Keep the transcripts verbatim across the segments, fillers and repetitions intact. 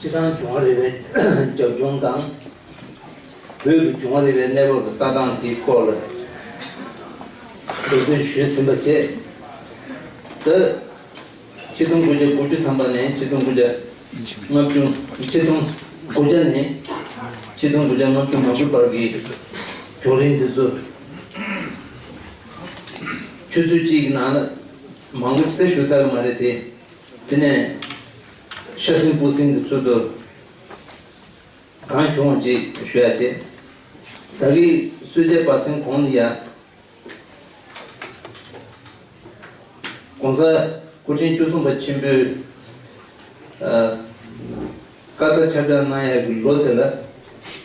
སྤྱི་བཏང་འབྱུང་བ་རིག་པའི་རྒྱབ་ལྗོངས་དང་། བོད་ཀྱི་འབྱུང་བ་རིག་པའི་གནས་བབ་ཀྱི་ལྟ་སྟངས་དེའི་སྐོར་ལ་འགྲེལ་བརྗོད་ཞུས་ཟིན་པ་བཅས། ད། ཆིག་སྟོང་དགུ་བརྒྱ་དགུ་བཅུ་ཐམ་པ་ནས་ཆིག་སྟོང་དགུ་བརྒྱ་ལྔ་བཅུ། ཆིག་སྟོང་དགུ་བརྒྱ་ནས་ཆིག་སྟོང་དགུ་བརྒྱ་ལྔ་བཅུ་ང་དགུའི་བར་གྱི་བྱུང་རིམ་དེ་ཚོ་ཆུ་ཚོད་གཅིག་གི་ནང་ལ་མང་པོ་ཞིག་ཞུ་ཚར་གི་མ་རེད་དེ། དེ་ནས་ཤ་ཟིན་སྤུ་ཟིན་གྱི་ཚུལ་དུ་གང་བྱུང་བ་ཅིག་ཞུ་ཡ་བྱས། ད་གིན་གསོལ་ཇ་པ་སེང་གོང་ལ་ཡ། ༸གོང་ས་སྐུ་ཕྲེང་བཅུ་གསུམ་པ་ཆེན་པོས་ཨ། བཀའ་སྩལ་ཁྱབ་བསྒྲགས་གནང་ཡག་གི་ལོ་དེ་ལ་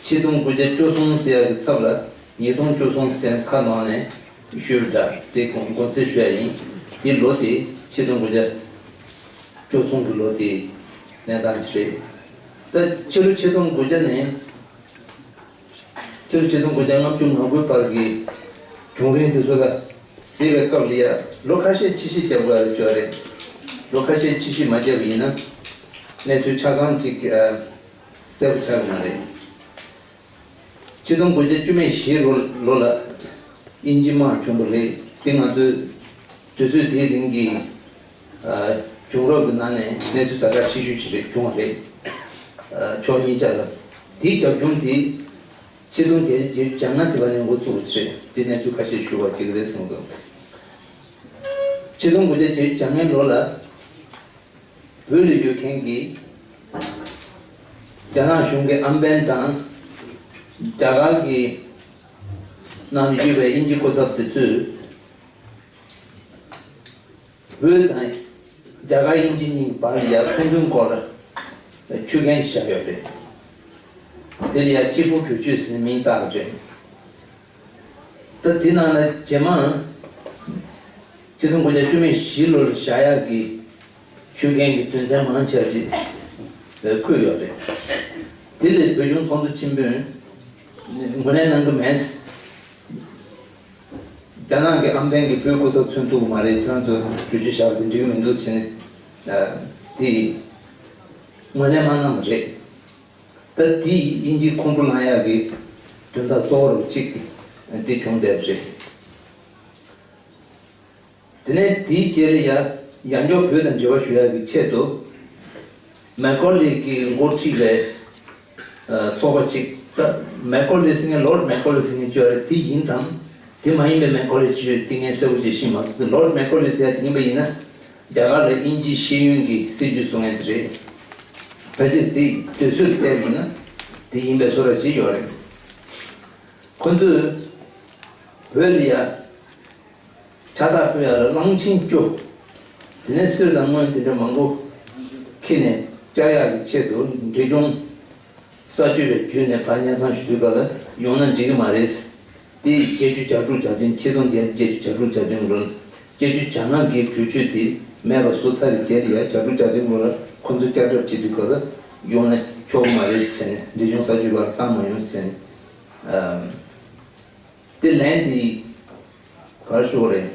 ཆིག་སྟོང་དགུ་བརྒྱ་བཅུ་གསུམ་ཟེར་ཡག་གི་ཚབ་ལ་ཉིས་སྟོང་བཅུ་གསུམ་ཟེར་ཁ་ནང་ནས་ཞུས་པ་འདྲ། དེ་དགོངས་དགོངས་སེལ་ཞུ་ཡ་ཡིན། དེ་ལོ་དེ་ཆིག་སྟོང་དགུ་བརྒྱ་བཅུ་གསུམ་གི་ལོ་དེའི་གནས་སྟངས་ཅིག་རེད། ད་ཕྱི་ལོ་ཆིག་སྟོང་དགུ་བརྒྱ་ནས། སྤྱིར་ཆིག་སྟོང་དགུ་བརྒྱ་ལྔ་བཅུ་ང་དགུའི་བར་གྱི་བྱུང་རིམ་དེ་ཚོ་ལ་གཟིགས་པའི་སྐབས་ལ་ཡ། ལོ་ཁ་ཤས་ཕྱིར་བཤོལ་རྒྱབ་དགོས་ཡ་ལ་བཅོས་རེད། ལོ་ཁ་ཤས་ཕྱིར་བཤོལ་མ་བརྒྱབ་པ་ཡིན་ན་གནས་ཚུལ་ཆ་ཚང་གཅིག་ཨ། གསལ་པོ་ཆགས་ཀྱི་མ་རེད། ཆིག་སྟོང་དགུ་བརྒྱ་བཅུ་མེད་བཞིའི་ལོ་ལོ་ལ་དབྱིན་ཇི་དམག་བྱུང་བ་རེད། དེ་ང་ཚོའི་དུས་ཚོད་དེའི་རིང་གི་ཨ། བྱུང་རབས་ཀྱི་ནང་ནས་གནས་ཚུལ་ཛ་དྲག་ཆེ་ཤོས་ཤིག་རེད། བྱུང་བ་རེད། ཨ། ཕྱོགས་གཉིས་ཆ་ལ། དེའི་རྒྱབ་ལྗོངས་དེ་ཆིག་སྟོང་བརྒྱད་བརྒྱད་ཅུ་གྱ་ལྔ་དེ་བ་ནས་འགོ་བཙུགས་པ་ཅིག་རེད། དེ་གནས་ཚུལ་ཁ་ཤས་ཞུ་བ་ཅིག་རེད་གསུངས་འདུག་ཆིག་སྟོང་དགུ་བརྒྱ་བརྒྱད་ཅུ་གྱ་ལྔའི་ལོ་ལ་བོད་ལ་ཡོད་མཁན་གྱི་རྒྱ་ནག་གཞུང་གི་ཨམ་བན་དང་རྒྱ་གར་གྱི་ནང་ཡོད་པའི་དབྱིན་ཇི་སྐུ་ཚབ་དེ་ཚོས། བོད་དང་རྒྱ་གར་དབྱིན་ཇི་གཉིས་བར་ལ་ཡ་ཚོང་དོན་སྐོར་ལ་ཆོད་གན་བཞག་ཡོད་རེད། དེ་ལ་ཡ་གཅིག་པུ་གྲོས་ཆོད་ཟེར་མིང་བཏགས་རེད། ད་དེ་ནང་ལ་རྗེས་མ་ཆིག་སྟོང་དགུ་བརྒྱ་བཅུ་མེད་བཞི་ལོར་བཞག་ཡག་གི་ཆོད་གན་གྱི་དོན་ཚན་མང་ཆེ་བ་ཅིག་འཁོད་ཡོད་རེད། དེ་ལས་བོད་གཞུང་ཚོགས་འདུ་ཆེན་པོས་ངོས་ལེན་གནང་གི་མེད། རྒྱ་ནག་གི་ཨམ་བན་གྱིས་བོད་སྐུ་ཚབ་མཚོན་ཐུབ་ཀྱི་མ་རེད། ཁྱེད་རང་ཚོ་གྲོས་ཆོད་བཞག་པ་དེ་འགྲིག་གི་མི་འདུག་ཟེར་ནས་དེ་ངོས་ལེན་མ་གནང་བ་རེད། ད་དེ་དབྱིན་ཇིའི་ཁོང་ཁྲོ་ལངས་ཡག་གི་དོན་དག་གཙོ་བོ་རུ་གཅིག་དེ་བྱུང་བསྡད་པ་རེད། དེ་ནས་དེའི་རྗེས་ལ་ཡ་ཡང་བསྐྱར་བོད་དང་འབྲེལ་བ་ཞུ་ཡག་གི་ཆེད་དུ་མེ་ཁོ་ལེ་གིས་འགོ་ཁྲིད་པའི་ཚོགས་པ་གཅིག་ད་མེ་ཁོ་ལེ་ཟེར་མཁན་ལོར་མེ་ཁོ་ལེ་ཟེར་མཁན་བཅོས་རེད། དེ་ཡིན་དམ། དེ་མ་ཡིན་པའི་མེ་ཁོ་ལེ་བཅོས་དེ་ངས་གསལ་པོ་ཅིག་ཤེས་མ་སོང་། ལོར་མེ་ཁོ་ལེ་ཟེར་ཡ་དེ་ཡིན་པ་ཡིན་ན་རྒྱ་གར་ལ་དབྱིན་ཇིའི་ཤེས་ཡོན་གྱི་སྲིད་བྱུས་བཟོ་མཁན་དེ་རེད། ཕལ་ཆེར་དེ་དུས་ཚོད་ཀྱི་བལྟས་པ་ཡིན་ན་དེ་ཡིན་པའི་བཟོ་འདྲ་ཅིག་ཡོད་རེད། ཁོ་ཚོས་བོད་ལ་ཡ། ཕྱག་རྟགས་ཕུལ་ཡག་ལ་གླང་ཆེན་བཅུ། དེ་ནས་གསེར་དང་དངུལ་དེ་འདྲ་མང་པོ་ཁྱེར་ནས་བཅར་ཡག་གི་ཆེད་དུ་འབྲས་ལྗོངས་གསར་བཅོས་པའི་བརྒྱུད་ནས་ཕར་སྙན་སེང་ཞུ་དུས་སྐབས་ལ་ཡོང་ན་འགྲིག་གི་མ་རེད། དེ་བརྒྱད་ཅུ་གྱ་དྲུག་གྱ་བདུན། ཆིག་སྟོང་བརྒྱད་བརྒྱད་ཅུ་གྱ་དྲུག་གྱ་བདུན་ལོར་བརྒྱད་ཅུ་གྱ་ལྔ་གི་གྲོས་ཆོད་དེ་མེད་པ་བཟོ་ཚར་བའི་རྗེས་ལ་ཡ་གྱ་དྲུག་གྱ་བདུན་ལོར་ཁོང་ཚོ་བསྐྱར་གྲབས་བྱེད་དུས་སྐབས་ལ་ཡོང་ན་ཆོག་གི་མ་རེད་ཟེར་ནས་འབྲས་ལྗོངས་གསར་བཅོས་པར་བཏང་མ་ཡོང་ཟེར་ནས། དེ་ལན་དེ་ག་རེ་ཞུ་དགོས་རེད།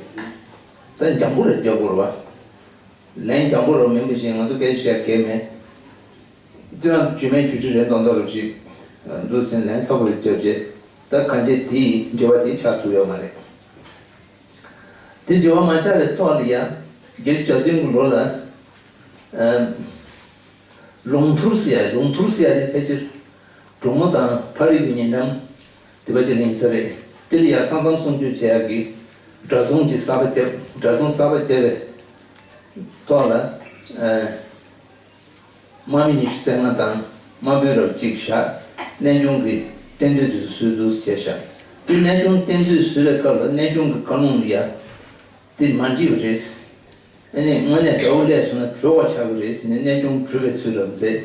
ད་འཇམ་པོ་རེད་རྒྱབ་དགོས་རེད་བ། ལན་འཇམ་པོ་རེད་མིན་པ་བཞིན་ང་ཚོ་སྐད་ཆ་བཤད་གལ་མེད། ཁྱེད་རང་བརྗོད་མེད་བརྗོད་ཁྲི་རེད་མདོག་མདོག་རེད་ཅིག་འདུག་ཟིན་ལན་ཚ་པོ་རེད་རྒྱབ་རྗེས་ད་གང་བྱས་དེའི་འབྲེལ་བ་དེ་ཆགས་ཐུབ་ཡོད་མ་རེད། དེ་འབྲེལ་བ་མ་ཆགས་པའི་ཐོག་ལ་ཡང་བརྒྱད་ཅུ་གྱ་བདུན་གྱི་ལོ་ལ། ལུང་ཐུར་ཟེར་ཡ། ལུང་ཐུར་ཟེར་ཡ་དེ་ཕལ་ཆེར་གྲོ་མོ་དང་ཕ་རི་གི་ཉེ་འགྲམ་དེ་པ་ཅིག་ལ་ཡིན་ས་རེད། དེ་ལ་ཡ་ས་མཚམས་སྲུང་སྐྱོབ་བྱེད་ཡག་གི་འདྲ་རྫོང་ཅིག་གསར་པ་བརྒྱབ། འདྲ་རྫོང་གསར་པ་བརྒྱབ་པའི་ཐོག་ལ་དམག་མི་ཉི་ཤུ་རྩ་ལྔ་དང་དམག་དཔོན་རབ་གཅིག་བཞག་གནས་ཆུང་གི་གཏན་སྡོད་དུ་བཟོས་འདུག་བྱས་ཤག་དེ་གནས་ཆུང་གཏན་སྡོད་བཟོས་པའི་སྐབས་ལ་གནས་ཆུང་གི་བཀའ་ལུང་ལ་ཡ། དེ་མ་འགྲིག་པ་རེད། ཨ་ནི་དངོས་གནས་དགྲ་བོ་སླེབས་སོང་ན་བྲོས་པ་ཆགས་ཀྱི་རེད་ཟེར་ནས་གནས་ཆུང་གྲུབ་པའི་ཚུལ་ལ་མཛད།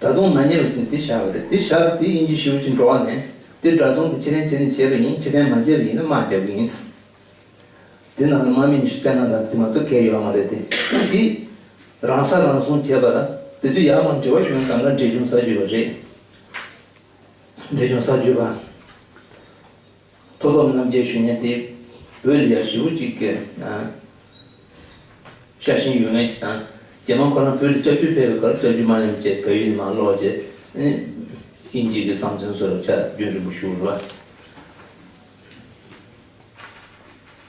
ད་དུང་མ་ཉེས་པ་ཅིག་དེ་བཞག་པ་རེད། དེ་བཞག་དེ་དབྱིན་ཇི་ཞེ་པོ་ཅིག་འགྲོ་བ་ནས་དེ་འདྲ་ཚོང་དེ་ཕྱིར་འཐེན་བྱས་ནས་བྱས་པ་ཡིན། ཕྱིར་འཐེན་མ་བྱས་པ་ཡིན་ན་དམག་རྒྱག་གི་ཡིན། དེ་ནང་ལ་དམག་མི་ཉི་ཤུ་རྩ་ལྔ་དང་དེ་མ་གཏོགས་གང་ཡོད་མ་རེད་དེ། དེ་རང་ས་རང་སྲུང་བྱས་པ་ལ་དེ་དུས་ཡར་མར་འབྲེལ་བ་ཞུ་མཁན་གང་ག་འབྲས་ལྗོངས་གསར་བརྗེ་པ་རེད། འབྲས་ལྗོངས་གསར་བརྗེ་པ། མཐོ་སློབ་རྣམ་རྒྱལ་ཞུ་མཁན་དེ་བོད་ལ་ཡ་ཞེ་པོ་ཅིག་གི་ཤ་ཞེན་ཡོད་མཁན་ཅིག་དང་ རྗེས་མ་ཁོ་རང་བོད་ལ་སྐྱབས་བཅོལ་ཕེབས་པའི་སྐབས་སྐྱབས་བཅོལ་མ་ལེན་བྱས་བལ་ཡུལ་མར་ལོག་བྱས། ཨེ། དབྱིན་ཇི་གི་བསམ་ཚུལ་སོགས་ལ་ཕྱག་རྒྱུན་རིང་པོ་བཞུགས་རེད་བ།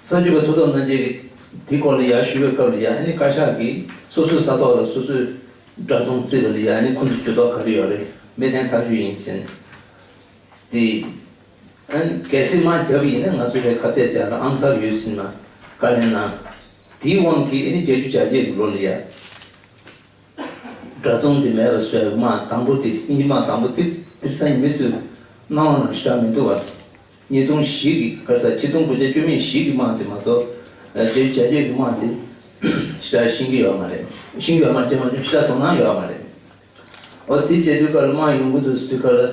གསར་འགོད་པ་ཐུབ་བསྟན་རྣམ་རྒྱལ་གྱིས་དེའི་སྐོར་ལ་ཡར་ཞུ་བའི་སྐབས་ལ་ཡ། ཨ་ནི་བཀའ་ཤག་གིས་སོ་སོའི་ས་ཐོག་ལ་སོ་སོའི་འདྲ་ཚོང་བརྩིས་པ་ལ་ཡ། ཨ་ནི་ཁོ་ཚོའི་ཇུས་གཏོགས་ག་རེ་ཡོད་རེད། མི་བདེན་ཐག་ཆོད་ཡིན་ཟེར་ནས། དེ། ཨ་ནི་གལ་སྲིད་མར་བརྒྱབ་ཡིན་ན་ང་ཚོ་ལ་ཁ་གཏད་བཅག་ལ་ཨང་གསར་ཡོད་ཟེར་ན་བཀའ་ལན་གནང་། དེའི་དབང་གིས་ཨ་ནི་བརྒྱད་ཅུ་གྱ་བརྒྱད་ཀྱི་ལོ་ལ་ཡ། འདྲ་ཚོང་དེ་མེད་པ་བཟོས་པའི་དམག་དང་པོ་དེ། དབྱིན་ཇི་དམག་དང་པོ་དེ། དེང་སང་མི་ཚོས་སྣང་བ་ནང་ཞེ་དྲག་མི་འདུག་བ། ཉིས་སྟོང་བཞི་གི་ག་ས། ཆིག་སྟོང་དགུ་བརྒྱ་བཅུ་མེད་བཞི་གི་དམག་དེ་མ་གཏོགས། ཨ། བརྒྱད་ཅུ་གྱ་བརྒྱད་ཀྱི་དམག་དེ་ཞེ་དྲག་ཤེས་ཀྱི་ཡོད་མ་རེད། ཤེས་ཀྱི་ཡོད་མ་རེད་ཅེས་མ་བྱུང་། ཞེ་དྲག་དོ་སྣང་ཡོད་མ་རེད། འོ། དེ་བྱས་དུས་སྐབས་ལ་དམག་ཡོང་གི་འདུག་ཟེར་དུས་སྐབས་ལ།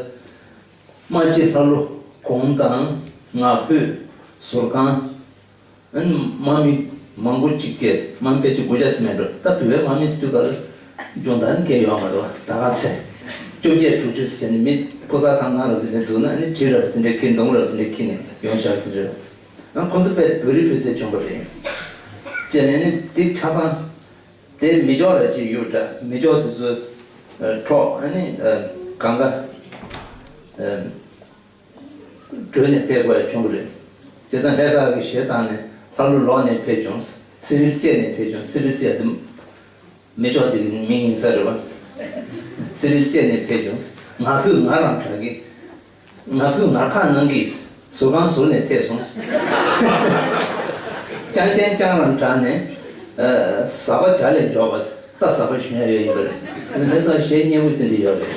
དམག་སྤྱི་ལྷ་ལོ་གོང་དང་། ང་ཕོད། ཟུར་ཁང་། ཨ་ནི་དམག་མི་མང་པོ་གཅིག་གིས། དམག་མི་ཕལ་ཆེར་དགུ་བརྒྱ་ཙམ་མེད་འགྲོ། ད་བོད་པའི་དམག་མི་ཟེར་དུས་སྐབས་ལ་སྦྱོང་བརྡར་སྐད་ཡོད་མ་རེད་བ། ད་ག་ཚད་བཅོ་བརྒྱད་དྲུག་ཅུ་ཟེར་ནས་མི་ཕོ་གསར་ཐང་ཐང་རབ་དེ་འདྲ་འདུག་ན། ཨ་ནི་གྲི་རབ་དེ་འདྲ་འཁྱེར། མདུང་རབ་དེ་འདྲ་འཁྱེར་ནས་ཡོང་བཞག་དེ་འདྲ། ཨ། ཁོ་ཚོ་དཔེ་བོད་རིགས་སྤུས་ཚད་བྱུང་བ་རེད། བྱས་ནས་ནི་དེ་ཆ་ཚང་དེ་མི་ཅོག་ར་ཅིག་ཡོད་འདྲ། མི་ཅོག་དེ་ཚོ་འཕྲོག། ཨ་ནི་གང་ག་བྲོས་ནས་ཕེབས་དགོས་ཡ་བྱུང་བ་རེད། བྱས་ཙང་ལྷ་ས་གི་གཞས་བཏང་ནས་ལྷ་ལོ་ལོག་ནས་ཕེབས་བྱུང་། སི་རིལ་བཅད་ནས་ཕེབས་བྱུང་། སི་རིལ་ཟེར་ཡ་དེ་མི་ཅོག་དེ་གི་མིང་ཡིན་ས་རེད་བ། སི་རིལ་བཅད་ནས་ཕེབས་བྱུང་། ང་ཕོད་ང་རང་དྲག་གི། ང་ཕོད་ང་ཁ་ནང་གི། ཟུར་ཁང་ཟུར་ནས་ཐེབས་སོང་། ཅང་ཅང་ཅང་རང་དྲག་ནས། ཨ། ཟག་པ་ཇ་ལས་མགྱོགས་པ། རྟ་ཟ་བ་ཞུ་ཡ་ཡོད་ཡིན་པ་རེད། དེ་ཚོ་གཞས་སྙན་པོ་དེ་འདྲ་ཡོད་རེད།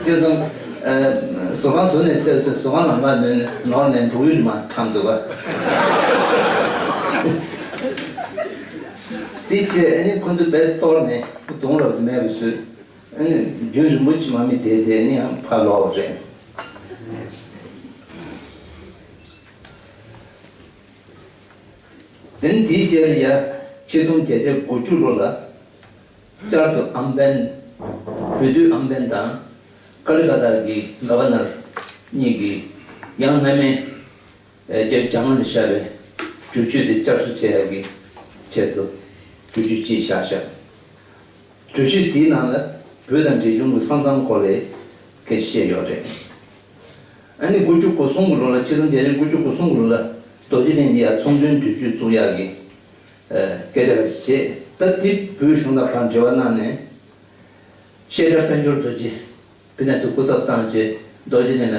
བྱས་ཙང་། ཨ། ཟུར་ཁང་ཟུར་ནས་ཐེབས་སོང་། ཟུར་ཁང་ལམ་ཁ་ནས་ནོར་ནས་འབྲུག་ཡུལ་མར་འཁྱམས་འདུག་ག། དེ་བྱས། ཨ་ནི་ཁོ་ཚོ་དཔེ་གཏོར་ནས་མདུང་རབ་ཏུ་མེད་པ་བཟོས། ཨ་ནི་རྒྱུན་རིང་པོ་ཅིག་དམག་མི་དེ་དེ་ནི་ཡང་ཕར་ལོག་པ་རེད། དེ་ནས་དེའི་རྗེས་ལ་ཡ། ཆིག་སྟོང་བརྒྱད་བརྒྱ་དགུ་བཅུ་ལོ་ལ་བསྐྱར་དུ་ཨམ་བན། བོད་སྡོད་ཨམ་བན་དང་ཀ་ལི་ཀ་ཏ་གི་གྷ་བ་ནར་གཉིས་ཀྱིས་ཡང་སྔ་མའི། ཨ། རྒྱ། རྒྱ་དམར་ལ་བཞག་པའི་གྲོས་ཆོད་དེ་བསྐྱར་གསོ་བྱེད་ཡག་གི་ཆེད་དུ་གྲོས་ཆོད་ཅིག་བཞག་བཞག། གྲོས་ཆོད་དེའི་ནང་ལ་བོད་དང་འབྲས་ལྗོངས་ཀྱི་ས་མཚམས་སྐོར་ལ་སྐད་ཆ་བཤད་ཡོད་རེད། ཨ་ནི་དགུ་བཅུ་གོ་གསུམ་གྱི་ལོ་ལ། ཆིག་སྟོང་བརྒྱད་བརྒྱ་དགུ་བཅུ་གོ་གསུམ་གྱི་ལོ་ལ་རྡོ་རྗེ་གླིང་འདི་ཡར་ཚོང་དོན་དུས་ཆེན་བཙུགས་ཡག་གི། ཨ། སྐད་ཆ་རེ་བྱས། ད་དེ་བོད་གཞུང་དང་ཕར་འབྲེལ་བ་གནང་ནས། བཤད་སྒྲ་དཔལ་འབྱོར་རྡོ་རྗེ། ཕ་ནས་ཚུར་སྐུ་ཚབ་བཏང་བྱས་རྡོ་རྗེ་གླིང་ལ་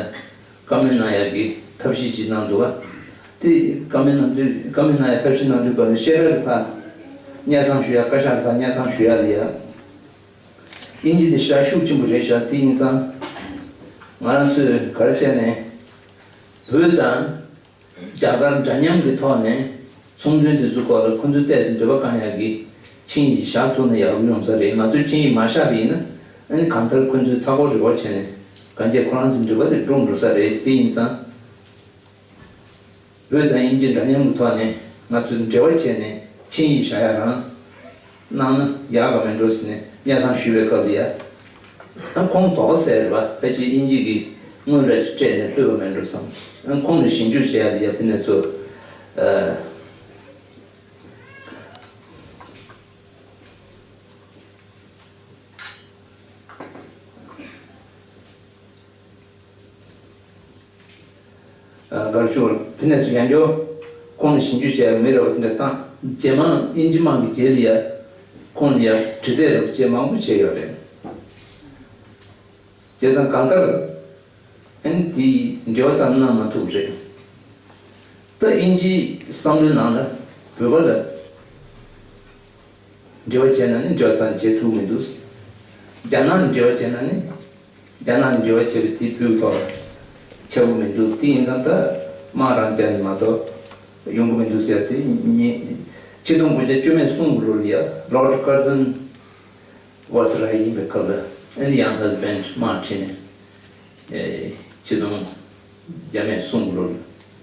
བཀའ་མོལ་གནང་ཡག་གི་ཐབས་ཤེས་ཅིག་གནང་འདུག་བ། དེ་བཀའ་མོལ་གནང་དུས། བཀའ་མོལ་གནང་ཡག་ཐབས་ཤེས་གནང་དུས་སྐབས་ལ་བཤད་སྒྲ་གི་ཕར་སྙན་སེང་ཞུ་ཡག། བཀའ་ཤག་གི་ཕར་སྙན་སེང་ཞུ་ཡག་ལ་ཡ། དབྱིན་ཇི་དེ་ཞེ་དྲག་ཤུགས་ཆེན་པོ་རེད་ཤག། དེ་ཡིན་ཙང་ང་རང་ཚོས་ག་རེ་བྱས་ནས་བོད་དང་རྒྱ་གར་འདྲ་མཉམ་གྱི་ཐོག་ནས་ཚོང་དོན་དེ་ཚོའི་སྐོར་ལ་ཁོ་ཚོའི་ཏོག་ཙམ་འདོད་པ་བསྐང་ཡག་གི་ཆིངས་ཡིག་བཞག་ཐུབ་ན་ཡག་པོ་ཡོང་ས་རེད། མ་གཏོགས་ཆིངས་ཡིག་མ་བཞག་པ་ཡིན་ན། ཨ་ནི་གང་ལྟར་ཁོ་ཚོས་མཐའ་འཁོར་རི་བོ་བྱས་ནས་གང་བྱས་ཁོ་རང་ཚོའི་འདོད་པ་དེ་འགྲུབ་འགྲོ་ས་རེད། དེ་ཡིན་ཙང་། བོད་དང་དབྱིན་ཇི་འདྲ་མཉམ་གྱི་ཐོག་ནས་ང་ཚོས་འབྲེལ་བ་བྱས་ནས་ཆིངས་ཡིག་བཞག་ཡག་རང་གནང་ན་ཡག་ག་མེད་འགྲོ་ཟེར་ནས་སྙན་སེང་ཞུས་པའི་སྐབས་ལ་ཡ། ཨ། ཁོང་དོགས་པ་ཟེར་བ། ཕལ་ཆེར་དབྱིན་ཇི་གིས་དངུལ་རེ་སྤྲད་ནས་ལྷོད་པ་མེད་འགྲོ་བསམ། ཨ། ཁོང་ལ་ཞིབ་འཇུག་བྱེད་ཡག་ལ་ཡ། དེ་ནས་ཚོ། ཨ། ཨ། ག་རེ་ཞུ་དགོས་རེད། དེ་ནས་ཚུར་ཡང་བསྐྱར་ཁོང་ལ་ཞིབ་འཇུག་བྱས་མི་རེ་བ་དེ་འདྲ་བཏང་། རྗེས་མ་དབྱིན་ཇི་དམག་གི་རྗེས་ལ་ཡ་ཁོང་ལ་ཡ་དྲི་རྩད་རེ་བ་བྱས་མང་པོ་བྱས་ཡོད་རེད། བྱས་ཙང་གང་ལྟར་ཨ་ནི་དེའི་འབྲེལ་བ་ཙམ་གནང་མ་ཐུབ་རེད། ད་དབྱིན་ཇིའི་བསམ་བློའི་ནང་ལ་བོད་པ་ལ་འབྲེལ་བ་བྱས་ན་ནི་འབྲེལ་བ་ཙམ་བྱེད་ཐུབ་མི་འདུག། རྒྱ་ནག་ལ་འབྲེལ་བ་བྱས་ན་ནི་རྒྱ་ནག་ལ་འབྲེལ་བ་བྱས་པ་དེ་བོད་ཐོག་ལ་ཁྱབ་པོ་མི་འདུག། དེ་ཡིན་ཙང་ད་དམག་རང་རྒྱག་ནས་མ་གཏོགས་ཡོང་གི་མི་འདུག་ཟེར། དེ་ཉིན་ཆིག་སྟོང་དགུ་བརྒྱ་བཅུ་མེད་གསུམ་གྱི་ལོ་ལ་ཡ་Lord Curzon Viceroy ཡིན་པའི་སྐབས་ལ་ཨ་ནི་ཡང་ཧ་སི་བན་དམག་ཁྲིད་ནས། ཨེ། ཆིག་སྟོང་བརྒྱ་མེད་གསུམ་ལོར་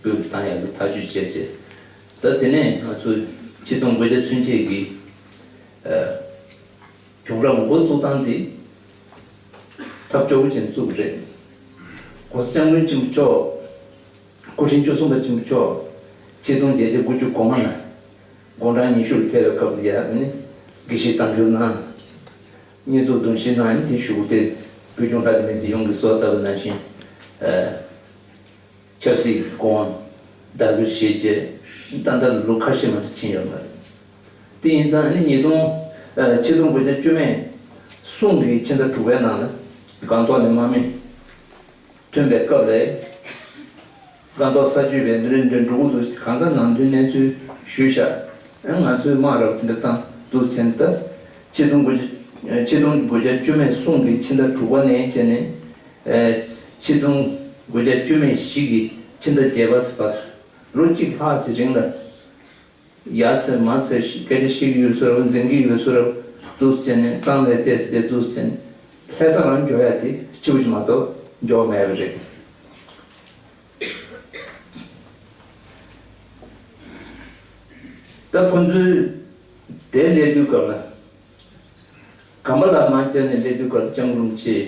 བོད་ལ་བཏང་ཡག་གི་ཐག་གཅོད་བྱས་རྗེས། ད་དེ་ནས་ང་ཚོ་ཆིག་སྟོང་དགུ་བརྒྱ་ཚུན་ཆད་ཀྱི། ཨ། གྱོང་རག་འགོ་བཙུགས་སྟངས་དེ་ཐབས་སྐྱོ་པོ་ཅན་བཙུགས་པ་རེད། གོང་ས་སྐྱབས་མགོན་ཆེན་པོ་མཆོག། སྐུ་ཕྲེང་བཅུ་གསུམ་པ་ཆེན་པོ་མཆོག་ཆིག་སྟོང་བརྒྱད་བརྒྱ་དགུ་བཅུ་གོ་ལྔ་ལ་དགུང་གྲངས་ཉི་ཤུ་ལ་ཕེབས་པའི་སྐབས་ལ་ཡ་ནི། དགེ་བཤེས་བསྟན་འགྱུར་གནང་། བསྙེན་རྫོགས་གདུང་བཞི་གནང་། དེ་བཞུགས་ཏེ་བོད་ལྗོངས་ལྷ་སྡེ་མི་སྡེ་ཡོངས་ཀྱིས་གསོལ་བ་བཏབ་པ་ནང་བཞིན། ཨ། ཆབ་སྲིད་ཀྱི་སྐུ་དབང་བདག་གིར་བཞེས་རྗེས་ད་ལྟ་ལོ་ཁ་ཤས་མ་གཏོགས་ཕྱིན་ཡོད་མ་རེད། དེ་ཡིན་ཙང་ཨ་ནི་ཉིས་སྟོང་། ཨ། ཆིག་སྟོང་དགུ་བརྒྱ་བཅུ་མེད་གསུམ་གྱི་ཕྱི་ཟླ་དྲུག་པའི་ནང་ལ་སྒང་ཏོག་ནས་དམག་མི་ཐོན་པའི་སྐབས་ལ། སྒང་ཏོག་ས་ཆུ་བའི་འདི་འདྲ་འདི་འདྲ་འགྲོ་གི་འདུག་གང་ག་ནང་དོན་གནས་ཚུལ་ཞུས་ཤག་ཨ། ང་ཚོས་དམག་རབ་དེ་འདྲ་བཏང་འདུག་ཟེར་ནས། ད་ཆིག་སྟོང་དགུ་བརྒྱ། ཆིག་སྟོང་དགུ་བརྒྱ་བཅུ་མེད་གསུམ་གྱི་ཕྱི་ཟླ་དྲུག་པ་ནས་བྱས་ནས། ཨ། ཆིག་སྟོང་དགུ་བརྒྱ་བཅུ་མེད་བཞི་གི་ཕྱི་ཟླ་བརྒྱད་པ་བར་ལོ་གཅིག་ལྷག་ཙམ་རིང་ལ། ཡ་ཚེ་མ་ཚེ་སྐད་ཆ་བཤད་ཀྱི་ཡོད་བཟོ་འདྲ་པོ། འཛིང་གི་ཡོད་བཟོ་འདྲ་པོ་འདུག་ཟེར་ནས། གཙང་ལས་བལྟས་ཟེར་ཏེ་འདུག་ཟེར་ནས། ལྷ་ས་རང་འགྱོ་ཡ་དེ་གཅིག་པུ་ཅིག་མ་གཏོགས་འགྱོ་མེད་པ་རེད། ད་ཁོ་ཚོས་དེ་སླེབས་དུས་སྐབས་ལ། གམ་པ་ལ་དམག་རྒྱག་ནས་སླེབས་དུས་སྐབས་ལ་སྐྱབས་མགོན་རིན་པོ་ཆེས་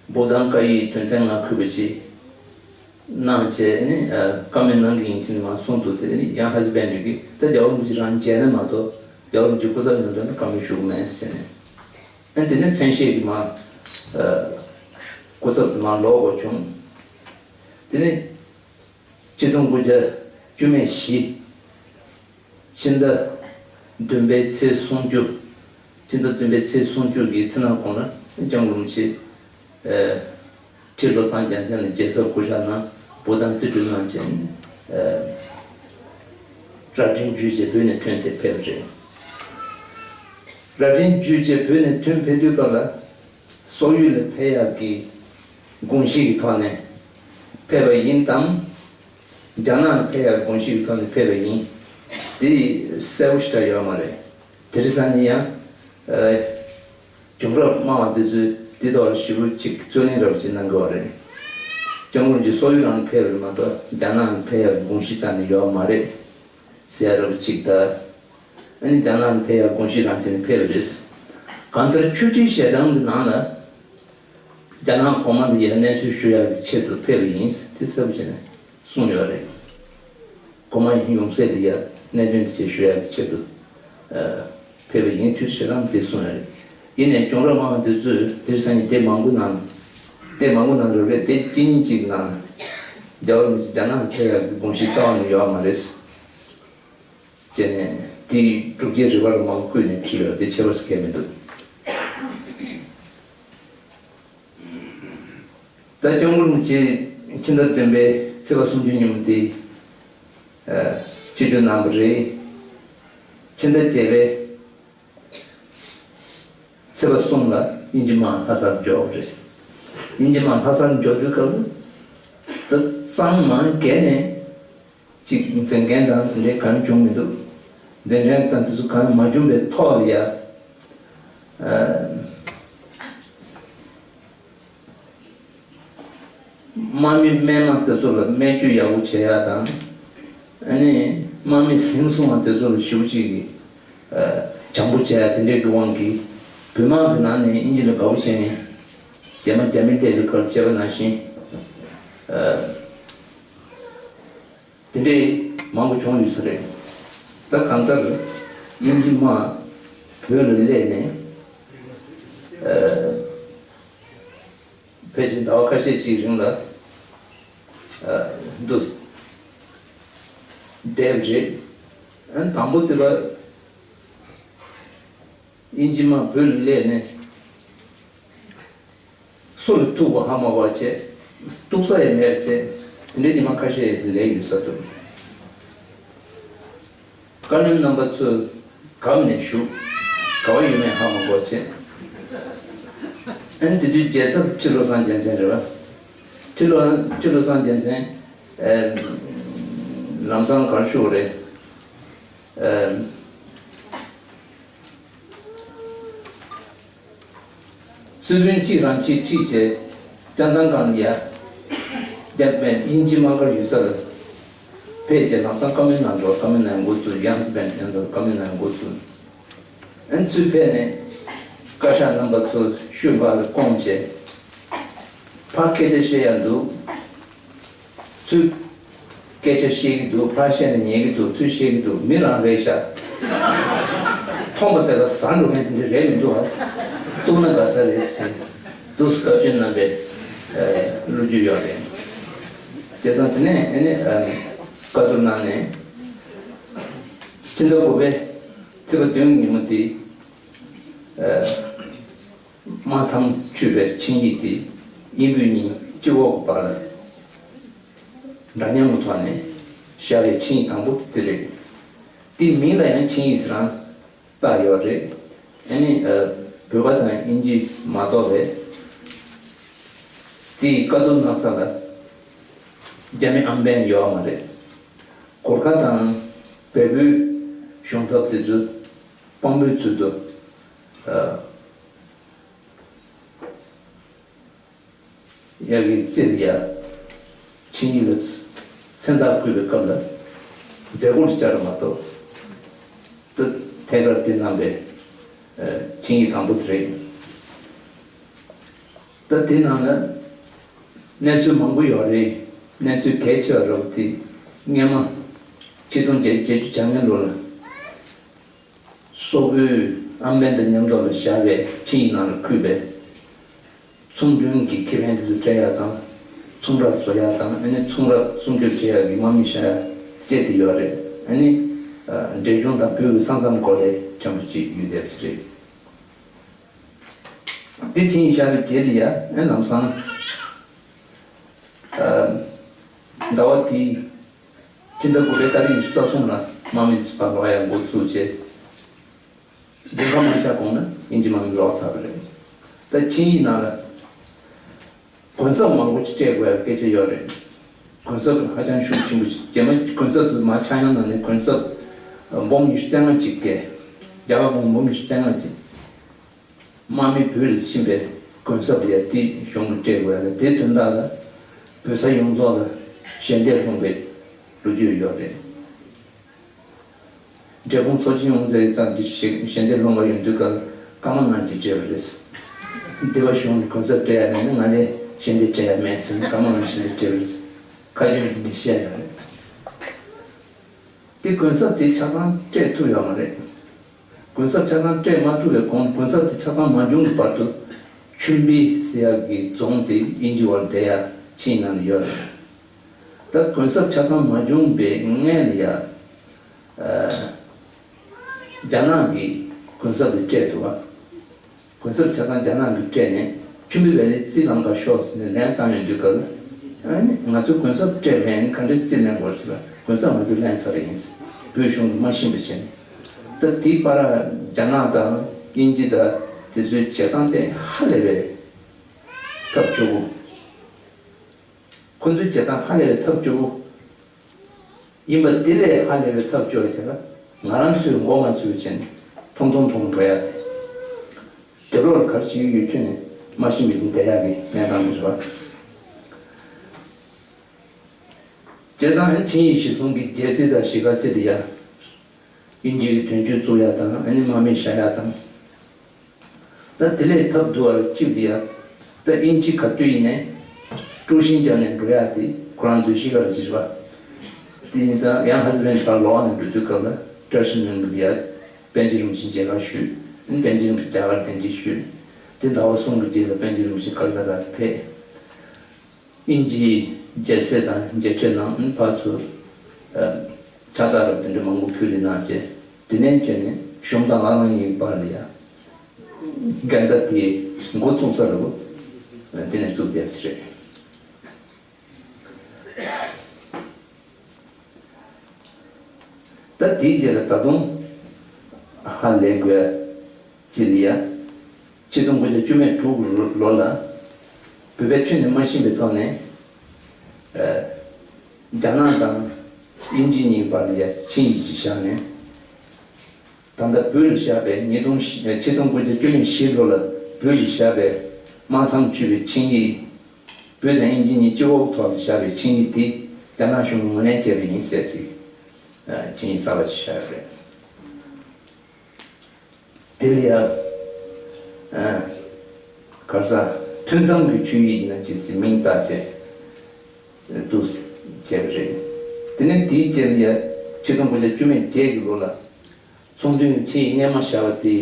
བོ་དྷ་ནི་ཀ་ཡི་དོན་ཚན་ལྔ་འཁོད་པ་ཞིག་གནང་བྱས་ནས། ཨ། བཀའ་མོལ་གནང་གི་ཡིན་ཟེར་ནས་མར་གསུངས་འདུག་དེ་ནི་ཡང་ཧ་ཇི་བན་ཌི་གིས་ད་རྒྱལ་བ་རིན་པོ་ཆེ་རང་མཇལ་ན་མ་གཏོགས་རྒྱལ་བ་རིན་པོ་ཆེ་སྐུ་ཚབ་མི་འདུག་ན་བཀའ་མོལ་ཞུ་གི་མེད་ཟེར་ནས། ཨ། དེ་ནས་མཚན་ཤས་ཀྱིས་མར། ཨ། སྐུ་ཚབ་དེ་མར་ལོག་དགོས་བྱུང་། དེ་ནས་ཆིག་སྟོང་དགུ་བརྒྱ་བཅུ་མེད་བཞི། ཕྱི་ཟླ་བདུན་པའི་ཚེས་སུམ་ཅུ། ཕྱི་ཟླ་བདུན་པའི་ཚེས་སུམ་ཅུ་གི་ཚེ་ནང་གོང་ལ་སྐྱབས་མགོན་རིན་པོ་ཆེ། ཨ། ཁྲི་བློ་བཟང་རྒྱལ་མཚན་ལ་མཇལ་ཚར་སྐུ་ཕྱག་གནང་། བོ་དྷ་ནི་རྩིས་སྤྲོད་གནང་བྱས་ནས། ཨ། རྭ་སྒྲེང་བརྒྱུད་བྱས་བོད་ནས་ཐོན་ཏེ་ཕེབས་པ་རེད། རྭ་སྒྲེང་བརྒྱུད་བྱས་བོད་ནས་ཐོན་ཕེབས་དུས་སྐབས་ལ། སོག་ཡུལ་ལ་ཕེབས་ཡག་གི་དགོངས་གཞི་གི་ཐོག་ནས་ཕེབས་པ་ཡིན་དམ། རྒྱ་ནག་ལ་ཕེབས་ཡག་གི་དགོངས་གཞི་གི་ཐོག་ནས་ཕེབས་པ་ཡིན། དེ་གསལ་པོ་ཞེ་དྲག་ཡོད་མ་རེད། དེ་རིང་སང་ཉིན་ཡང་། ཨ། བྱུང་རབས་སྨྲ་བ་དེ་ཚོས་འདི་ཐོག་ལ་ཞེ་པོ་ཅིག་རྩོད་གླེང་རབ་ཅིག་གནང་གི་ཡོད་རེད། སྐྱབས་མགོན་གྱིས་སོག་ཡུལ་རང་ལ་ཕེབས་པ་རེད་མ་གཏོགས་རྒྱ་ནག་ལ་ཕེབས་ཡག་གི་དགོངས་གཞི་རྩ་ནས་ཡོད་མ་རེད་ཟེར་རབ་ཅིག་དང་། ཨ་ནི་རྒྱ་ནག་ལ་ཕེབས་ཡག་དགོངས་གཞི་རང་བྱས་ནས་ཕེབས་པ་རེད། གང་ལྟར་ཆོས་ཁྲིད་ཞལ་ཐང་གི་ནང་ལ། རྒྱ་ནག་གོང་མ་ལ་ཡ་གནས་ཚུལ་ཞུ་ཡག་གི་ཆེད་དུ་ཕེབས་པ་ཡིན། དེ་གསལ་པོ་བྱས་ནས་གསུངས་ཡོད་རེད། གོང་མ་ཡོང་སའི་ལ་ཡ་གནད་དོན་དེ་ཞུ་ཡག་གི་ཆེད་དུ། ཨ། ཕེབས་པ་ཡིན། ཆོས་ཁྲིད་ཞལ་ཐང་དེ་གསུངས་ཡོད་རེད། ཡིན་ནའི་བྱུང་རབས་སྨྲ་བ་དེ་ཚོས་དེ་རིང་སང་ཉིན་དེབ་མང་པོ་ནང་། དེབ་མང་པོ་ནང་རེད་པས། དེབ་གཅིག་གཉིས་གཅིག་ནང་རྒྱལ་བ་རིན་པོ་ཆེ་རྒྱ་ནག་ལ་ཕེབས་ཡག་གི་དགོངས་གཞི་རྩ་བ་ནས་ཡོད་མ་རེད། བྱས་ནས་དེའི་སྒྲུབ་བྱེད་རིགས་པ་ལ་མང་པོ་བཀོད་ནས་བྲིས་ཡོད་དེ་ཁྱད་པར་གང་ཡང་མི་འདུག་ད་སྐྱབས་མགོན་རིན་པོ་ཆེ་ཕྱི་ཟླ་བདུན་པའི་ཚེས་པ་སུམ་ཅུ་ཉིན་མོ་དེ། ཨ། ཆིབས་བསྒྱུར་གནང་བ་རེད། ཕྱི་ཟླ་བརྒྱད་པའི་ཚེས་པ་གསུམ་ལ་དབྱིན་ཇི་དམག་ལྷ་སར་འབྱོར་བ་རེད། དབྱིན་ཇི་དམག་ལྷ་སར་འབྱོར་དུས་སྐབས་ལ། ད་གཙང་མ་བརྒལ་ནས། གཅིག་འཛིན་མཁན་དང་དེ་འདྲའི་གང་བྱུང་མི་འདུག་འཛིན་མཁན་དང་དེ་ཚོ་གང་མ་བྱུང་བའི་ཐོག་ལ་ཡ། ཨ། དམག་མི་རྨས་མ་དེ་ཚོ་ལ་སྨན་བཅོས་ཡག་པོ་བྱེད་ཡག་དང་། ཨ་ནི་དམག་མི་ཟིང་སོང་བ་དེ་ཚོ་ལ་ཞེ་པོ་ཅིག་གི། ཨ། བྱམས་པོ་བྱེད་ཡག་དེ་འདྲའི་གི་དབང་གིས། བོད་དམག་གི་ནང་ནས་དབྱིན་ཇི་ལ་དགའ་པོ་བྱས་ནས། རྗེས་མ་རྒྱ་མི་བསྡད་པའི་སྐབས་བྱས་པ་ནང་བཞིན། ཨ། དེ་འདྲའི་མང་པོ་བྱུང་ཡོད་ས་རེད། ད་གང་ལྟར་དབྱིན་ཇི་དམག་བོད་ལ་སླེབས་ནས། ཨ། ཕལ་ཆེར་ཟླ་བ་ཁ་ཤས་ཤིག་རིང་ལ། ཨ། འདུག་བསྡད་པ་རེད། ཨ། དང་པོ་དེ་ལ་དབྱིན་ཇི་དམག་བོད་ལ་སླེབས་ནས། སུ་ལ་ཐུག་པ་ཧ་མ་གོ་བྱས། ཐུག་ས་ཡང་མེད་པ་བྱས། དེ་འདྲའི་ཉི་མ་ཁ་ཤས་སླེབས་ཡོད་ས་འདུག་བཀའ་བློན་རྣམ་པ་ཚོས་སྒམ་ནས་བཞུགས། ག་པར་ཡོད་མེད་ཧ་མ་གོ་བྱས། ཨ་ནི་དེ་དུས་མཇལ་ཚབ་ཁྲི་བློ་བཟང་རྒྱལ་མཚན་རེད་པ། ཁྲི་བློ། ཁྲི་བློ་བཟང་རྒྱལ་མཚན། ཨ། ལམ་སང་ག་རེ་ཞུ་དགོས་རེད། ཨ། གཙོས་དཔོན་གཅིག་རང་གཅིག་ཁྲིད་བྱས། བསྐྱངས་ཐང་སྒང་ལ་ཡ། རྒྱ་མི་དབྱིན་ཇི་དམག་སྒར་ཡོད་ས་ལ་ཕེབས་བྱས། ལམ་སང་བཀའ་མོལ་གནང་འགྲོ། བཀའ་མོལ་གནང་འགོ་བཙུགས། ཡང་སི་བན་ཡང་ཚོ་བཀའ་མོལ་གནང་འགོ་བཙུགས། ཨ་ནི་ཚུར་ཕེབས་ནས་བཀའ་ཤག་རྣམ་པ་ཚོ་ཤོད་འབག་ལ་བསྐོངས་བྱས། ཕར་སྐད་ཆ་བཤད་ཡག་འདུག་ཚུར་སྐད་ཆ་བཤད་ཀྱི་འདུག་ཕར་བཤད་ན་ཉན་གྱི་འདུག་ཚུར་བཤད་ཀྱི་འདུག་མི་རང་རེད་ཤག་མཐོང་བ་དེ་ལ་ཟ་འགྲོ་མཁན་དེ་འདྲ་རེད་མི་འདུག་ཨ། གཏུགས་ན་དགའ་ས་རེད་ཟེར་འདུག་བཀའ་བཀྱོན་གནང་བའི་ལོ་རྒྱུས་ཡོད་རེད། བྱས་ཙང་དེ་ནས་ཨ་ནི་བཀའ་བསྡུར་གནང་ནས་ཕྱི་ཟླ་དགུ་པའི་ཚེས་པ་བདུན་ཉིན་མོ་དེ། དམག་མཚམས་ཆོད་པའི་ཆིངས་ཡིག་དེ་དབྱིན་བོད་གཉིས་སྤྱི་འོག་གི་བར་ལ་འདྲ་མཉམ་གྱི་ཐོག་ནས་བཞག་པའི་ཆིངས་ཡིག་དང་པོ་དེ་རེད། དེའི་མིང་ལ་ཡང་ཆིངས་ཡིག་ཟེར་རང་བཏགས་ཡོད་རེད། ཨ་ནི་བོད་པ་དང་དབྱིན་ཇི་མ་གཏོགས་པའི་དེའི་བཀའ་བསྡུར་གནང་ས་ལ་རྒྱ་མི་ཨམ་བན་ཡོད་མ་རེད། གོར་ཁ་དང་བལ་པོའི་གཞུང་ཚབ་དེ་ཚོ་དཔང་པོའི་ཚུལ་དུ། ཡ་གི་རྩེ་ལ་ཡ་ཆིངས་ཡིག་ལ་མཚན་རྟགས་བཀོད་པའི་སྐབས་ལ་མཛད་སྒོར་བཅར་མ་གཏོགས། ད་ཐད་ཀར་དེ་གནང་བའི་ཆིངས་ཡིག་དང་པོ་དེ་རེད། ད་དེ་ནང་ལ་གནས་ཚུལ་མང་པོ་ཡོད་རེད། གནས་ཚུལ་གལ་ཆེ་བ་རབ་དེ་སྔས་མ་ཆིག་སྟོང་བརྒྱད་བརྒྱད་ཅུ་གྱ་ལྔའི་ལོ་ལ། སོག་པོའི་ཨམ་བན་དང་མཉམ་དུ་ལ་བཞག་པའི་ཆིངས་ཡིག་ནང་ལ་འཁོད་པའི་ཚོང་མདུན་གྱི་ཁེ་ཕན་དེ་ཚོ་སྤྲད་ཡག་དང་། ཚོང་ར་བཟོ་ཡག་དང་། ཨ་ནི་ཚོང་ར་སྲུང་སྐྱོབ་བྱེད་ཡག་གི་དམག་མི་བཞག་ཡག་བཅས་དེ་ཡོད་རེད། ཨ་ནི་འབྲས་ལྗོངས་དང་བོད་ཀྱི་ས་མཚམས་སྐོར་ལས་འཆམ་པོ་ཅིག་ཡོད་བསྡད་པ་ཞིག་རེད། དེ་ཆིངས་ཡིག་བཞག་པའི་རྗེས་ལ་ཡ་ཨ་ལམ་སང་ཟླ་བ་དེའི། ཕྱི་ཟླ་དགུ་པའི་ཏ་རིག་ཉི་ཤུ་རྩ་གསུམ་ལ་དམག་མི་ཚོ་ཕར་ལོག་ཡག་འགོ་ཚུགས་རྗེས། མགྲོན་ཁང་མ་ཆགས་གོང་ན་དབྱིན་ཇི་དམག་མི་ལོག་ཚར་བ་རེད། ད་ཆིངས་ཡིག་ནང་ལ་གུན་གསབ་མང་པོ་ཅིག་སྤྲད་དགོས་ཡག་སྐད་ཆ་ཡོད་རེད། གུན་གསབ་ཧ་ཅང་ཤུགས་ཆེན་པོ་ཞིག་རྗེས་མ་གུན་གསབ་དེ་མ་ཆག་ཡང་ནང་ནས་གུན་གསབ་འབུམ་ཉི་ཤུ་རྩ་ལྔ་ཅིག་བཀལ། རྒྱ་གར་འབུམ་འབུམ་ཉི་ཤུ་རྩ་ལྔ་ཅིག་དམག་མི་བོད་ལ་ཕྱིན་པའི་གུན་གསབ་ལ་ཡ་དེ་གཞུང་གིས་སྤྲད་དགོས་ཡ་ལ། དེ་དོན་དག་ལ་བོད་ས་ཡོངས་རྫོགས་ལ་ཞལ་འདེབས་སློང་བའི་ལོ་རྒྱུས་ཡོད་རེད། འབྲས་སྤུངས་ཚོགས་ཆེན་དབུ་མཛད་ཙམ་གྱིས་ཞལ་ཞལ་འདེབས་སློང་བ་ཡོང་དུས་སྐབས་སྐར་མ་ལྔ་གཅིག་སྤྲད་པ་རེད། འདི་པ་གཞུང་ནས་གུན་གསབ་སྤྲད་ཡ་མེད་ན་ང་ལས་ཞལ་འདེབས་སྤྲད་ཡ་མེད་ཟེར་ནས་སྐར་མ་ལྔ་ཞལ་འདེབས་སྤྲད་པ་རེད། ཁ་ཡོད་འདི་འདྲ་བཤད་ཡ་རེད། དེ་གུན་གསབ་དེ་ཆ་ཚང་སྤྲད་ཐུབ་ཡོད་མ་རེད། གུན་གསབ་ཆ་ཚང་སྤྲད་མ་ཐུབ་པའི་གོང་གུན་གསབ་དེ་ཆ་ཚང་མ་བྱུང་གི་བར་དུ་ཆུན་པི་ཟེར་ཡག་གི་རྫོང་དེ་དབྱིན་ཇི་བར་བསྡད་ཡ་ཆིངས་ནང་ཡོད་རེད། ད་གུན་གསབ་ཆ་ཚང་མ་བྱུང་བའི་སྔོན་ལ་ཡ། ཨ། རྒྱ་ནག་གིས་གུན་གསབ་དེ་སྤྲད་འདུག་བ། གུན་གསབ་ཆ་ཚང་རྒྱ་ནག་གིས་སྤྲད་ནས་ཆུན་པི་ཝེ་ལི་རྩིས་ལེན་ག་ཤོག་ཟེར་ནས་ལན་བཏང་ཡོང་དུས་སྐབས་ལ། ཨ་ནི་ང་ཚོས་གུན་གསབ་སྤྲད་མེད། ཨ་ནི་ག་འདྲའི་རྩིས་ལེན་དགོས་ཟེར་ལ། གུན་གསབ་ང་ཚོས་ལེན་ཚར་ཡིན་ཟེར། བོད་གཞུང་གིས་མ་ཤེས་པ་བྱས་ནས། ད་དེའི་བར་རྒྱ་ནག་དང་དབྱིན་ཇི་དང་དེ་ཚོའི་བྱེད་སྟངས་དེ་ཧ་ལས་པའི་ཐབས་སྐྱོ་པོ། ཁོ་ཚོའི་བྱེད་སྟངས་ཧ་ལས་པའི་ཐབས་སྐྱོ་པོ། ཡིན་པ་དེ་ལས་ཧ་ལས་པའི་ཐབས་སྐྱོ་བ་བྱས་ན་ང་རང་ཚོའི་མགོ་མ་ཚོས་བྱས་ནས་ཐུང་ཐུང་ཐུང་འགྲོ་ཡ་དེ། དེ་རོགས་ག་རེ་བྱེད་ཀྱི་ཡོད་ཁྱོན་ནས་མ་ཤེས་མི་ཤེས་བསྡད་ཡག་གི་གནས་སྟངས་དེ་རེད་བ། བྱས་ཙང་ཨ་ནི་ཆིངས་ཡིག་གཞིར་བཟུང་གི་རྒྱལ་རྩེ་དང་གཞིས་ཀ་རྩེ་དེ་ཡ། དབྱིན་ཇི་གི་དོན་གཅོད་བཙུགས་ཡ་དང་ཨ་ནི་དམག་མི་བཞག་ཡ་དང་། ད་དེ་ལས་ཐབས་སྡུག་པ་གཅིག་འདི་ཡ། ད་དབྱིན་ཇི་ག་དུས་ཡིན་ནའི་དཀྲུག་ཤིང་བརྒྱབ་ནས་འགྲོ་ཡག་དེ་ཁོ་རང་ཚོའི་གཤིས་ཀ་ལ་གཅིག་རེད་པ། དེ་ཡིན་ཙང་ཡང་ཧ་ཟི་བན་ཕར་ལོག་ནས་འགྲོ་དུས་སྐབས་ལ་བཀྲ་ཤིས་ལྷུན་པོ་འདི་ཡ་པཎ་ཆེན་རིན་པོ་ཆེ་མཇལ་ཁ་ཞུས། ཨ་ནི་པཎ་ཆེན་རིན་པོ་ཆེ་རྒྱ་གར་གདན་འདྲེན་ཞུས། དེ་ཟླ་བ་གསུམ་གྱི་རྗེས་ལ་པཎ་ཆེན་རིན་པོ་ཆེ་ཀལ་ཀ་ཏ་ལ་ཕེབས། དབྱིན་ཇིའི་མཇལ་གསེར་དང་མཇལ་ཕྲད་གནང་། ཨ་ནི་ཕར་ཚུར་ཕྱག་རྟགས་རབ་དེ་འདྲ་མང་པོ་ཕུལ་ལེ་གནང་བྱས། དེ་ནས་བྱས་ནས་གཞུང་དང་བླ་བྲང་གཉིས་ཀྱི་བར་ལ་ཡ། འགལ་ཟླ་དེ་འགོ་བཙུགས་ས་རུ་དེ་ནས་བཙུགས་བསྡད་པ་རེད། ད་དེའི་རྗེས་ལ་ད་དུང་ཧ་ལས་དགོས་ཅི་ལ་ཡ། ཆིག་སྟོང་དགུ་བརྒྱ་བཅུ་མེད་དྲུག་ལོ་ལ་བོད་པའི་ཁྱོན་ནས་མ་ཤེས་པའི་ཐོག་ནས། ཨ། རྒྱ་ནག་དང་དབྱིན་ཇི་གཉིས་བར་ལ་ཡ་ཆིངས་ཡིག་ཅིག་བཞག་ནས། ད་ལྟ་བོད་ལ་བཞག་པའི་ཉིས་སྟོང་བཞི། ཆིག་སྟོང་དགུ་བརྒྱ་བཅུ་མེད་བཞི་ལོ་ལ་བོད་ལ་བཞག་པའི་དམག་མཚམས་ཆོད་པའི་ཆིངས་ཡིག་བོད་དང་དབྱིན་ཇི་གཉིས་སྤྱི་འོག་ཐོག་ལ་བཞག་པའི་ཆིངས་ཡིག་དེ་རྒྱ་ནག་གཞུང་གིས་ངོས་ལེན་བྱས་པ་ཡིན་ཟེར་ཅིག་ཆིངས་ཡིག་གསར་པ་ཅིག་བཞག་ཡོད་རེད། དེ་ལ་ཡ། ཨ། ག་རེ་ཟ། ཐུན་མཚམས་ཀྱི་ཆོད་ཡིག་ཡིན་ན་ཅི་ཟེར་མིང་བཏགས་བྱས། འདུག་བྱས་པ་རེད། དེ་ནས་དེའི་རྗེས་ལ་ཡ། ཆིག་སྟོང་དགུ་བརྒྱ་བཅུ་མེད་བརྒྱད་ཀྱི་ལོ་ལ། ཚོང་དོན་ཆེད་སྙན་མ་བཞག་པ་དེ་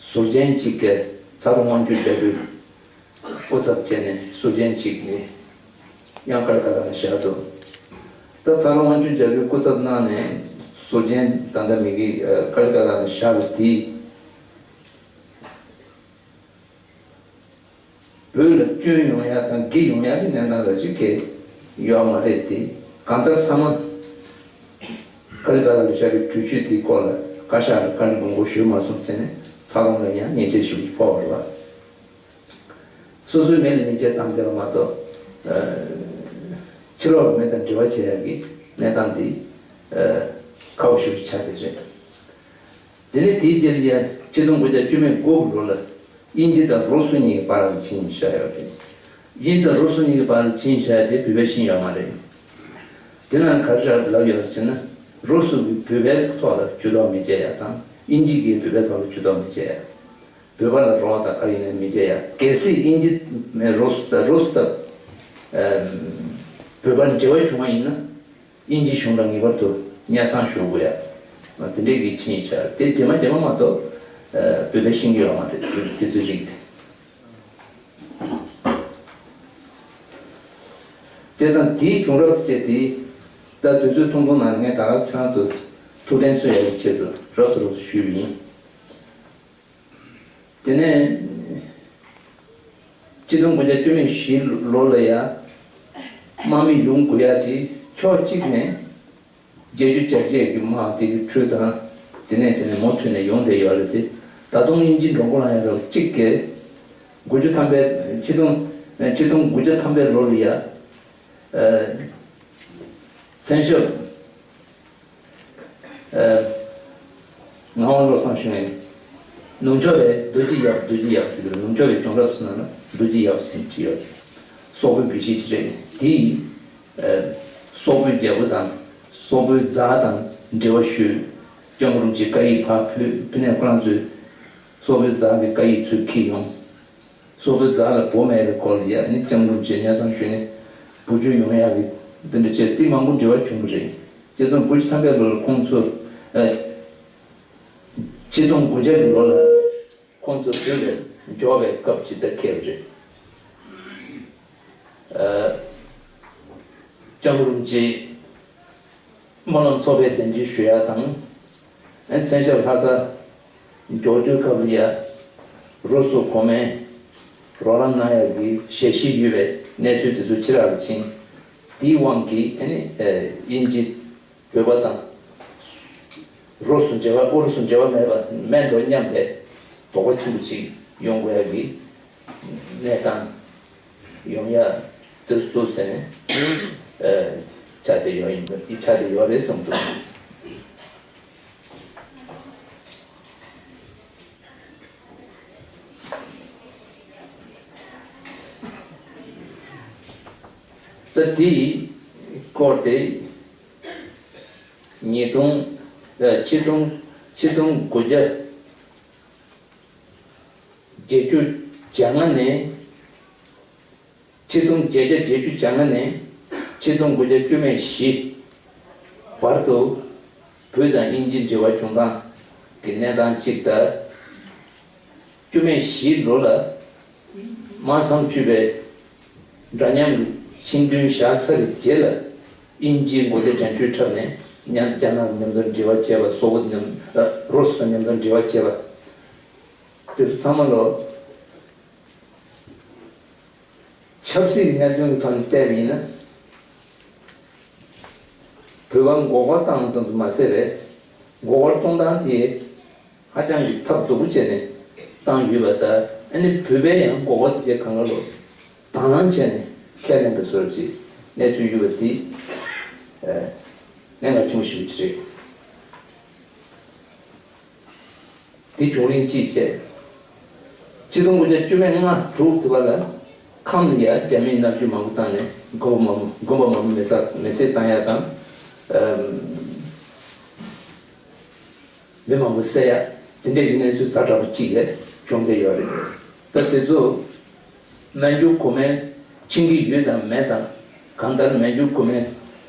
ཟུར་མཆན་གཅིག་གིས་ཚ་རོང་དབང་ཕྱུག་རྒྱལ་པོའི་སྐུ་ཚབ་བྱས་ནས་ཟུར་མཆན་གཅིག་ནི་དབྱངས་དཀར་དཀར་ལ་བཞག་འདུག་ད་ཚ་རོང་དབང་ཕྱུག་རྒྱལ་པོའི་སྐུ་ཚབ་གནང་ནས་ཟུར་མཆན་ད་ལྟ་མི་གི་དཀར་དཀར་ལ་བཞག་པ་དེ། བོད་ལ་སྐྱོན་ཡོང་ཡ་དང་འགྱུར་ཡོང་ཡ་གི་གནས་སྟངས་ར་ཅིག་གས་ཡོད་མ་རེད་དེ། གང་ལྟར་ཐ་མ་ཀ་ལི་ཀ་ལ་ལ་ཤར་བའི་གྲོས་ཆོད་དེའི་སྐོར་ལ་བཀའ་ཤག་ལ་བཀའ་འདྲི་དགོངས་སྐོར་ཞུས་མ་སོང་ཟེར་ནས་ཚ་རོང་ལ་ཡང་ཉེས་ཆད་ཞུ་རྒྱུ་ཕོག་པ་རེད་བ། སོ་སོའི་མི་ལ་ཉེས་ཆད་བཏང་བསྡད་པ་མ་གཏོགས། ཕྱི་ལོགས་ལ་མི་དང་འབྲེལ་བ་བྱེད་ཡ་གི་གནས་སྟངས་དེ་ཁག་པོ་ཞེ་པོ་ཆགས་བསྡད་རེད། དེ་ནས་དེའི་རྗེས་ལ་ཡ་ཆིག་སྟོང་དགུ་བརྒྱ་བཅུ་མེད་དགུ་གི་ལོ་ལ་དབྱིན་ཇི་དང་རུ་སུ་གཉིས་ཀྱི་བར་ལ་ཕྱིན་བཞག་ཡོད་རེད། དབྱིན་ཇི་དང་རུ་སུ་གཉིས་ཀྱི་བར་ལ་ཕྱིན་བཞག་ཡ་དེ་བོད་པས་ཤེས་ཡོད་མ་རེད། དེ་ནང་ག་རེ་ལབ་ཡོད་རེད་ཟེར་ན། རུ་སུ་གིས་བོད་པའི་ཐོག་ལ་ཇུས་གཏོགས་མི་བྱེད་ཡ་དང་དབྱིན་ཇི་གིས་བོད་པའི་ཐོག་ལ་ཇུས་གཏོགས་མི་བྱེད་ཡ། བོད་པ་ལ་རོགས་དང་ག་ཡིན་ནའི་མི་བྱེད་ཡ། གལ་སྲིད་དབྱིན་ཇི་རུ་སུ་དང་རུ་སུ་དང་བོད་པར་འབྲེལ་བ་བྱུང་བ་ཡིན་ན། དབྱིན་ཇི་གཞུང་དང་ངེས་པར་དུ་སྙན་སེང་ཞུ་དགོས་ཡ། དེ་འདྲའི་གི་ཕྱིན་ཤར་དེ་རྗེས་མ་རྗེས་མ་མ་གཏོགས་བོད་པས་ཤེས་ཀྱི་ཡོད་མ་རེད། དེ་ཚོའི་རིགས་དེ། བྱས་ཙང་དེའི་བྱུང་རབས་བྱས་ཏེ། ད་དུས་ཚོད་ཐུང་ཐུང་ནང་ངས་ད་ག་ཚང་ཚོ་ཐུགས་ཕན་གསོས་ཡ་གི་ཆེད་དུ་རོབ་ཙམ་རོབ་ཙམ་ཞུས་པ་ཡིན། དེ་ནས་ཆིག་སྟོང་དགུ་བརྒྱ་བཅུ་མེད་བཞི་ལོ་ལ་ཡ་དམག་མི་ཡོང་དགོས་ཡ་དེ་ཕྱོགས་གཅིག་ནས་བརྒྱད་ཅུ་གྱ་བརྒྱད་ཀྱི་དམག་དེ་གི་ཁྲོད་དང་དེ་ནས་དེ་ནས་མུ་མཐུད་ནས་ཡོང་བསྡད་ཡོད་རེད་དེ། ད་དུང་དབྱིན་ཇི་འགྲོ་མགོ་ལངས་ཡ་རོགས་གཅིག་གིས་དགུ་བཅུ་ཐམ་པའི་ཆིག་སྟོང་ཆིག་སྟོང་དགུ་བརྒྱ་ཐམ་པའི་ལོ་ལ་ཡ་མཚན་ཞབས། ངག་དབང་བློ་བཟང་ཞུ་ནས། ནུབ་ཕྱོགས་པའི་རྡོ་རྗེ་ཡབ། རྡོ་རྗེ་ཡབ་ཟེར་གི་རེད། ནུབ་ཕྱོགས་པའི་བྱུང་རབས་སུ་ན་ན་རྡོ་རྗེ་ཡབ་ཟེར་བྲིས་ཡོད་རེད། སོག་པོའི་བུ་གཞིས་ཅིག་རེད། དེས་སོག་པོའི་རྒྱལ་པོ་དང་སོག་པོའི་མཛའ་དང་འབྲེལ་བ་ཞུས། སྐྱབས་མགོན་རིན་པོ་ཆེ་བཀའ་ཡིག་ཕར་ཕུལ། དེ་ནས་ཁོ་རང་ཚོས་སོག་པོའི་མཛའ་གི་བཀའ་ཡིག་ཚུར་འཁྱེར་ཡོང་། སོག་པོའི་མཛའ་ལ་བུ་མེད་པའི་སྐོར་ལ་ཡ་ནི་སྐྱབས་མགོན་རིན་པོ་ཆེ་སྙན་སེང་ཞུས་ནས་བུ་ཆུང་ཡོང་ཡག་གི་འདི་འདྲ་བྱས་ཏེ་མང་པོ་འབྲེལ་བ་བྱུང་གི་རེད། བྱས་ཙང་དགུ་བཅུ་ཐམ་པའི་ལོ་ལ་ཁོང་ཚོ་ཨ་ཆིག་སྟོང་དགུ་བརྒྱ་གི་ལོ་ལ་ཁོང་ཚོ་བོད་ལ་འབྱོར་བའི་སྐབས་ཅིག་ད་འཁེལ་བ་རེད། ཨ་སྐྱབས་མགོན་རིན་པོ་ཆེ་སྨོན་ལམ་ཚོགས་པའི་གདན་འདྲེན་ཞུ་ཡ་དང་། ཨ་མཚན་ཞབས་ལྷ་ས་འབྱོར་དུས་སྐབས་ལ་ཡ་རུ་སུ་གོང་མའི་རོགས་རམ་གནང་ཡག་གི་ཞལ་བཞེས་ཡོད་པའི་གནས་ཚུལ་དེ་ཚོ་ཕྱི་རགས་ལ་ཕྱིན། དེའི་དབང་གིས་ཨ་ནི་ཨ་དབྱིན་ཇི་བོད་པ་དང་རུ་སུ་འབྲེལ་བ། ཨུ་རུ་སུ་འབྲེལ་བ་མེད་པ་མེད་འགྲོ་སྙམ་པའི་དོགས་པ་ཆེན་པོ་ཅིག་ཡོང་དགོས་ཡག་གི་གནས་སྟངས་ཡོང་ཡ་དེ་ཚོ་ཟེར་ནས་ཨ་ཆགས་བསྡད་ཡོད་ཡིན་པ། ཆགས་བསྡད་ཡོད་རེད་བསམ་འདུག་ད་དེའི་སྐོར་དེ་ཉིས་སྟོང་། ཨ་ཆིག་སྟོང་། ཆིག་སྟོང་དགུ་བརྒྱ་བརྒྱད་ཅུ་གྱ་ལྔ་ནས། ཆིག་སྟོང་བརྒྱད་བརྒྱ་བརྒྱད་ཅུ་གྱ་ལྔ་ནས་ཆིག་སྟོང་དགུ་བརྒྱ་བཅུ་མེད་བཞི་བར་དུ་བོད་དང་དབྱིན་ཇིའི་འབྲེལ་བ་བྱུང་སྟངས་ཀྱི་གནས་སྟངས་གཅིག་དང་། བཅུ་མེད་བཞིའི་ལོ་ལ་དམག་མཚམས་ཆོད་པའི་འདྲ་མཉམ་གྱི་ཕྱི་འདུན་བཞག་ཚར་བའི་རྗེས་ལ་དབྱིན་ཇིའི་མགོ་བདེ་དྲན་འཕྲུལ་འཁྲབ་ནས་མཉམ། རྒྱ་ནག་མཉམ་དུ་འབྲེལ་བ་བྱས་པ། སོག་པོ་མཉམ། ཨ་རུ་སུ་མཉམ་དུ་འབྲེལ་བ་བྱས་པ། དེ་ཚོ་ཚང་མ་ལོ། ཆབ་སྲིད་ཀྱི་གནད་དོན་གྱི་ཐོག་ནས་བལྟས་པ་ཡིན་ན། བོད་པ་མགོ་སྐོར་བཏང་ཙམ་དུ་མ་ཟད་པའི་མགོ་སྐོར་གཏོང་སྟངས་དེ་ཧ་ཅང་གི་ཐབས་སྡུག་པོ་བྱས་ནས་བཏང་ཡོད་པ་དང་། ཨ་ནི་བོད་པས་ཡང་མགོ་སྐོར་དེ་བྱས་གང་ག་ལོ་དང་བླངས་བྱས་ནས་ཁས་ལེན་པའི་བཟོ་འདྲ་ཅིག་གནས་ཚུལ་ཡོད་པ་དེ་ཨ་གནད་འགག་ཆེན་པོ་ཞིག་རེད། དེ་བྱུང་རིམ་གཅིག་བྱས། ཆིག་སྟོང་དགུ་བརྒྱ་བཅུ་མེད་ལྔ་དྲུག་དེ་བར་ལ་ཁམས་ལ་ཡ་རྒྱ་མིས་མནར་གཅོད་མང་པོ་བཏང་ནས་དགོན་པ་མང་པོ། དགོན་པ་མང་པོ་མེ་སྲེག་མེ་སྲེག་བཏང་ཡ་དང་། ཨམ་མི་མང་པོ་བསད་ཡ། དེ་འདྲའི་གི་གནས་ཚུལ་ཛ་དྲག་པོ་གཅིག་ལ་བྱུང་བསྡད་ཡོད་རེད། ད་དེ་ཚོ་མན་ཇུ་གོང་མས་མཁྱེན་གྱི་ཡོད་དམ་མེད་དང་། གང་ལྟར་མན་ཇུ་གོང་མའི་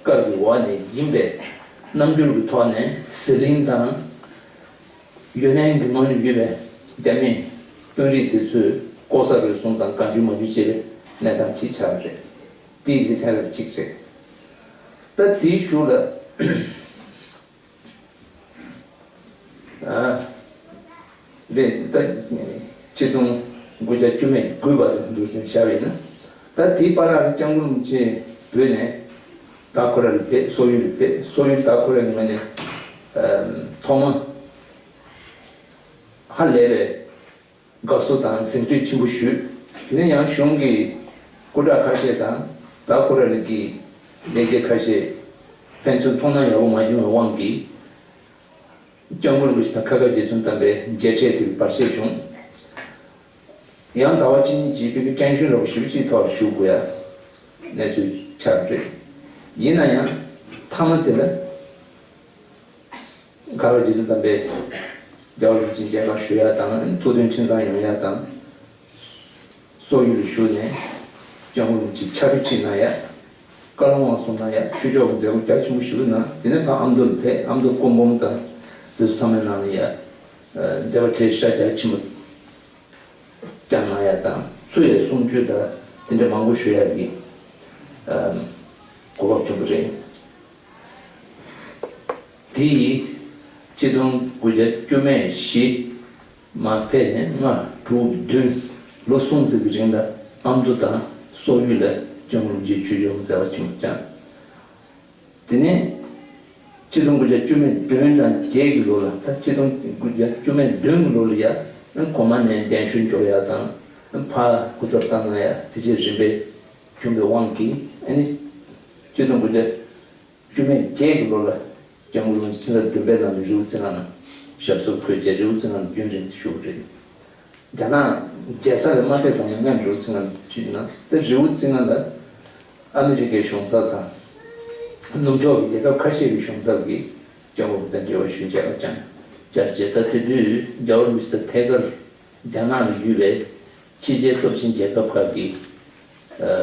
སྐབས་ཀྱི་འོག་ནས་ཡིན་པའི་རྣམ་འགྱུར་གྱི་ཐོག་ནས་ཟི་ལིང་དང་ ཡུན་ནན་གྱི་ནང་ནས་ཡོད་པའི་རྒྱ་མིའི་དཔོན་རིགས་དེ་ཚོས་ལྐོག་ཟ་རུལ་སུངས་དང་གང་བྱུང་མང་བྱུང་བྱེད་པའི་གནས་སྟངས་ཅིག་ཆགས་པ་རེད། དེའི་ལེ་ཚན་རབ་གཅིག་རེད། ད་དེའི་གཞུག་ལ། ཨ། རེད་ད། ཆིག་སྟོང་དགུ་བརྒྱ་བཅུ་མེད་དགུ་བར་དུ་འདུག་ཟིན་བྱ་བས་ན། ད་དེའི་བར་ལ་སྐྱབས་མགོན་རིན་པོ་ཆེ་བོད་ནས་ད་ཁོ་ར་ལ་ཕེབས། སོག་ཡུལ་ལ་ཕེབས། སོག་ཡུལ་ད་ཁོ་ར་ངོས་ནས་ཐོག་མ་ཧ་ལས་པའི་དགའ་བསུ་དང་གཟེངས་བསྟོད་ཆེན་པོ་ཞུས། དེ་ནས་ཡང་གཞུང་གི་སྐུ་དྲག་ཁ་ཤས་དང་ད་ཁོ་ར་ལ་གི་ལས་བྱེད་ཁ་ཤས་ཕན་ཚུན་མཐོང་སྣང་ཡག་པོ་མ་བྱུང་བའི་དབང་གིས། སྐྱབས་མགོན་རིན་པོ་ཆེ་དང་ཁ་ཁ་རྗེ་བཙུན་དམ་པའི་མཇལ་འཕྲད་དེར་བར་ཆད་བྱུང་། ཡང་ཟླ་བ་གཅིག་གཉིས་རྗེས་བོད་ཀྱི་ཀྲན་ཤུན་རོགས་ཞུ་ཅིག་ཐོག་བཞུགས་དགོས་ཡ་གནས་ཚུལ་ཆགས་རེད། ཡིན་ན་ཡང་མཐའ་མ་དེ་ལ་ཁ་ཁ་རྗེ་བཙུན་དམ་པའི་རྒྱལ་བ་རིན་པོ་ཆེ་མཇལ་ཁ་ཞུ་ཡ་དང་ཐུགས་མཐུན་ཁྲིམས་གཙང་ཡོང་ཡ་དང་། སོག་ཡུལ་ལ་བཞུགས་ནས་སྐྱབས་མགོན་རིན་པོ་ཆེ་ཕྱག་རོགས་ཅིག་གནང་ཡ། བཀའ་སློབ་གནང་སོང་ན་ཡ། ཆོས་ཕྱོགས་ཀྱི་མཛད་སྒོ་རྒྱ་ཆེན་པོ་ཞིག་གནང་། དེ་ནས་ཕར་ཨ་མདོ་ལ་ཕེབས། ཨ་མདོ་སྐུ་འབུམ་དང་དེ་ཚོ་ཚང་མའི་ནང་ལ་ཡ། མཛད་པ་གྲལ་ཤ་རྒྱ་ཆེན་པོ་ཀྱང་གནང་ཡ་དང་ཚུར་ཡ་གསུང་ཆོས་དང་དེ་འདྲ་མང་པོ་ཞུ་ཡ་གི་གོ་སྐབས་བྱུང་བ་རེད། དེ་ཡིས་ཆིག་སྟོང་དགུ་བརྒྱ་བཅུ་མེད་བཞི། མར་ཕེབས་ནས་ལྔ་དྲུག་བདུན་ལོ་གསུམ་ཙམ་གྱི་རིང་ལ་ཨ་མདོ་དང་སོག་ཡུལ་ལ་སྐྱབས་མགོན་རིན་པོ་ཆེས་ཆོས་ཕྱོགས་མཛད་པ་ཆེན་པོ་བསྐྱངས། དེ་ནས་ཆིག་སྟོང་དགུ་བརྒྱ་བཅུ་མེད་བདུན་དང་བརྒྱད་ཀྱི་ལོ་ལ། ད་ཆིག་སྟོང་དགུ་བརྒྱ་བཅུ་མེད་བདུན་གྱི་ལོ་ལ་ཡ་གོང་མ་ནས་གདན་ཞུ་འབྱོར་ཡ་དང་། ཕར་སྐུ་ཚབ་བཏང་གནང་ཡ་དེ་བྱས་རིམ་པས་བྱུང་བའི་དབང་གིས། ཨ་ནི་ཆིག་སྟོང་དགུ་བརྒྱ་བཅུ་མེད་བརྒྱད་ཀྱི་ལོ་ལ་སྐྱབས་མགོན་རིན་པོ་ཆེ་ཕྱི་ཟླ་བདུན་པའི་ནང་ལ་རི་བོ་རྩེ་ལྔ་ནང་ཞབས་སོར་འཁོད་བྱས་རི་བོ་རྩེ་ལྔ་ནང་རྒྱུན་རིང་དུ་བཞུགས་པ་རེད། རྒྱ་ནག་རྒྱལ་ས་ལ་མ་ཕེབས་གོང་ནས་སྔོན་རི་བོ་རྩེ་ལྔ་ནང་བཞུགས་ན། དེ་རི་བོ་རྩེ་ལྔ་ལ་ཨ་མི་རི་ཀའི་གཞུང་ཚབ་དང་ནུབ་ཕྱོགས་ཀྱི་རྒྱལ་ཁབ་ཁ་ཤས་ཀྱི་གཞུང་ཚབ་ཀྱིས་སྐྱབས་མགོན་དང་འབྲེལ་བ་ཞུ་མཇལ་ཁ་བསྐྱངས་བཅར་རྗེས། ད་དེ་དུས་རྒྱལ་བ་རིན་པོ་ཆེ་དང་ཐད་ཀར་རྒྱ་ནག་ལ་ཡོད་པའི་ཕྱི་རྒྱལ་སྟོབས་ཆེན་རྒྱལ་ཁབ་ཁག་གི་